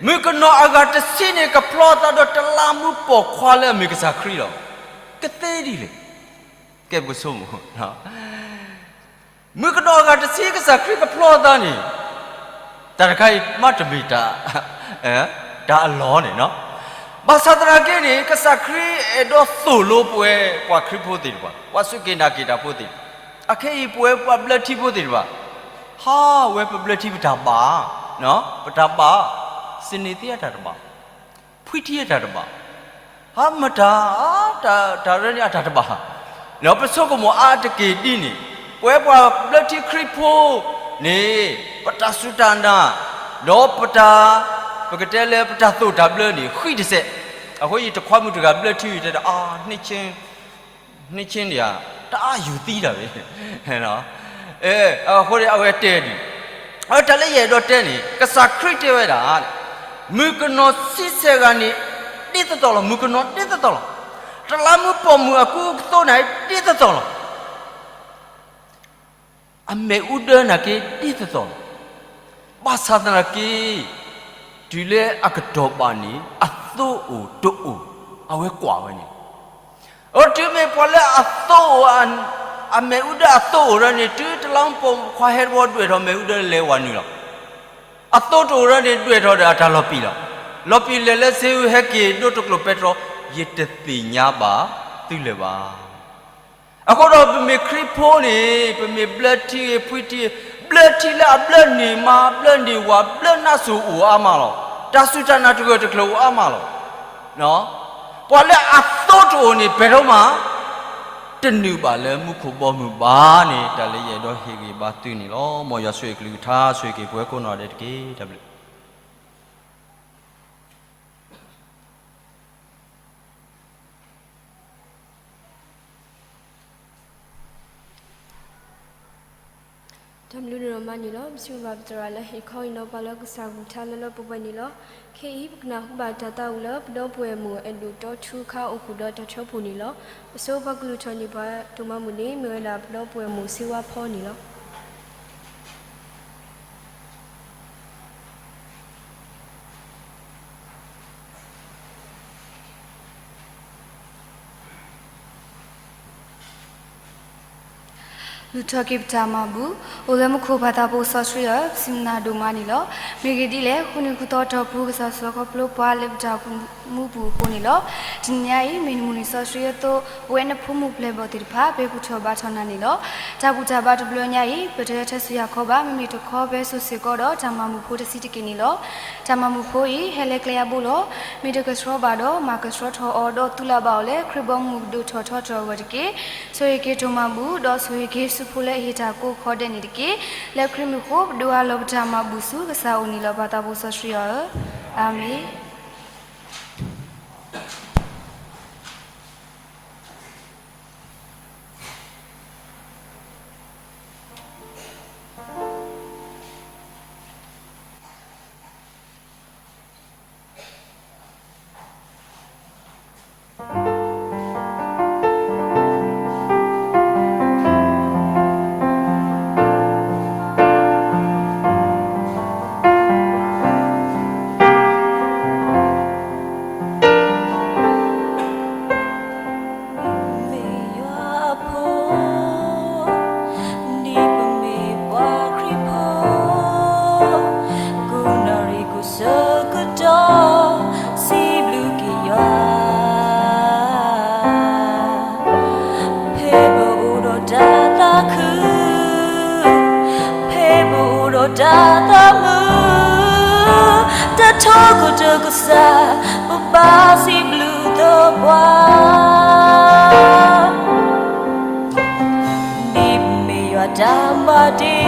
မုၣ်ကနီၤအဂၤတဆံန့ၣ် ကဖျီသးဒီးတလးမူးပိာ်ခွါလၢအမ့ၢ်ကစၢ်ခရံာ်လီၤ. ကသ့ဒ်လဲၣ်, ကဲပကဆိကမိၣ်, မုၣ်ကနီၤအဂၤတဆံ ကစၢ်ခရံာ်ကဖျီသးန့ၣ်, တၢ်တခါအံၤမ့တမ့ၢ် တၢ်အလီၢ်န့ၣ်, ဘၣ်ဆၣ်သနာ်က့န့ၣ် ကစၢ်ခရံာ်အဲၣ်ဒိးသိၣ်လိပဝဲ ပှၤခရံာ်ဖိသ့ၣ်တဖၣ်, ပှၤစူၢ်က့ၤနာ်က့ၤတၢ်ဖိသ့ၣ်, အခဲအံၤပဝဲပှၤဘျၢထံဖိသ့ၣ်တဖၣ်, ဟးဝဲပဘျၢထံပတၢ်ဘၣ်, ပတၢ်ဘၣ်, စနံၤသ့အတၢ်တဘၣ်, ဖှံထံအတၢ်တဘၣ်, ဟးမတၤ, တၢ်ရၢန့ၣ်အတၢ်တဘၣ်, ပဆိကမိၣ်အါတက့ၢ်ဒ်န့ၣ်, ပဝဲပှၤဘျၢထံခရံာ်ဖိန့ၣ်, ပတၢ်စူၢ်တၢ်နာ်, ဒီးပတၢ်, ပကတဲလၢပတၢ်သိၣ်တၢ်ဘျၢန့ၣ် ဃံတစဲး, အဃိယတခွါမုၣ်တဂၤဘျၢထံတဲဒီး အါ, န့ၣ် န့ၣ် တအါယူၤသံတၢ်ဘၣ်, အဃိန့ၣ်အဝဲတဲဒ်, အတၢ်လၢယအဲၣ်ဒိးတဲန့ၣ် ကစၢ်ခရံာ်တဲဝဲဒၣ်, မုၣ်ကနီၤဆံဆဲးဂၤန့ၣ် ဒ်သိးသိးလီၤ, မုၣ်ကနီၤဒ်သိးသိးလီၤ, တလးမူးပိာ်မုၣ်အကူအသိးန့ၣ် ဒ်သိးသိးလီၤ. အမ့ၣ်အူဒၢနာ်က့ဒ်သိးသိးလီၤ. ဘၣ်ဆၣ်သနာ်က့, တုၤလၢအကတီၢ်ဘၣ်န့ၣ် အသိအိၣ်တအိၣ်, အဝဲကွၢ်ဝဲန့ၣ်, အတုၤမ့ၢ်ပှၤလၢအသိအိၣ်, အမ့ၣ်အူဒၢအသိအိၣ်ဒီးန့ၣ် တုၤတလးမူးပိာ်ခွါဟဲတဘျီဒွဲၣ်ထီၣ်မ့ၣ်အူဒၢလဲၤဝဲနုာ်လီၤ. အသိတအိၣ်ဒီးန့ၣ် ဒွဲၣ်ထီၣ်ဒီးအတၢ်လီၤပံာ်လီၤ. လီၤပံာ်လဲၤလၢစ့အူဟဲက့ၤဒိတကျိၤပဲတြီ, ယတသ့ၣ်ညါဘၣ်သုလၢၤဘၣ်. အဃိဒီးပမ့ၢ်ခရံာ်ဖိန့ၣ် ပမ့ၢ်ဘျၢထံဂ့ၤ ဖှံထံဂ့ၤ, ဘျၢထံလၢအဘျၢန့ၢ်မါ ဘျၢန့ၢ်ဝၤ ဘျၢနါစိၤအိၣ်အါမးလီၤ. တၢ်စူၢ်တၢ်နာ်တဂၢၢ်တကျၢၤအိၣ်အါမးလီၤ. ပှၤလၢအသိတအိၣ်န့ၣ် ပဲၤထီမး, တနုာ်ဘၣ်လၢမူခိၣ်ဘီမုၢ်ဘၣ်န့ၣ် တၢ်လၢယအဲၣ်ဒိးဟ့ၣ်ဂံၢ်ဘါသုန့ၣ်လီၤ. မ်ယွၤဆိၣ်ဂ့ၤကလုၢ်ကထါ ဆိၣ်ဂ့ၤက့ၤပဝဲကိးနီၢ်ဒဲးတက့ၢ်. တၢ်ဘျုး တၢ်မနုၤဒိၣ်မးန့ၣ်လီၤ. ပစံးဘျုးဘၣ်ပသရၣ်လၢဟ့ၣ်ခီဟ့ၣ်နီၤပှၤလၢကစၢ်ဂူာ်ထါလၢလၢပှဲၤပှဲၤန့ၣ်လီၤ. ခဲအံၤပကနၢ်ဟူဘၣ်တၢ်သးဝံၣ်လၢပဒီပုၢ်ဝဲၢ်မိၢ်အဲၣ်ဒိၣ်တီထူအခါအိၣ်ဃုာ်ဒီးတၢ်ထၢဖှိၣ်န့ၣ်လီၤ. အဆိပှၤကလုၢ်ထီၣ်န့ၢ်ပှၤဒိၣ်မးမုၢ်န့ၣ် မ့ၢ်ဝဲဒၣ်ပဒီပုၢ်ဝဲၢ်မိၢ်စ့ဝါဖီန့ၣ်လီၤ. လုၢ်ထီၣ်က့ၤပတၢ်မၤဘူၣ်, အိၣ်လၢမူခိၣ်ပၢ်သးဘိစီဆှံဧၢ, ပစံးမနၤဒိၣ်မးန့ၣ်လီၤ. မ့ၢ်ဂ့ၢ်ဒ်လဲၣ်, ဃုနံၤဃုသီတီၢ်ပူၤ ကစၢ်စီခီဖျိပှၤလၢပတၢ်အိၣ်မူပူၤအဃိန့ၣ်လီၤ. တနံၤညါအံၤ မ့ၢ်နမုၢ်နံၤစီဆှံအသိး, ပဝဲနဖိမုၣ်ပျဲၢ်ဘီၣ်သ့ၣ်တဖၣ် ပဟဲဘူၣ်ထီၣ်ဘါထီၣ်နၤန့ၣ်လီၤ. တၢ်ဘူၣ်တၢ်ဘါတဘျီညါအံၤ ပတဟဲထၢၣ်ဆူယၤခီဘၣ်, မ့မ့ၢ်တခီပဟဲစိာ်စ့ၢ်ကီးဒီးတၢ်မၤမုာ်ဖိတဆံးတက့ၢ်န့ၣ်လီၤ. တၢ်မၤမုာ်ဖိအံၤဟဲလၢကျဲအဘိလီၤ. မ့ၢ်တကဆှီဘၣ်ဒီး မၤကဆှီထီၣ်အီၤဒီးသူလၢ်ဘၣ်အီၤလၢ ခရံာ်ဘီမုၢ်ကဒိၣ်ထီၣ်ထီထီၣ်အဂီၢ်တက့ၢ်. ဆိၣ်ဂ့ၤက့ၤဒိၣ်မးဘူၣ် ဒီးဆိၣ်ဂ့ၤက့ၤဆူဖိလၢအဟ့ၣ်တၢ်ကိးခီဒဲးန့ၣ်တက့ၢ်. လၢခရံာ်မံၤဃိ ပဒိးအါလီၤပတၢ်မၤဘူၣ်ဆူကစၢ်အအိၣ်န့ၣ်လီၤ. ပၢ်သးဘိစီဆှံဧၢ, အၤမ့ၣ်. မ့ၢ်ယွၤအဖိ, ဒ်ပမ့ၢ်ပှၤခရံာ်ဖိ, ကိးနၣ်ရံၣ်ကိးဆၢကတီၢ် စံးဘျုးက့ၤယွၤ. ဖဲပအိၣ်ဒီးတၢ်သးခု, ဖဲပအိၣ်ဒီးတၢ်သးမုာ်, တၢ်ထီကတၢၢ်ကစၢ် ပဘၣ်စံးဘျုးသပှၢ်. ဒ်ပမ့ၢ်ယွၤတၢ်မၤတ့,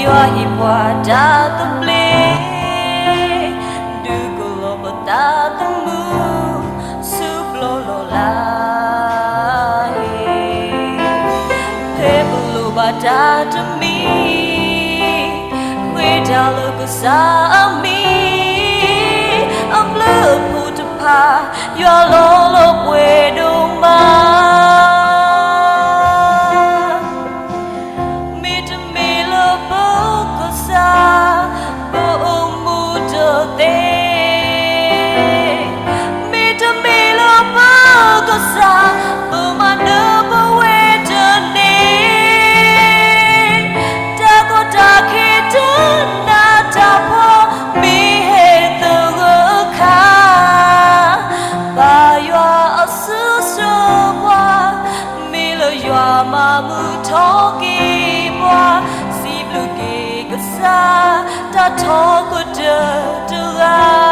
ယွၤဟ့ၣ်ပှၤတၢ်သဘျ့, ဒုးကလီၤပသးသမူ ဆူပျီလီၤလၢ်. ဖဲပလိၣ်ဘၣ်တၢ်တမံၤ, ဃ့တၢ်လၢကစၢ်အမံၤ, အဘျုးအဖှိၣ်တဖၣ် ယွၤလီၤလီၤပှဲၤဒိၣ်မး. မ့တမ့ၢ်လၢပကစၢ် ပအိၣ်မူတသ့, မ့တမ့ၢ်လၢပကစၢ် ပမၤနၢၤပဝဲတန့ၢ်, တၢ်ကီတၢ်ခဲတနးတၢ်ဖှီၣ် မ့ၢ်ဟဲသဂၢၢ်အခါ, ဘၣ်ယွၤအစုဆိပှၤ, မ့ၢ်လၢယွၤမၤမုာ်ထီၣ်က့ၤပှၤ, စံးဘျုးက့ၤကစၢ် တၢ်ထီကတၢၢ်တဂၤ.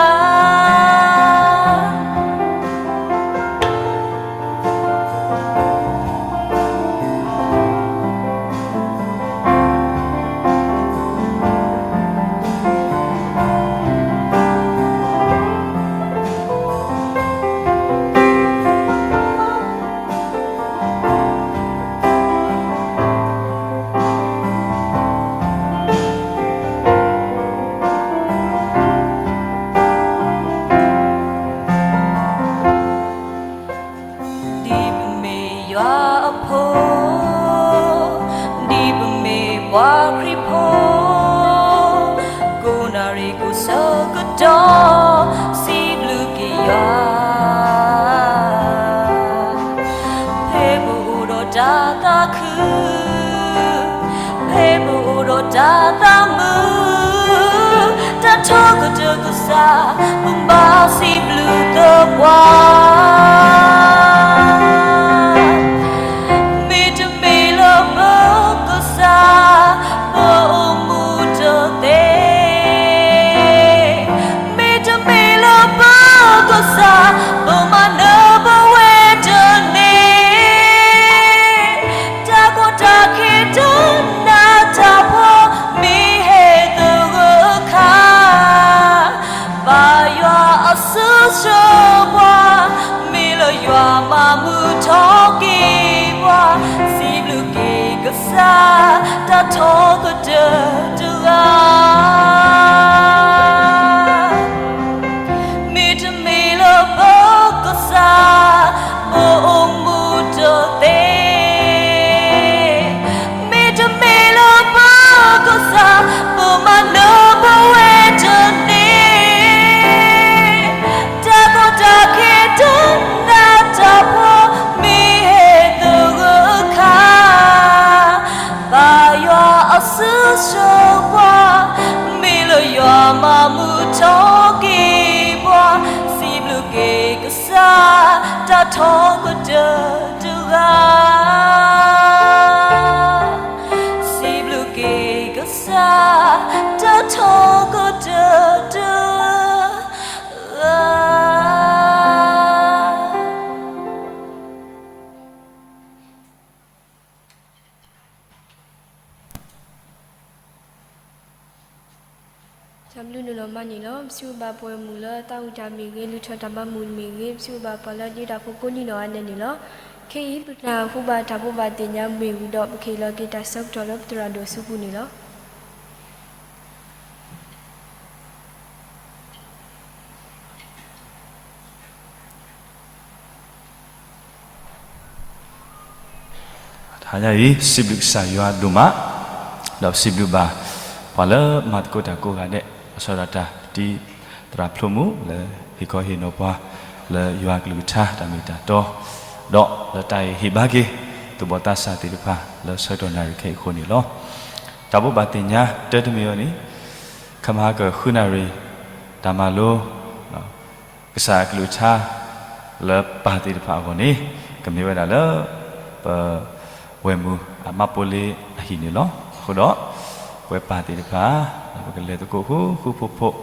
ဒ်ပမ့ၢ်ယွၤအဖိ, ဒ်ပမ့ၢ်ပှၤခရံာ်ဖိ, ကိးနၣ်ရံၣ်ကိးဆၢကတီၢ် စံးဘျုးက့ၤယွၤ. ဖဲပအိၣ်ဒီးတၢ်သးခု, ဖဲပအိၣ်ဒီးတၢ်သးမုာ်, တၢ်ထီကတၢၢ်ကစၢ် ပဘၣ်စံးဘျုးသပှၢ်. မ့တမ့ၢ်လၢပကစၢ် ပအိၣ်မူတသ့, မ့တမ့ၢ်လၢပကစၢ် ပမၤနၢၤပဝဲတန့ၢ်, တၢ်ထီကတၢၢ်တဂၤ မ့တမ့ၢ်လၢပကစၢ် ပအိၣ်မူတသ့, မ့တမ့ၢ်လၢပကစၢ် ပမၤနၢၤပဝဲတန့ၢ်, တၢ်ကီတၢ်ခဲတနးတၢ်ဖှီၣ် မ့ၢ်ဟဲသဂၢၢ်ခါ ဘၣ်ယွၤအစုဆှၢပှၤ, မ့ၢ်လၢယွၤမၤမုာ်ထီၣ်က့ၤပှၤ, စံးဘျုးက့ၤကစၢ် တၢ်ထီကတၢၢ်တဂၤ, စံးဘျုးက့ၤကစၢ် တၢ်ထီကတၢၢ်တဂၤ. တၢ်ဘျုးဒိၣ်နီၢ်မးန့ၣ်လီၤ. ပစံးဘျုးဘၣ်ပဝဲမုၢ်လၢသးဝံၣ်တၢ်မ့ၢ်ဂ့ၤ, လုၢ်ထီၣ်တၢ်မၤမုာ်မ့ၢ်ဂ့ၤ, ပစံးဘျုးဘၣ်ပှၤလၢဒ့တၢ်ဖိကိးနံၣ်နီၢ်ဂၤဒဲးန့ၣ်လီၤ. ခဲအံၤ ပကနၢ်ဟူဘၣ်တၢ်ဘိးဘၣ်သ့ၣ်ညါမ့ၢ်ဝံၤဒီး ပကဟ့ၣ်လီၤက့ၤတၢ်ဆၢကတီၢ်လၢပသရၣ်ဒိၣ်အစုပူၤန့ၣ်လီၤ. တဟါညါအံၤ စံးဘျုးကစၢ်ယွၤဒိၣ်မး, ဒီးပစံးဘျုးဘၣ် ပှၤလၢမၤသကိးတၢ်ကိးဂၤဒဲး, လီၤဆီဒၣ်တၢ် တံၤသရၣ်ဖျိမုၣ် လၢဟ့ၣ်ခီဟ့ၣ်နီၤပှၤ လၢယွၤအကလုၢ်ကထါတၢ်မ့ၢ်တၢ်တီ, ဒီးလၢတၢ်အံၤဟ့ၣ်ဘါက့ၤ သူၣ်ဘီၣ်သးစၢ်သ့ၣ်တဖၣ် လၢဆၢကတီၢ်နၣ်ရံၣ်ခဲအံၤအဃိန့ၣ်လီၤ. တၢ်ဘိးဘၣ်သ့ၣ်ညါတၢတမံၤအံၤန့ၣ် ခမဟါကၢၢ်ဃုနၣ်ရံၣ် တၢ်မၤလိ ကစၢ်အကလုၢ်ကထါ လၢပၢ်သ့ၣ်တဖၣ်အဂီၢ်န့ၣ် ကမ့ၢ်ဝဲဒၣ်လၢ ပဝဲၢ်မုၢ်အမါပိလ့အဟံၣ်န့ၣ်လီၤ. အဃိဒီး ပဝဲပၢ်သ့ၣ်တဖၣ် ပကလဲၤသကိးဃူဃူဖိးဖိး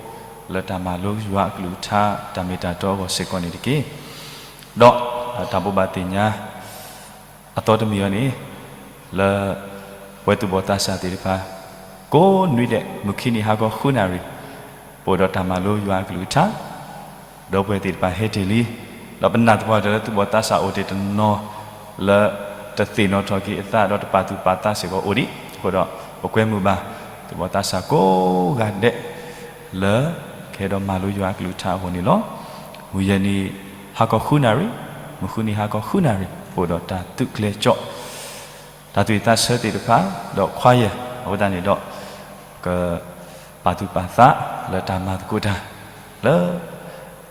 လၢတၢ်မၤလိယွၤအကလုၢ်ကထါ တၢ်မ့ၢ်တၢ်တီအဂီၢ်စ့ၢ်ကီးန့ၣ်တက့ၢ်. ဒီးတၢ်ဘိးဘၣ်သ့ၣ်ညါ အသီတမံၤအံၤန့ၣ် လၢ ပဝဲသူၣ်ဘီၣ်သးစၢ်သ့ၣ်တဖၣ် ကိးနွံဒဲး မုၢ်ခံနံၤဟါခီဃုနၣ်ရံၣ် ပအိၣ်ဒီးတၢ်မၤလိယွၤအကလုၢ်ကထါ ဒီပုၢ်ဝဲၢ်သ့ၣ်တဖၣ်ဟဲတ့ၢ်လံ, ဒီးပနာ်သပှၢ်တၢၢ်လၢသူၣ်ဘီၣ်သးစၢ်အိၣ်တ့ၢ်တနီၤ လၢတသ့ၣ်နီၣ်ထီၣ်က့ၤအသး ဒီးတပာ်သူၣ်ပာ်သးစ့ၢ်ကီးအိၣ်ဒံးအဃိဒီး ပကွဲမုာ်ဘၣ် သူၣ်ဘီၣ်သးစၢ်ကိးဂၤဒဲး လၢကဟဲဒီးမၤလိယွၤအကလုၢ်ကထါအဂီၢ်န့ၣ်လီၤ. မုၢ်ယဲၢ်နံၤ ဟါခီဃုနၣ်ရံၣ်, မုၢ်ဃုနံၤဟါခီဃုနၣ်ရံၣ် ပအိၣ်ဒီးတၢ်သူးကျဲၤကၠီၣ် တၢ်သူၣ်ဝံၣ်သးဆၢသ့ၣ်တဖၣ် ဒီးchoir အဝဲသတးန့ၣ်ဒီး က ပာ်သူၣ်ပာ်သးလၢတၢ်မၤသကိးတၢ် လၢ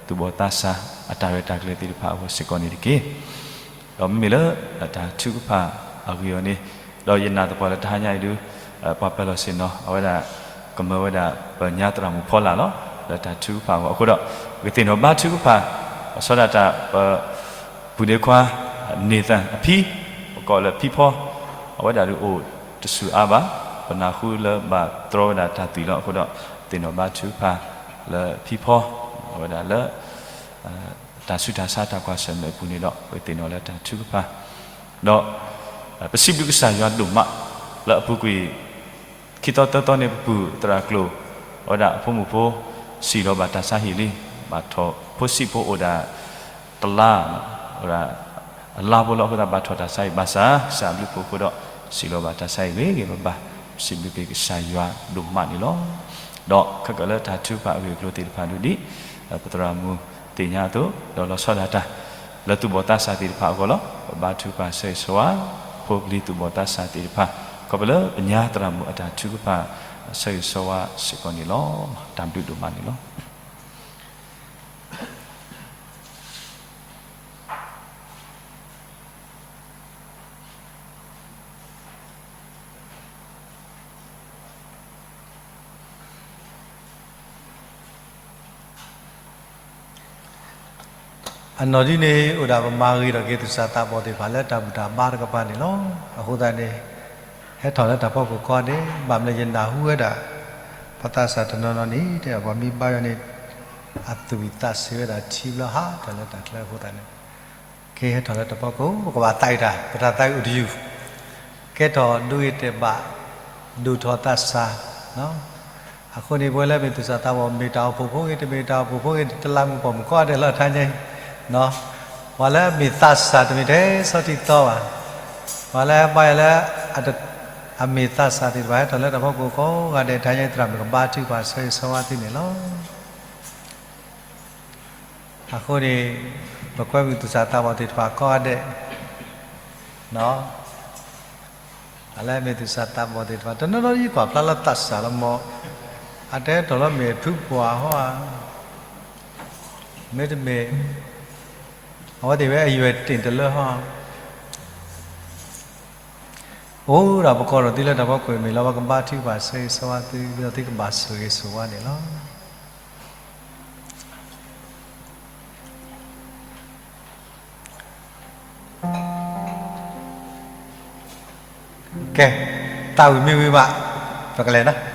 သူၣ်ဘီၣ်သးစၢ်အတၢ်ရဲၣ်တၢ်ကျဲၤသ့ၣ်တဖၣ်အဂီၢ်စ့ၢ်ကီးန့ၣ်တက့ၢ်. ဒီးမ့မ့ၢ်လၢတၢ်ထုကဖၣ်အဂ့ၢ်အီၤန့ၣ် ဒီးယနာ်သပှၢ်လၢတဟါညါအံၤဒု ပှၤပၢၤလီၢ်ဆ့ၣ်နီၤ အဝဲဒၣ် ကမၢဝဲဒၣ်ပညါသရၣ်မုၣ်ဖီလာ်လီၤ. လၢတၢ်ထုကဖၣ်အဂီၢ်အဃိဒီး ပကသ့ၣ်နီၣ်ဘါထုကဖၣ် လီၤဆီဒၣ်တၢ် ပ ပုၢ်ဒ့ခွါ န့ၢ်သၣ်အဖံ ပကိးလၢဖံဖီ အဝဲဒၣ်ဒုးအိၣ်တဆူၣ်အါဘၣ်, ပနၢ်ဟူလၢဘၣ်တြီဝဲဒၣ်တၢ်သွံၣ်လီၤ. အဃိဒီး သ့ၣ်နီၣ်ဘါထုကဖၣ်လၢဖံဖီ အဝဲဒၣ်လၢ တၢ်ဆူးတၢ်ဆါတၢ်ကွၢ်ဆၢၣ်မဲာ်အပူၤန့ၣ်ဒီး ပသ့ၣ်နီၣ်လၢတၢ်ထုကဖၣ် ဒီး ပစံးဘျုးကစၢ်ယွၤဒိၣ်မး လၢအပူၤကွံာ် ခံသီသၢသီန့ၣ် ပပုၢ်သရၣ်ကျိၤ အဝဲဒၣ်အဖိမုၣ်ဖိ စံၣ်လီၤဘၣ်တၢ်ဆါဟံၣ်လံ, ဘၣ်ထီၣ်ဖိစံးဖိအိၣ်ဒၣ် တလါ အလါဖိလီၤ. အဃိသတးဘၣ်ထီၣ်တၢ်ဆါဟံၣ်ဘၣ်ဆၣ် ကစၢ်အဘျုးအဖှိၣ်အဃိဒီး စံၣ်လီၤဘၣ်တၢ်ဆါဟံၣ်ဂ့ၤဂ့ၤဘၣ်ဘၣ်, ပစံးဘျုးက့ၤကစၢ်ယွၤဒိၣ်မးန့ၣ်လီၤ. ဒီးခဲကၢၣ်လၢတၢ်ထုကဖၣ်အဂ့ၢ်အကျိၤသ့ၣ်တဖၣ်ဒုးဒ် ပသရၣ်မုၣ်သ့ၣ်ညါအသိး ဒီးလီၤဆီဒၣ်တၢ် လၢသူၣ်ဘီၣ်သးစၢ်သ့ၣ်တဖၣ်အဂီၢ်လီၤ. ပဘါထုကဖၣ်ဆၢဂ့ၤဆၢဝါ ဖိပျံၤသူၣ်ဘီၣ်သးစၢ်သ့ၣ်တဖၣ် ခီဖျိလၢပညါသရၣ်မုၣ်အတၢ်ထုကဖၣ် ဆၢဂ့ၤဆၢဝါစ့ၢ်ကီးန့ၣ်လီၤ. တၢ်ဘျုးဒိၣ်မးန့ၣ်လီၤ. အနီၢ်ဒ်န့ၣ် အိၣ်ဒၣ်ပမၤဂ့ၤထီၣ်က့ၤသူၣ်စၢ်သးဘီၣ်သ့ၣ်တဖၣ်လၢတၢ်ဘူၣ်တၢ်ဘါတကပၤန့ၣ်လီၤ. အဃိသတးန့ၣ် ဟဲထီၣ်လၢတၢ်ဖီခိၣ်ခီန့ၣ် ဘၣ်မနုၤယနၢ်ဟူဝဲဒၣ် ပှၤသးစၢ်တနီၤနီၤန့ၣ် တဲပှၤမ့ၢ်ဘါယွၤန့ၣ် အသူၣ်ဝံၣ်သးဆၢဝဲဒၣ်ထံဘျီဟးတၢ်လၢတၢ်ချၢအဃိသတးန့ၣ် ကဟဲထီၣ်လၢတၢ်ဖီခိၣ် ပကဘၣ်သးအုးတၢ် ပတၢ်သးအုးတယုၢ် ကဲထီၣ်ဒိဂ့ၤတဲာ်ဘၣ် ဒိၣ်ထီၣ်သးစၢ် အဃိန့ၣ် ပဝဲလၢမ့ၢ်သူၣ်စၢ်သးဘီၣ် မ့ၢ်တၢ်အိၣ်ဖှိၣ်ဖိဂ့ၤ တမ့ၢ်တၢ်အိၣ်ဖှိၣ်ဖိဂ့ၤ တလးမူးပိာ်မူးကိးဂၤဒဲးလီၤ တဟါညါအံၤ ပှၤလၢမ့ၢ်သးစၢ်တမ့ၢ်ထဲဆီထံသီဘၣ်, ပှၤလၢဘါယွၤလၢ အတ အမ့ၢ်သးစၢ်သ့ၣ်တဖၣ်ဟဲထီၣ်လၢတၢ်ဖီခိၣ်ကိးဂၤဒဲး တဟါညါအံၤ သရၣ်မုၣ်ကဘါထုကဖၣ်ဆၢဂ့ၤဆၢဝါသုန့ၣ်လီၤ. အဃိန့ၣ် ပကွဲမုာ်သူၣ်စၢ်သးဘီၣ်သ့ၣ်တဖၣ်ကိးဂၤဒဲး, အလၢအမ့ၢ်သူၣ်စၢ်သးဘီၣ်သ့ၣ်တဖၣ် တနီၤနီၤယကွၢ်ဖျါလၢသးစၢ်လီၤမး, အတဟဲထီၣ်လၢမ့ၢ်ဖုပှၢ်ဟီဧါ, မ့တမ့ၢ် အဝဲသ့ၣ်ဝဲအယွဲၢ်တ့ၢ်တလၢဟီ အိၣ်ဒီးပကိးဒီးသုလၢတၢ်ဖီခိၣ်မ့ၢ်လီၤ ပကဘါထုကဖၣ်ဆၢဂ့ၤဆၢဝါသု ဒီးသုကဘၣ်ဆိၣ်ဂ့ၤဆိၣ်ဝါန့ၣ်လီၤ. ကဲ, တၢ်ဝံၤမ့ၢ်ဝံၤမး, ပကလဲၤနီၤ.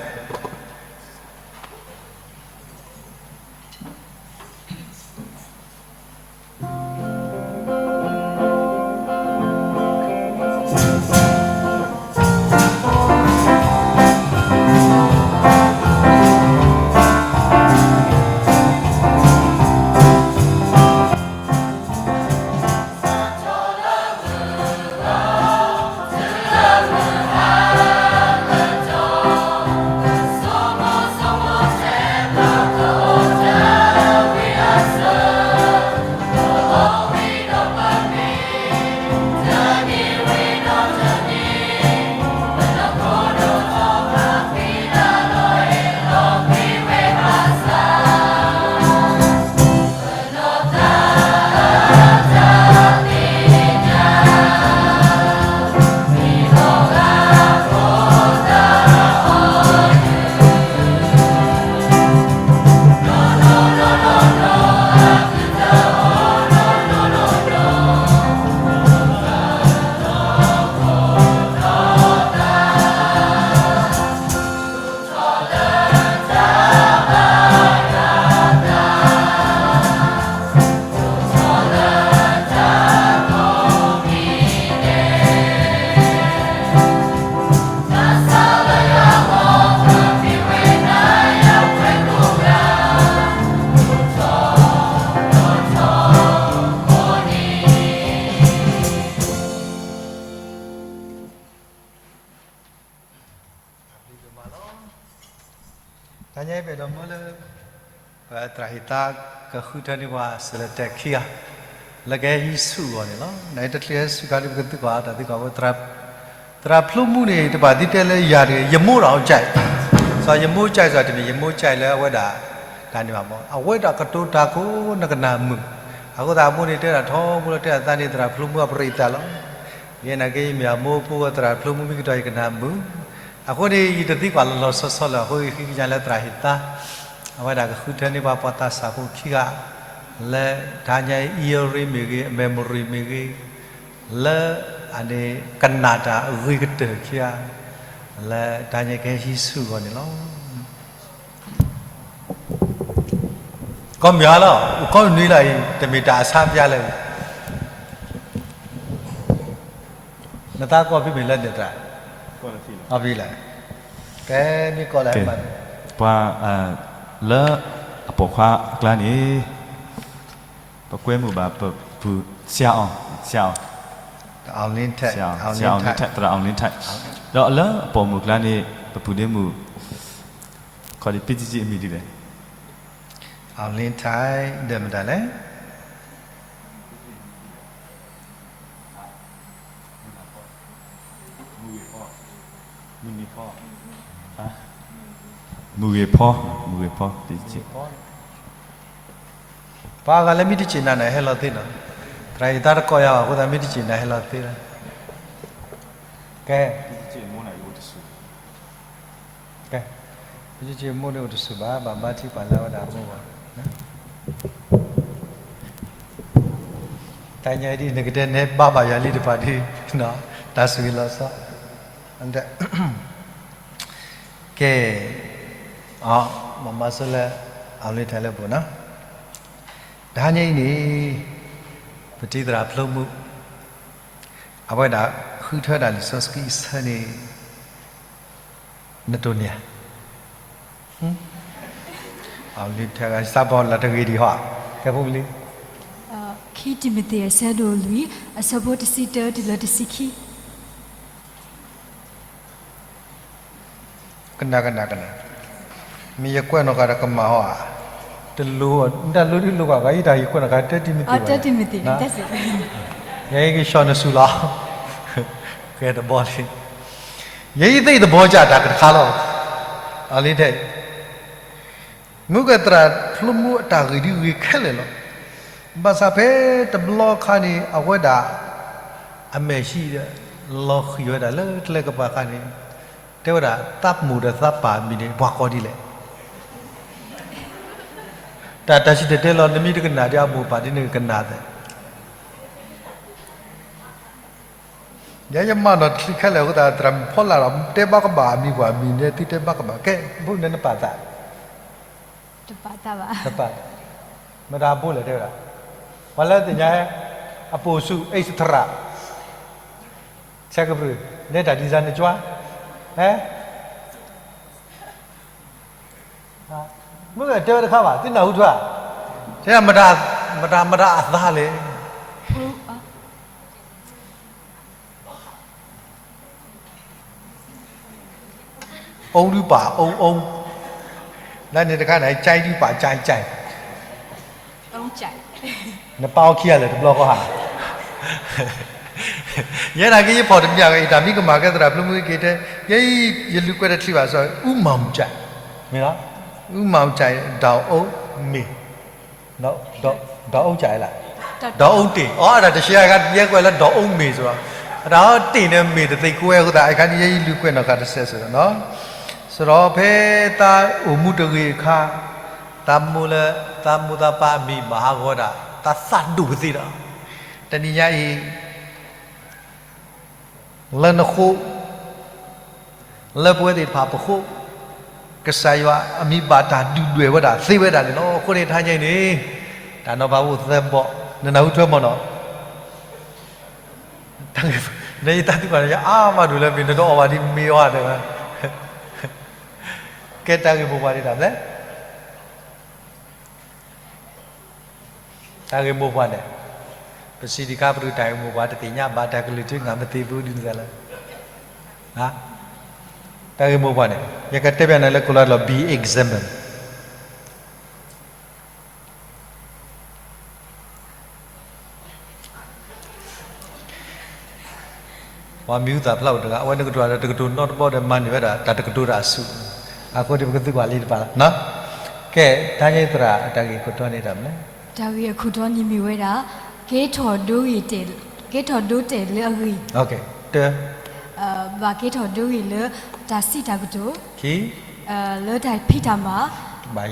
တဟါညါအံၤ ပအဲၣ်ဒိးမၢလၢ ပသရၣ်ဟ့ၣ်သါကဃုထၢန့ၢ်ပှၤ စဲးလၢတဲာ်ခံဂၤ လၢကဟဲဟံးဆူၣ်အဂီၢ်န့ၣ်လီၤ. နတချုးဟဲဆူၣ်ခါဒ် ပကသံကွၢ်တၢ်သံကွၢ်ဖိ သရၣ်ဖျိမူန့ၣ် တဘၣ်သံတဲလၢယၤတဂ့ၤ, ယမိၢ်ဒီးအီၤကဲး, စီၤယမိၢ်ကဲးစီၤ တမ့ၢ်ယမိၢ်ကဲးလၢအဝဲဒၣ် တၢ်န့ၣ်ဘၣ်မး အဝဲဒၣ်ကတိၤတၢ်ကိးနကနၣ်မုာ်, အဃိသတးအမိၢ်န့ၣ်တဲဒၣ်ထီဘိလၢတဲဒၣ်သးန့ၣ် သရၣ်ဖျိမူအပရံးသးလီၤ. ယဲနာ်က့ ယမ့ၢ်အမိၢ်ဖိ သရၣ်ဖျိမူ မ့ၢ်ကတီၢ်ယကနၣ်မုာ်, အဃိန့ၣ် ယတသံကွၢ်လီၤလီၤဆီဆီလၢၤ အဃိယဃ့ကညးလၢသရၣ်ဟ့ၣ်သါ အဝဲဒၣ်ကဃုထၢန့ၢ်ပှၤ ပှၤသးစၢ်ဖိခံဂၤ လၢတဟါညါအံၤ အံၣ်အရ့မ့ၢ်ဂ့ၤ အမဲၣ်မရံမ့ၢ်ဂ့ၤ လၢအန့ၣ်ကနၣ်တၢ်အဂ့ၤကတၢၢ်ခံဂၤ လၢတဟါညါကဟဲဟံးဆူၣ်အဂီၢ်န့ၣ်လီၤ. ကီၢ်မုၢ်ဟါလီၤ အိၣ်ကီၢ်နွံလီၤအံၤ တမ့ၢ်တၢ်အဆါပျါလၢၤ, နသးကီၢ်ဖဲမ့ၢ်လၢန့ၣ်တၢ်, ကီၢ်ဖဲလီၤ, ကဲမ့ၢ်ကီၢ်လၢ ပှၤ လၢအပိာ်ခွါအကျါန့ၣ် ပကွဲမုာ်ဘၣ်ပပူၤ ဆရာအောင်, ဆရာအောင်, ဆရာအောင်လင်းထက်, သရၣ်အောင်လင်းထက်, ဒီးလၢအပိာ်မုၣ်ကျါန့ၣ် ပပူၤဒ့မုၣ် ခီဒံး ပံတကံၣ်အမံၤဒ်လဲၣ်, အောင်လင်းထက် ဒီးမတၤလဲၣ် မုၢ်ဂ့ၤဖီ, မုၢ်ဂ့ၤဖီ, မုၢ်ဂ့ၤဖီ, ပှၤဂၤလၢမ့ၢ်တစံးနၤန့ၣ် ဟဲလီၤသ့လီၤ, သရၣ်အံၤတၢ်တကိးယၤဘၣ်အဃိသတး မ့ၢ်တစံးနၤဟဲလီၤသ့လီၤ, ကဲ ကဲ ပစံးမိၢ်န့ၣ်အိၣ်တစူၢ်ဘၣ် ဘၣ်ဘါထုကဖၣ်လၢအဝဲဒၣ်အမိၢ်ဘၣ်, တၢ်ညါဒ်နကတဲနဲဘၣ်ဘၣ်ယၤလံတဖၣ်ဒ်, တၢ်ဆိၣ်ဂ့ၤလီၤဆီ, ကဲ, မၤမၤဆိလၢ အောင်လင်းထက် လၢပူၤနီၤ, တဟါညါအံၤန့ၣ် ပတံၤသရၣ်ဖျိမုၣ် အဝဲဒၣ်ဃုထၢဒၣ်လံာ်စီဆှံအဆၢန့ၣ် နတိၢ်န့ၢ်ဧါ, အောင်လင်းထက် စးဘီလၢတဂ့ၤဒံးဟီ, ကဲဖိမုၣ်လံ ခံတံၤမသ့း အဆၢဒိၣ်လွံၢ် အဆၢဖိတဆံတၢတုၤလၢတဆံခံ, ကနၣ်ကနၣ်ကနၣ်, မ့ၢ်ယကွဲးနီၢ်ဂၤဒီးကမၣ်ဟီဧါ, တလိၣ်, တၢ်လိၣ်ဒ်လိၣ်ဘၣ်ဂၤ ယတၢ်ယကွဲးနီၢ်ဂၤ တၢ်တမံၤသ့ၣ်ဘၣ်, ယဲကဆှီနစုလီၤ, ကဲတဘီလံ, ယဲယသ့ၣ်တဘီကၢ်တၢ်ကတခါလီၤ, အလံတဲ မုၢ်ကသရၣ်ဖျိမူအတၢ်ဂ့ၢ်ဒ်ဂ့ၢ်ခဲလၢာ်လီၤ. ဘၣ်ဆၣ်ဖဲတဘျီခါန့ၣ် အဝဲဒၣ် အမဲာ်ဆှံဒီး လီၤဃံၤဝဲဒၣ်လၢကျဲကပၤခါန့ၣ် တဲဝဲဒၣ် သးမိၢ်ဒီးသးပၢ်အမံၤန့ၣ် ပှၤကိးဒ်လဲၣ်. တၢ် တၢ်စံၣ်တဲၤတဲလီၤ နမ့ၢ်တကနၣ်ဒီးအမိၢ်ပၢ်ဒ်န့ၣ် နကနၣ်သ့ ယဲယမၤနီၣ်တချုးခဲလၢာ်အဃိသတး သရၣ်မုၣ်ဖီလာ်ဒီး တဲဘၣ်ကဘၣ်အမံၤပှၤအမံၤန့ၣ် သုတဲဘၣ်ကဘၣ် ကဲ ဘၣ်န့ၣ်နပာ်သး, တပာ်, မတၤအဘိလဲၣ်တဲဝဲဒၣ်, ပှၤလၢသ့ၣ်ညါ, အပိာ်ဆူၣ် အ့ၣ်သရၣ်, ဆဲးကပြုၢ်, နဲတၢ်ဒံစၢနကွၢ်, ဟဲ မ့ၢ်တဲဝဲတခါဘၣ် သုနၢ်ဟူထွဲဧါ, တဲမတၤ, မတၤ, မတၤအသးလဲၣ်. အိဒုပာ်အိအိ, လၢန့ၣ်တခါန့ၣ် ကၠဲဒုပာ်ကၠဲကၠဲ, နပၢ်အိခံဂၤလၢာ်တဘျီဃီဧါ. ယဲဒၣ်က့ယဖီၣ်တမံၤဝဲအံၤ တၢ်မံကမၣ်ကဲသရၣ်ဖျိမူက့ၤတဲ, ယဲအံၤ ယလူၤကွဲးတချုးဘၣ် စီၤ ဦးမောင်ကြိုက်, မ့ၢ်လီၤ, ဦးမောင်ကြိုက် ဒီးအိမ့ၢ် ဒီးအိကၠဲလၢ, ဒီးအိတ့ၢ်, အတၢ်တဆံးအဂၤ ယဲကွဲးလၢဒီးအိမ့ၢ်စ့ၢ်ကီး, အတၢ်အီတ့ၢ်န့ၣ်မ့ၢ်တသ့ကွဲအဃိသတး အခါန့ၣ်ယဲယလူၤကွဲးနီၢ်ဂၤတစဲးစ့ၢ်ကီးနီၤ, စရီဖဲသးအိၣ်မူတဂ့ၤအခါ, သးမိၢ်လၢ, သးမိၢ်သးပၢ်အမံၤမၤဟးဂီၤဝဲဒၣ်, သးသးဒိၣ်ကသ့ဒီး, တနံၤညါအံၤ လၢနဃိ, လၢပဝဲသ့ၣ်တဖၣ်ပဃိ, ကစၢ်ယွၤအမံၤဘၣ်တၢ်ဒုၣ်ဒွဲၣ်ဝဲဒၣ်သ့ဝဲဒၣ်န့ၣ်လီၤ. အဃိန့ၣ် တဟါညါအံၤန့ၣ်, တၢ်နီၤဖးအိၣ်သၢဘီ, နနၢ်ဟူထွဲမီၢ်နီၤ, နတၢ်သံကွၢ်န့ၣ် ယအါမးဒိၣ်လၢမ့ၢ်နတအီၣ်ဘၣ်ဒ်မ့ၢ်အီၤတဲဝဲ, ကဲတၢ်ဂ့ၢ်မိၢ်ပှၢ်န့ၣ်တၢ်မနုၤလဲၣ် တၢ်ဂ့ၢ်မိၢ်ပှၢ်န့ၣ်, ပစံးတခါပရူၢ်တၢ်ဂ့ၢ်မိၢ်ပှၢ်တသ့ၣ်ညါဘၣ် တၢ်ကလုၢ်ထံငါမ့ၢ်သ့ၣ်ပူၤဒ်န့ၣ်လၢ, တၢ်ဂ့ၢ်မိၢ်ပှၢ်န့ၣ် ယကတဲဘၣ်နၤလၢခိၣ်လၢလီၤ be examined ပှၤမံၤဟူသၣ်ဖျါအိၣ်တဂၤ အဝဲနကတိၤဒီးတကတိၤနီတဘီဒီးမၤန့ၢ်ဝဲဒၣ် တၢ်တကတိၤတၢ်အဆူၣ်, အဃိန့ၣ်ပကသုကွၢ်လံတပၤလီၤ. ကဲ, တၢ်ညါသရၣ်အတၢ်ဂ့ၢ်ခိၣ်တီန့ၣ်တၢ်မနုၤလဲၣ်. တၢ်ဂ့ၢ်အခိၣ်တီန့ၣ်မ့ၢ်ဝဲဒၣ် ကဲထီၣ်ဒိဂ့ၤ, ကဲထီၣ်ဒိတဲာ်လၢအဂ့ၢ်, တၢ် ဘၣ်ကဲထီၣ်ဒိဂ့ၤလၢတၢ်စံးတၢ်ကတိၤ, ခံ, လၢတၢ်ဖံးတၢ်မၤ,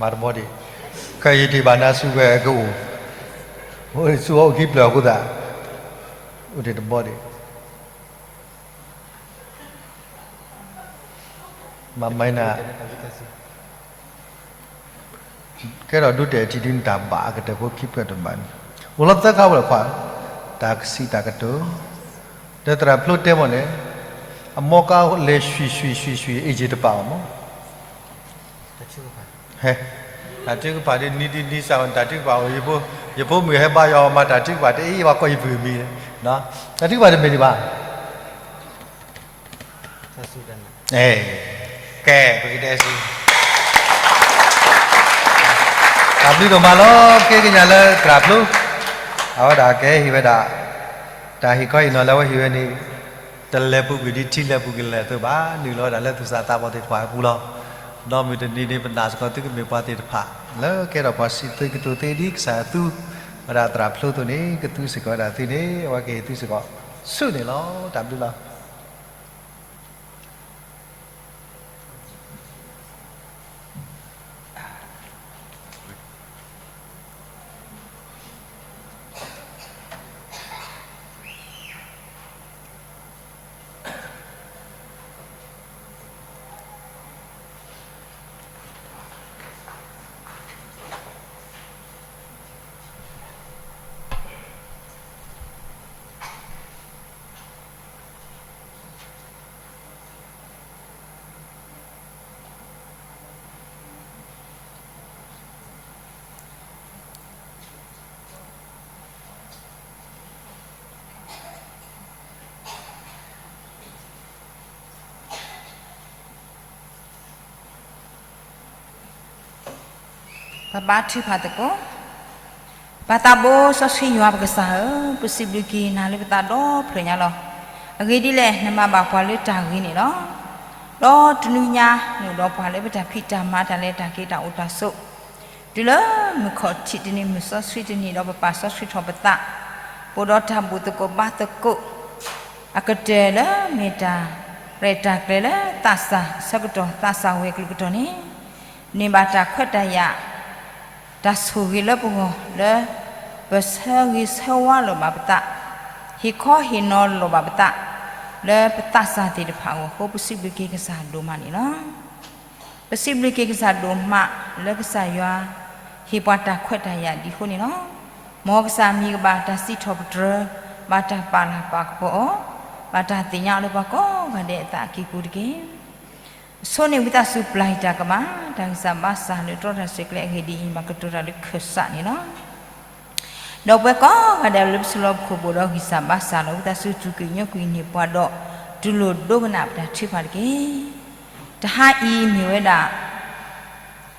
မၤတဘီဒံး, ခဲအံၤယတ့ၢ်ဘၣ်နၤဆူဝဲကအိၣ်, အိၣ်ဆူအအိၣ်ခံဖျၢၣ်အဃိသတး, အိၣ်တ့ၢ်တဘီဒံး, မၤမၤနၤ ကဲထီၣ်ဒိတဲာ်ထံဒုနတၢ်ဘၣ်အကတၢၢ်ဖိခံဖျၢၣ်တဘၣ်န့ၣ်, အိၣ်လီၤသၢခါဝဲလၢခွါ, တၢ်ကစံးတၢ်ကတိၤ, ဒီးသရၣ်ဖျိတဲမီၢ်န့ၣ်, အမီကါလဲၤဆှံၣ်ဆှံၣ်ဆှံၣ်ဆှံၣ် အ့ၣ်က့ၤတပာ်အီၤမီၢ်, ဟဲ, တၢ်ထုကဖၣ်ဒ်နံၤဒ်နံၤစၢ်ဝဲ တၢ်ထုကဖၣ်အိၣ်, ယဖိမုၣ်ဟဲဘါယွၤအီၤမး တၢ်ထုကဖၣ်တအ့ၣ် ပှၤကိးယပုၢ်မံၤ, တၢ်ထုကဖၣ်တမ့ၢ်ဒံးဘၣ် ကဲ, ပကတဲစ့ၢ်, တၢ်ဘျုးဒိၣ်မးလီၤ. ကဲကညးလၢသရၣ်ဖျိ, အဝဲဒၣ်ကဟ့ၣ်ဝဲဒၣ်, တၢ်ဟ့ၣ်ခီဟ့ၣ်နီၤလၢအဝဲဟ့ၣ်ဝဲန့ၣ်, တလဲၤပူၤကွံာ်ဒ်ထံလဲၤပူၤကလဲၤအသိးဘၣ်, နုာ်လီၤဝဲဒၣ်လၢသူၣ်စၢ်သးဘီၣ်သ့ၣ်တဖၣ်အပူၤလီၤ. ဒီးမုၢ်တနံၤန့ၣ် ပနာ်စ့ၢ်ကီးသုကမ့ၢ်ပှၤသ့ၣ်တဖၣ်, လၢကဲထီၣ်ပှၤစံးသ့ကတိၤသ့ဒ်ကစၢ်ယွၤသူဝဲဒၣ်သရၣ်ဖျိအသိးန့ၣ် ကသူစ့ၢ်ကီးဝဲဒၣ်သုန့ၣ် အဝဲကဟ့ၣ်သုစ့ၢ်ကီး, ဆူၣ်န့ၣ်လီၤ. တၢ်ဘျုးလီၤ. ပဘါထုကဖၣ်သကိး. ပၢ်သးဘိစီဆှံယွၤပကစၢ်ဧၢ, ပစံးဘျုးက့ၤနၤလၢပသးဒီဖျၢၣ်ညါလီၤ. အဂ့ၢ်ဒ်လဲၣ်, နမၤဘၣ်ပှၤလၢတၢ်ဂ့ၤန့ၣ်လီၤ. ဒီးတနွံညါ နအိၣ်ဒီးပှၤလၢပတၢ်ဖံးတၢ်မၤတၢ်လဲၤတၢ်က့ၤတၢ်အိၣ်တၢ်ဆိး, တုၤလၢမုၢ်ခီၣ်ထံးတနံၤ မုၢ်စီဆှံတနံၤ ဒီးပပာ်စီဆှံထီၣ်ပသး, ပအိၣ်ဒီးတၢ်ဘူၣ်သကိးဘါသကိး အကတၢၢ်လၢမ့ၢ်တၢ်ရဲၣ်တၢ်ကျဲၤလၢသးစၢ်အဆၢကတီၢ် သးစၢ်ဝဲၤကျိၤကတီၢ်န့ၣ်, န့ၢ်ဘၣ်တၢ်ခွဲးတၢ်ယာ်, တၢ်ဆိၣ်ဂ့ၤလၢပဂီၢ်လၢ ပဆၢဂ့ၤဆၢဝါလိာ်ဘၣ်ပသး, ဟ့ၣ်ခီဟ့ၣ်နီၤလိာ်ဘၣ်ပသး လၢပသးစၢ်သ့ၣ်တဖၣ်အဂီၢ်အဃိ ပစံးဘျုးက့ၤကစၢ်ဒိၣ်မးန့ၣ်လီၤ. ပစံးဘျုးက့ၤကစၢ်ဒိၣ်မးလၢကစၢ်ယွၤ ဟ့ၣ်ပှၤတၢ်ခွဲးတၢ်ယာ်ဒ်အဃိန့ၣ်လီၤ. မ်ကစၢ်မံၤကဘၣ်တၢ်စံးထီၣ်ပတြၢၤ, ဘၣ်တၢ်ပာ်လၤပာ်ကပီၤအီၤ, ဘၣ်တၢ်သ့ၣ်ညါအီၤလၢပှၤကိးဂၤဒဲးအသးကံၢ်ပူၤတက့ၢ်. ဆိန့ၢ်ဝံသးစူၤပျၢ်ယတၢ်ကမၣ်, တၢ်ဂံၢ်စၢ်ဘါစၢ်လၢတြီတၢ်စဲးကျဲအဂ့ၢ်ဒ်အံၤ, မၤကတိၤတၢ်လၢခၢၣ်စးန့ၣ်လီၤ. ဒီးပဝဲကိးဂၤဒဲးလၢပဆူလီၢ်ပခိၣ်ပအိၣ်ဒီးဂံၢ်စၢ်ဘါစၢ်လီၤ. ဝံသးစူၤစူၢ်က့ၤညိကွံာ်န့ၢ်ပှၤဒီး တူၢ်လိာ်ဒိကနၣ်ပတၢ်ထုကဖၣ်တက့ၢ်. တဟါအံၤမ့ၢ်ဝဲဒၣ်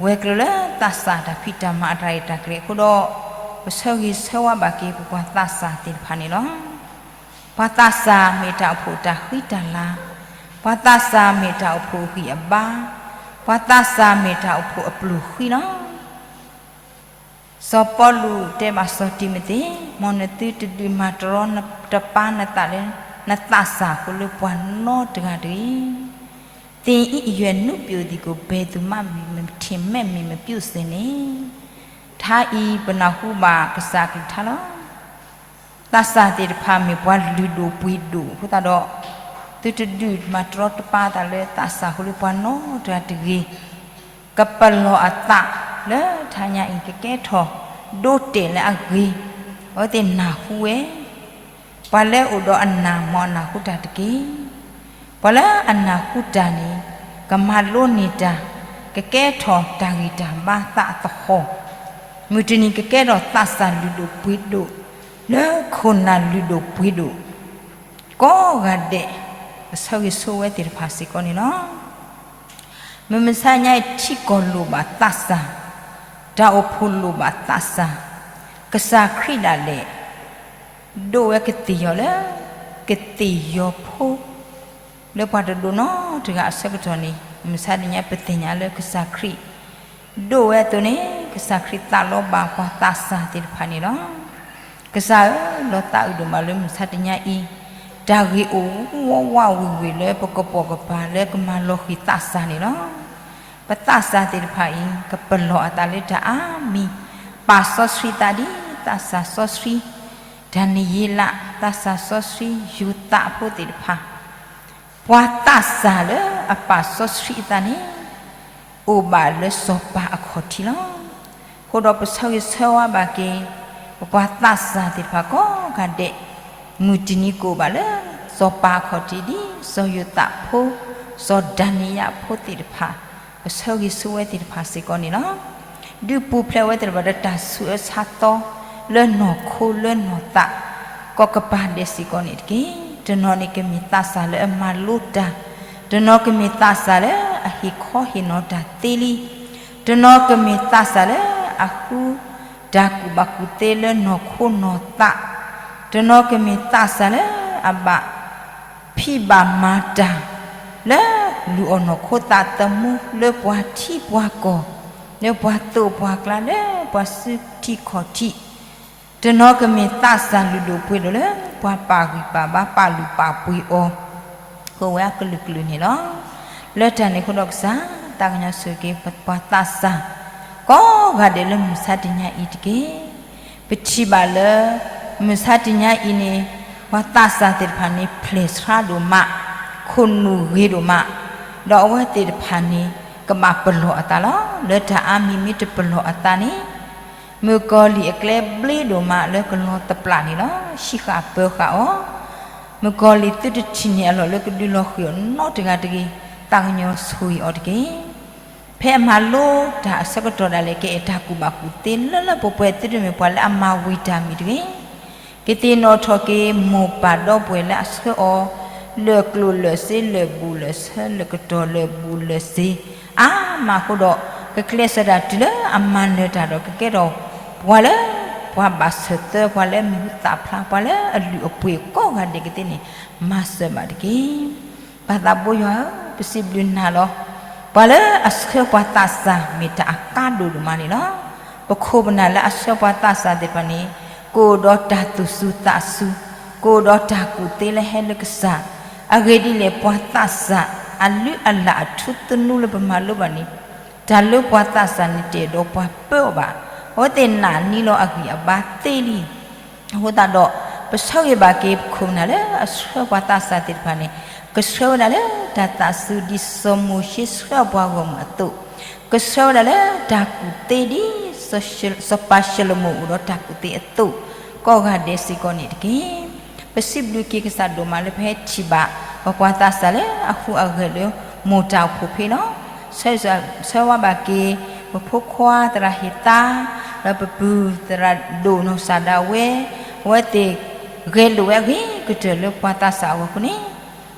ဝဲၤကျိၤလၢသးစၢ်တၢ်ဖံးတၢ်မၤအတၢ်ရဲၣ်တၢ်ကျဲၤအဃိဒီး ပဆၢဂ့ၤဆၢဝါဘၣ်က့ၤပပှၤသးစၢ်သ့ၣ်တဖၣ်န့ၣ်လီၤ. ပှၤသးစၢ်မ့ၢ်တၢ်အိၣ်ဖှိၣ်တၢ်ဃံတၢ်လၤ, ပှၤသးစၢ်မ့ၢ်တၢ်အိၣ်ဖှိၣ်အဂံၢ်အဘါ, ပှၤသးစၢ်မ့ၢ်တၢ်အိၣ်ဖှိၣ်အပျိၢ်ဃံလီၤ. စီၤပီလူးတဲဘၣ်စီၤတံၤမသ့း, မ်နသုတဒုးမၤတရီတပါနသးလၢ နသးစၢ်အဃိလၢပှၤနီတဂၤတဂ့ၤ. သင်အံၤအရွယ်နုပျိၣ်သံၣ်ကို ဘယ်သူမှမထင်မှတ်မိမပြုစ့န့ၣ်. ထါအံၤပနၢ်ဟူဘၣ်ကစၢ်အကလုၢ်ကထါလီၤ. သးစၢ်သ့ၣ်တဖၣ်မ့ၢ်ပှၤလုၢ်ဒိၣ်ပှ့ၤဒိၣ်အဃိသတးဒီး, သုတဒုးမၤတရီတပါသးလၢသးစၢ်အဃိလၢပှၤနီတဂၤတဂ့ၤ. ကပလီၢ်အသးလၢတဟါညါအံၤ ကကဲထီၣ်ဒိတဲာ်လၢအဂ့ၤ, အဝဲသ့ၣ်နၢ်ဟူဝဲ ပှၤလၢအိၣ်ဒီးအနၢ် မ်အနၢ်ဟူတၢ်တက့ၢ်. ပှၤလၢအနၢ်ဟူတၢ်န့ၣ် ကမၤလိန့ၢ်တၢ်, ကကဲထီၣ်တၢ်ဂံၢ်တၢ်ဘါသးအသဟီၣ်, မုၢ်တနံၤကကဲထီၣ်သးစၢ်လုၢ်ဒိၣ်ပှ့ၤဒိၣ်, လၢခိၣ်နၢ်လုၢ်ဒိၣ်ပှ့ၤဒိၣ် ကိးဂၤဒဲး ပဆၢဂ့ၤဆိဝဲသ့ၣ်တဖၣ်စ့ၢ်ကီးန့ၣ်လီၤ. မုၢ်မဆါညါအံၤ ထံကီၢ်လိၣ်ဘၣ်သးစၢ်, တၢ်အိၣ်ဖှိၣ်လိၣ်ဘၣ်သးစၢ်, ကစၢ်ခရံာ်ဒၣ်လဲာ် ဒိးဝဲကသ့ၣ်ယီၤလၢ ကသ့ၣ်ယီၤဖိ လၢပှၤတဒိးနီတဂၤအဆၢကတီၢ်န့ၣ်, မုၢ်မဆါတနံၤညါပသ့ၣ်ညါလၢကစၢ်ခရံာ် ဒိးဝဲအသိးန့ၣ်, ကစၢ်ခရံာ်သးလီဘၣ်ပှၤသးစၢ်သ့ၣ်တဖၣ်န့ၣ်လီၤ. ကစၢ်ဧၢ, လီၤသးအုးဒိၣ်မးလၢမုၢ်မဆါတနံၤညါအံၤ, တၢ်ဂ့ၢ်အိၣ်ဝးဝးဝ့ၤဝ့ၤလၢပကပိာ်ကပၤလၢကမၤလီၤဃံၤသးစၢ်န့ၣ်လီၤ. ပသးစၢ်သ့ၣ်တဖၣ်အံၤ ကပလီၢ်အသးလၢတၢ်အါမံၤ, ပာ်စီဆှံသးဒ်သးစၢ်စီဆှံ ဒၤနံးယ့လး, သးစၢ်စီဆှံယိၤသးဖိသ့ၣ်တဖၣ်, ပှၤသးစၢ်လၢအပာ်စီဆှံအသးန့ၣ် အိၣ်ဘၣ်လၢစီၤပၤအခီၣ်ထံးလီၤ. အဃိဒီးပဆၢဂ့ၤဆၢဝါဘၣ်က့ၤ ပပှၤသးစၢ်သ့ၣ်တဖၣ်ကိးဂၤဒဲး, မုၢ်တနံၤကအိၣ်ဘၣ်လၢစီၤပၤအခီၣ်ထံး ဒ်စီၤယိၤသးဖိ, စီၤဒၤနံးယ့လးဖိသ့ၣ်တဖၣ်, ပဆၢဂ့ၤဆိဝဲသ့ၣ်တဖၣ်စ့ၢ်ကီးန့ၣ်လီၤ. ဒုးပူၤဖျဲးဝဲသ့ၣ်တဖၣ်ဒီးတၢ်ဆူးအၢဆါသီ လၢနီၢ်ခိလၢနီၢ်သး ကိးကပၤဒဲးစ့ၢ်ကီးန့ၣ်တက့ၢ်. တနီၤန့ၣ်ကမ့ၢ်သးစၢ်လၢအမၤလိတၢ်, တနီၤကမ့ၢ်သးစၢ်လၢအဟ့ၣ်ခီဟ့ၣ်နီၤတၢ်သ့လံ, တနီၤကမ့ၢ်သးစၢ်လၢအဃုတၢ်ကူၣ်ဘၣ်ကူၣ်သ့လၢနီၢ်ခိနီၢ်သး, တနီၤကမ့ၢ်သးစၢ်လၢအဘၣ် ဖံးဘၣ်မၤတၢ် လၢလူၤအီၣ်နီၢ်ခိသးသမူ လၢပှၤထံပှၤကီၢ်, လၢပှၤသိးပှၤကျါ လၢပှၤစုထံခီၣ်ထံး, တနီၤကမ့ၢ်သးစၢ်လုၢ်ဒိၣ်ပှ့ၤဒိၣ်လၢ ပှၤပာ်ဂံၢ်ပာ်ဘါ ပာ်လုၢ်ပာ်ပှ့ၤအီၤ အိၣ်ဝဲအကလုာ်ကလုာ်န့ၣ်လီၤ. လၢတၢ်န့ၣ်အဃိဒီးကစၢ် သးကညီၤဆိၣ်ဂ့ၤက့ၤပှၤသးစၢ် ကိးဂၤဒဲးလၢမုၢ်မဆါတနံၤညါအံၤတက့ၢ်. ပထံၣ်ဘၣ်လၢ မုၢ်မဆါတနံၤညါအံၤန့ၣ် ပှၤသးစၢ်သ့ၣ်တဖၣ်န့ၣ် ဖျဲၣ်ဆှါဒိၣ်မး, ခိၣ်နူာ်ဂ့ၤဒိၣ်မး, ဒီးအဝဲသ့ၣ်တဖၣ်န့ၣ် ကဘၣ်ပလီၢ်အသးလီၤ. လၢတၢ်အါမံၤမ့ၢ်တပလီၢ်အသးန့ၣ် မုၣ်ကီၤလံၢ်အကျဲဘျ့ဒိၣ်မးလၢကလီၤသပျၢ်န့ၣ်လီၤ. ဟံးဃာ်ပၢၤဃာ်အီၤ, မုၣ်ကီၤလံၢ်သုတထံၣ်န့ၢ်အလီၢ်လၢကဒုးလီၤဃံၤအီၤနီတဂၤတဂ့ၤ, သးကညီၤဆိၣ်ဂ့ၤအီၤတက့ၢ်. ဖဲအမၤလိတၢ်အဆၢကတီၢ်ဒၣ်လဲာ် ကအဲၣ်တၢ်ကူၣ်ဘၣ်ကူၣ်သ့လၢလၢပှဲၤပှဲၤ သုတမ့ၢ်ပှၤလၢအမၤဝံၤတၢ်မံၤတဂ့ၤ. ကသ့ၣ်နီၣ်ထီၣ်က့ၤမိၢ်ပၢ်ဒီပုၢ်ဝဲၢ်လၢအဆှၢအီၤ လၢာ်ကျိၣ်လၢာ်စ့ လၢာ်ဘူၣ်လၢာ်ဆၢ လၢာ်ကတီၢ်လၢာ်ဘူၣ်လၢာ်စ့ အါမးအဃိဒီး ကကျဲးစၢးတၢ်တုၤလၢအမၤနၢၤတၢ်ဒီး ကကဲထီၣ်ပှၤလၢ ပှၤဘၣ်ဆၢၣ်သၢ ပှၤလၢမံၤဟူသၣ်ဖျါ ပှၤလၢအလုၢ်အပှ့ၤကိးဂၤဒဲးကသ့န့ၣ် မၤစၢၤဘၣ်တက့ၢ်. ပၢ်သးဘိယွၤဧၢ, ပစံးဘျုးနၤလီၤ. ပှၤလၢအဆှၢပှၤသးစၢ် မ့ၢ်တၢ်အကါဒိၣ်ဒိၣ်မးန့ၣ်လီၤ. ပခိၣ်ပနၢ်လၢအဆှၢပှၤသးစၢ်သ့ၣ်တဖၣ်န့ၣ် ကအိၣ်ဒီးတၢ်သူၣ်စူၤသးစူၤ, ကအိၣ်ဒီးတၢ်ကူၣ်သ့လၢဟဲလၢကစၢ်, အဂ့ၢ်ဒ်လဲၣ် ပှၤသးစၢ် အလုၢ်အလၢ်အထူသနူလၢပမၤလိဘၣ်န့ၣ် တၢ်လၢပှၤသးစၢ်န့ၣ်တအဲၣ်ဒိးပှၤပၢအီၤဘၣ်. အဝဲသ့ၣ်နာ်န့ၢ်လီၤအဂံၢ်အဘါသ့လံ. အဃိသတးဒီး ပဆၢဂ့ၤဘၣ်က့ၤပခိၣ်ပနၢ်လၢအဆှၢပှၤသးစၢ်သ့ၣ်တဖၣ်န့ၣ် ကဆှၢဝဲဒၣ်လၢတၢ်သးစူၤဒ်စီၤမိၤၡ့ဆှၢပှၤဂီၢ်မုၢ်အသိး, ကဆှၢဝဲဒၣ်လၢတၢ်ကူၣ်သ့ဒ် စီၤပၤၡလိၤမိၣ်အိၣ်ဒီးတၢ်ကူၣ်သ့အသိး ကိးဂၤဒဲးစ့ၢ်ကီးန့ၣ်တက့ၢ်. ပစံးဘျုးက့ၤကစၢ်ဒိၣ်မးလၢပဟဲထံၣ်ဘၣ် ပပှၤသးစၢ်လၢအဃုအဂဲၤလၢမိၢ်တၢ်အိၣ်ဖှိၣ်ဖဲလီၤ. ဆၢဂ့ၤဆၢဝါဘၣ်က့ၤ ပဖိခွါသရၣ်ဟ့ၣ်သါ, ဒီးပပုၢ်သရၣ်ဒိၣ်နီၢ်ကစၢ်ဒၣ်ဝဲ, အဝဲသ့ၣ်ဂဲၤလိာ်ဝဲအဂ့ၤကတၢၢ်လၢပှၤသးစၢ်အဂီၢ်အဃိန့ၣ်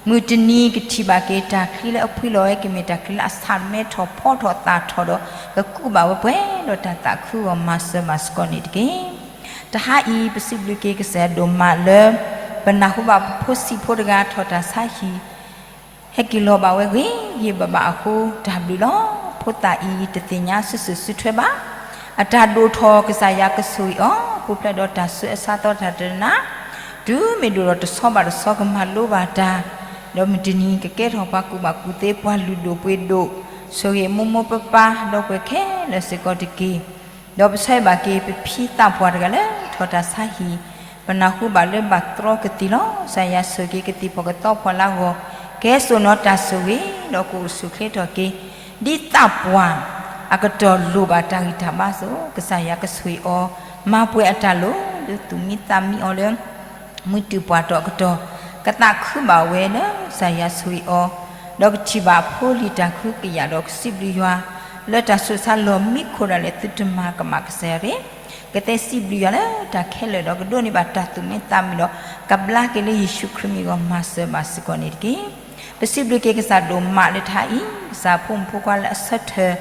မုၢ်တနံၤကထံၣ်ဘၣ်က့ၤတၢ်ချံလၢအဖှံလီၤဝဲ ကမ့ၢ်တၢ်ချံလၢအဆၣ်မဲထီၣ်ဖီထီၣ်သၣ်ထီၣ်ဒီး ကကူးဘၣ်ဝဲပှဲၤဒီးတၢ်သးခုအဂီၢ် မၤစၢၤဘၣ်စ့ၢ်ကီးန့ၣ်တက့ၢ်. တဟါအံၤ ပစံးဘျုးက့ၤကစၢ်ယွၤဒိၣ်မးလၢ ပနၢ်ဟူဘၣ်ပဖိဆံးဖိတဂၤထီၣ်တၢ်ဆါဟံၣ် ဟဲက့ၤလီၤဘၣ်ဝဲဂ့ၤဂ့ၤဘၣ်ဘၣ်အဃိ တၢ်ဘျုးလီၤ. ဖိသၣ်အံၤတသ့ၣ်ညါစုာ်စုာ်စုထွဲဘၣ်. အတၢ်ဒိၣ်ထီၣ်ကစၢ်ယွၤကဆိၣ်ဂ့ၤအီၤ ပူၤဖျဲးဒီးတၢ်ဆှၢအဆါသီတၢ်တနး တုၤမ့ၢ်ဒိၣ်ဒီးတဆီဘၣ်တဆီကမၤလိဘၣ်တၢ်, ဒီးမုၢ်တနံၤကကဲထီၣ်ပှၤကူၣ်ဘၣ်ကူၣ်သ့ ပှၤလုၢ်ဒိၣ်ပှ့ၤဒိၣ်, ဆိၣ်ဂ့ၤမိၢ်မိၢ်ပၢ်ပၢ် ဒီပုၢ်ဝဲၢ်ခဲလၢာ်စ့ၢ်ကီးတက့ၢ်. ဒီးပဆၢဂ့ၤဘၣ်က့ၤပဖံသးပှၢ်တဂၤလၢထီၣ်တၢ်ဆါဟံၣ်, ပနၢ်ဟူဘၣ်လၢဘၣ်တြီကသံၣ်လီၤ. ကစၢ်ယွၤဆိၣ်ဂ့ၤက့ၤကသံၣ်ဖီၣ်ကသီဖီၣ်လၢအဂီၢ်, ကဟဲစိာ်နီၣ်တၢ်ဆိၣ်ဂ့ၤ ဒီးကအိၣ်ဆူၣ်အိၣ်ချ့ထီၣ်က့ၤ ဒ်သးပှၢ်အကတီၢ်လိၣ်ဘၣ်တၢ်ဂံၢ်တၢ်ဘါအသိး, ကစၢ်ယွၤကဆိၣ်ဂ့ၤအီၤ, မၤပှဲၤအတၢ်လိၣ် လၢသူၣ်မံသးမံအီၤလၢ မုၢ်တူာ်ပှၢ်တီၢ်အကတီၢ်, ကသးခုဘၣ်ဝဲလၢကစၢ်ယွၤဆိၣ်ဂ့ၤအီၤ, ဒီးကထံၣ်ဘၣ်ဖိလံၤတၢ်ကဟုကယာ်ဒီးကစံးဘျုးယွၤ လၢတၢ်ဆူးတၢ်ဆါလီၢ်မံခိၣ်ဒၣ်လဲာ် သုတမၤကမၣ်ကစၢ်ယွၤတဂ့ၤ, ကသ့စံးဘျုးယွၤလၢတၢ်ခဲလၢာ်ဒီးကဒိးန့ၢ်ဘၣ်တၢ်သူၣ်မံသးမံဒီး ကဘျါက့ၤလၢယ့ၣ်ၡူးခရံာ်မံၤအဂီၢ် မၤစၢၤဘၣ်စ့ၢ်ကီးန့ၣ်တက့ၢ်. ပစံးဘျုးက့ၤကစၢ်ဒိၣ်မးလၢတဟါအံၤ, ကစၢ်ဖိမုၣ်ဖိခွါလၢအဆၢထၢၣ်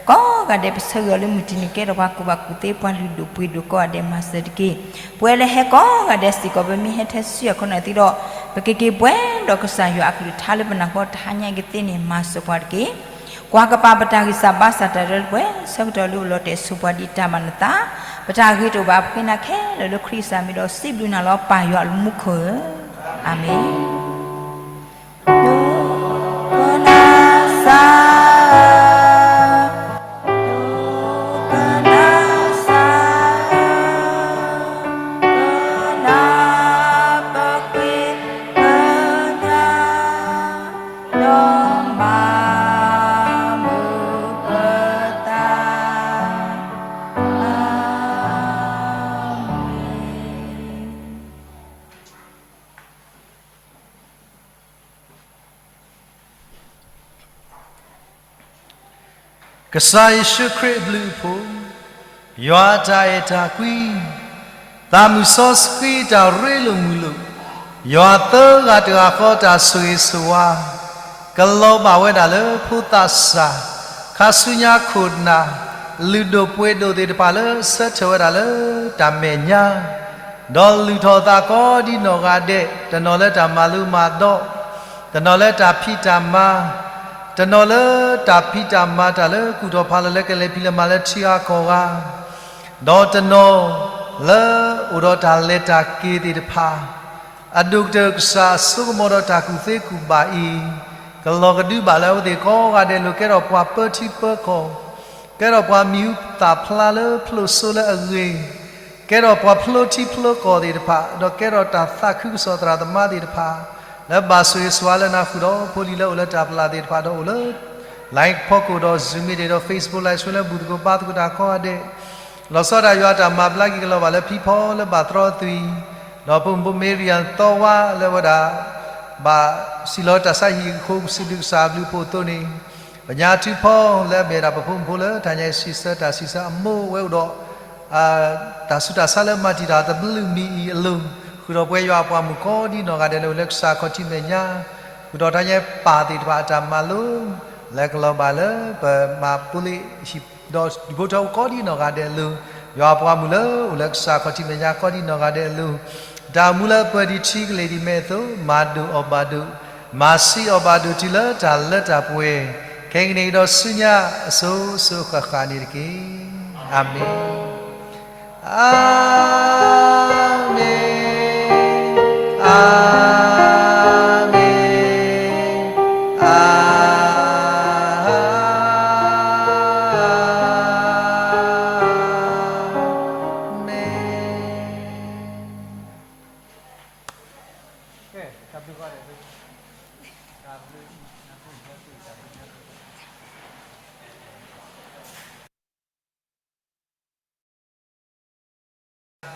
ကိးဂၤဒဲး ပဆၢဂ့ၤအီၤလၢမုၢ်တနံၤကဲထီၣ်ပှၤကူၣ်ဘၣ်ကူၣ်သ့ ပှၤလုၢ်ဒိၣ်ပှ့ၤဒိၣ်ကိးဂၤဒဲး မၤစၢၤတက့ၢ်. ပဝဲလၢဟဲကိးဂၤဒဲးစ့ၢ်ကီး ပမ့ၢ်ဟဲထဲဆူယၤခီနၢ်သ့ဒီး ပကက့ၤပှဲၤဒီးကစၢ်ယွၤအကလုၢ်ကထါလၢပနၢ်ဟူတဟါညါကသ့န့ၣ် မၤစၢၤပှၤတက့ၢ်. ကွၢ်ကပၤပတၢ်ဂံၢ်စၢ်ဘါစၢ်တၢ်လၢပှဲၤ ဆၢကတီၢ်လၢအိၣ်လီၤတဲာ်ဆိပှၤဒ်တၢ်ဘၣ်နသး, ပတၢ်ဂ့ၤတအိၣ်ဘၣ်ပဃ့နၤခဲလၢာ်လၢခရံာ်ကစၢ်မံၤဒီးစံးဘျုးနၤလီၤ ပၢ်ယွၤအမူခိၣ်ဧၢ, အၤမ့ၣ်. ကစၢ်ယ့ၣ်ၡူးခရံာ်အဘျုးအဖှိၣ်, ယွၤအတၢ်အဲၣ်တၢ်ကွံ, သးမုၢ်စီဆှံတၢ်ရ့လိာ်မုာ်လိာ်, ယွၤသၢဂၤတဂၤဃီတၢ်ဆိၣ်ဂ့ၤဆိၣ်ဝါ, ကလီၤဘၣ်ဝဲဒၣ်လၢဖိသးစၢ်, ခါဆူညါခိၣ်နၢ်, လုၢ်ဒိၣ်ပှ့ၤဒိၣ်သ့ၣ်တဖၣ်လၢဆၢထၢၣ်ဝဲဒၣ်လၢတၢ်မဲာ်ညါ, ဒီးလုၢ်ထီၣ်အသးကိးဒ်နီၢ်ဂၤဒဲး, တနီၤလၢတၢ်မၤလိမၤဒိး, တနီၤလၢတၢ်ဖံးတၢ်မၤ, တနီၤလၢတၢ်ဖံးတၢ်မၤတၢ်လၢကူၣ်ထီၣ်ဖးလီၤလၢကလဲၤဖံးလဲၤမၤလၢထံအါကီၢ်ဂၤ, ဒီးတနီၤလၢအိၣ်ဒီးတၢ်လဲၤတၢ်က့ၤသ့ၣ်တဖၣ်, အဒိၣ်ကတၢၢ်ကစၢ်အစိကမီၤဒီးတၢ်ကူၣ်သ့ကူၣ်ဘၣ်အံၤ, ကလီၤကဒုဘၣ်လၢအဝဲသ့ၣ်ကိးဂၤဒဲးလိၤ ကဲထီၣ်ပှၤပၢထံပၢကီၢ်, ကဲထီၣ်ပှၤမံၤဟူသၣ်ဖျါလၢဖျိစိလၢအဂ့ၤ, ကဲထီၣ်ပှၤဖျိထံဖျိကီၢ်သ့ၣ်တဖၣ်, ဒီးကဲထီၣ်တၢ်သးခုကစီၣ်သရၣ်သမါသ့ၣ်တဖၣ်, လၢဘၣ်ဆိၣ်ဂ့ၤဆိၣ်ဝါလၢနၢ်ဟူဒီးဖိလံၤလၢအိၣ်လၢတၢ်ပလၢ်သ့ၣ်တဖၣ်ဒီးအိၣ်လၢ line ဖီခိၣ်ဒီး Zoom meeting ဒီး Facebook live stream လၢဘူၣ်သကိးဘါသကိးတၢ်ကိးဂၤဒဲး, လီၤဆီဒၣ်တၢ်ယွၤတၢ်မၤဘျါက့ၤကလီၤဘၣ်လၢဖံဖီလၢဘၣ်တြီအသွံၣ်, ဒီးဖိမုၣ်ဖိ Mary Ann သီဝါလၢဝဲဒၣ် ဘၣ်စံၣ်လီၤတၢ်ဆါဟံၣ်အဃိ ပစံးဘျုးကစၢ်အဘျုးအဖှိၣ်အသိးန့ၣ်, ပညါထုဖီလၢအမ့ၢ်ဒၣ်ပဖိမုၣ်ဖိလၢတၢ်ညါအံၤစံးဆၢတၢ်စံးဆၢအမိၢ်ဝဲအိၣ်ဒီး တၢ်ဆူးတၢ်ဆါလၢမၤတံာ်တာ်တဘျုးမံၤအံၤအလိၤ, ဃုာ်ဒီးပဝဲယွၤအပှၤမုၣ်ကိးဒ်နီၢ်ဂၤဒဲးလၢအိၣ်လၢကစၢ်ခီၣ်ထံးမဲာ်ညါ, ဃုာ်ဒီးတၢ်ညါပၢ်သ့ၣ်တဖၣ်အတၢ်မၤလိ လဲၤကလီၤဘၣ်လၢပမၤပူၤလ့ၣ်ဟံၣ်ဒီးဒူၣ်ဖိထၢဖိကိးဒံနီၢ်ဂၤဒဲးအလိၤ, ယွၤအပှၤမုၣ်လၢအိၣ်လၢကစၢ်ခီၣ်ထံးမဲာ်ညါကိးဒံနီၢ်ဂၤဒဲးအလိၤ, တၢ်အိၣ်မူလၢပှဲၤဒံးထံကလ့ၢ်ဒံးမဲာ်အသိး မၤဒိၣ်အီၣ်ဘၣ်ဒိၣ်, မၤဆံးအီၣ်ဘၣ်ဒိၣ်တုၤလၢတၢ်လၢတၢ်ပှဲၤ, ခဲကနံၣ်အံၤဒီးဆူညါအစိၤစိၤဃၣ်ဃၣ်န့ၣ်တက့ၢ်. အၤမ့ၣ်, အၤမ့ၣ်, အၤမ့ၣ်, အၤမ့ၣ်.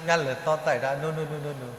ညါလၢာ်သီသးဒၣ် no no no no no.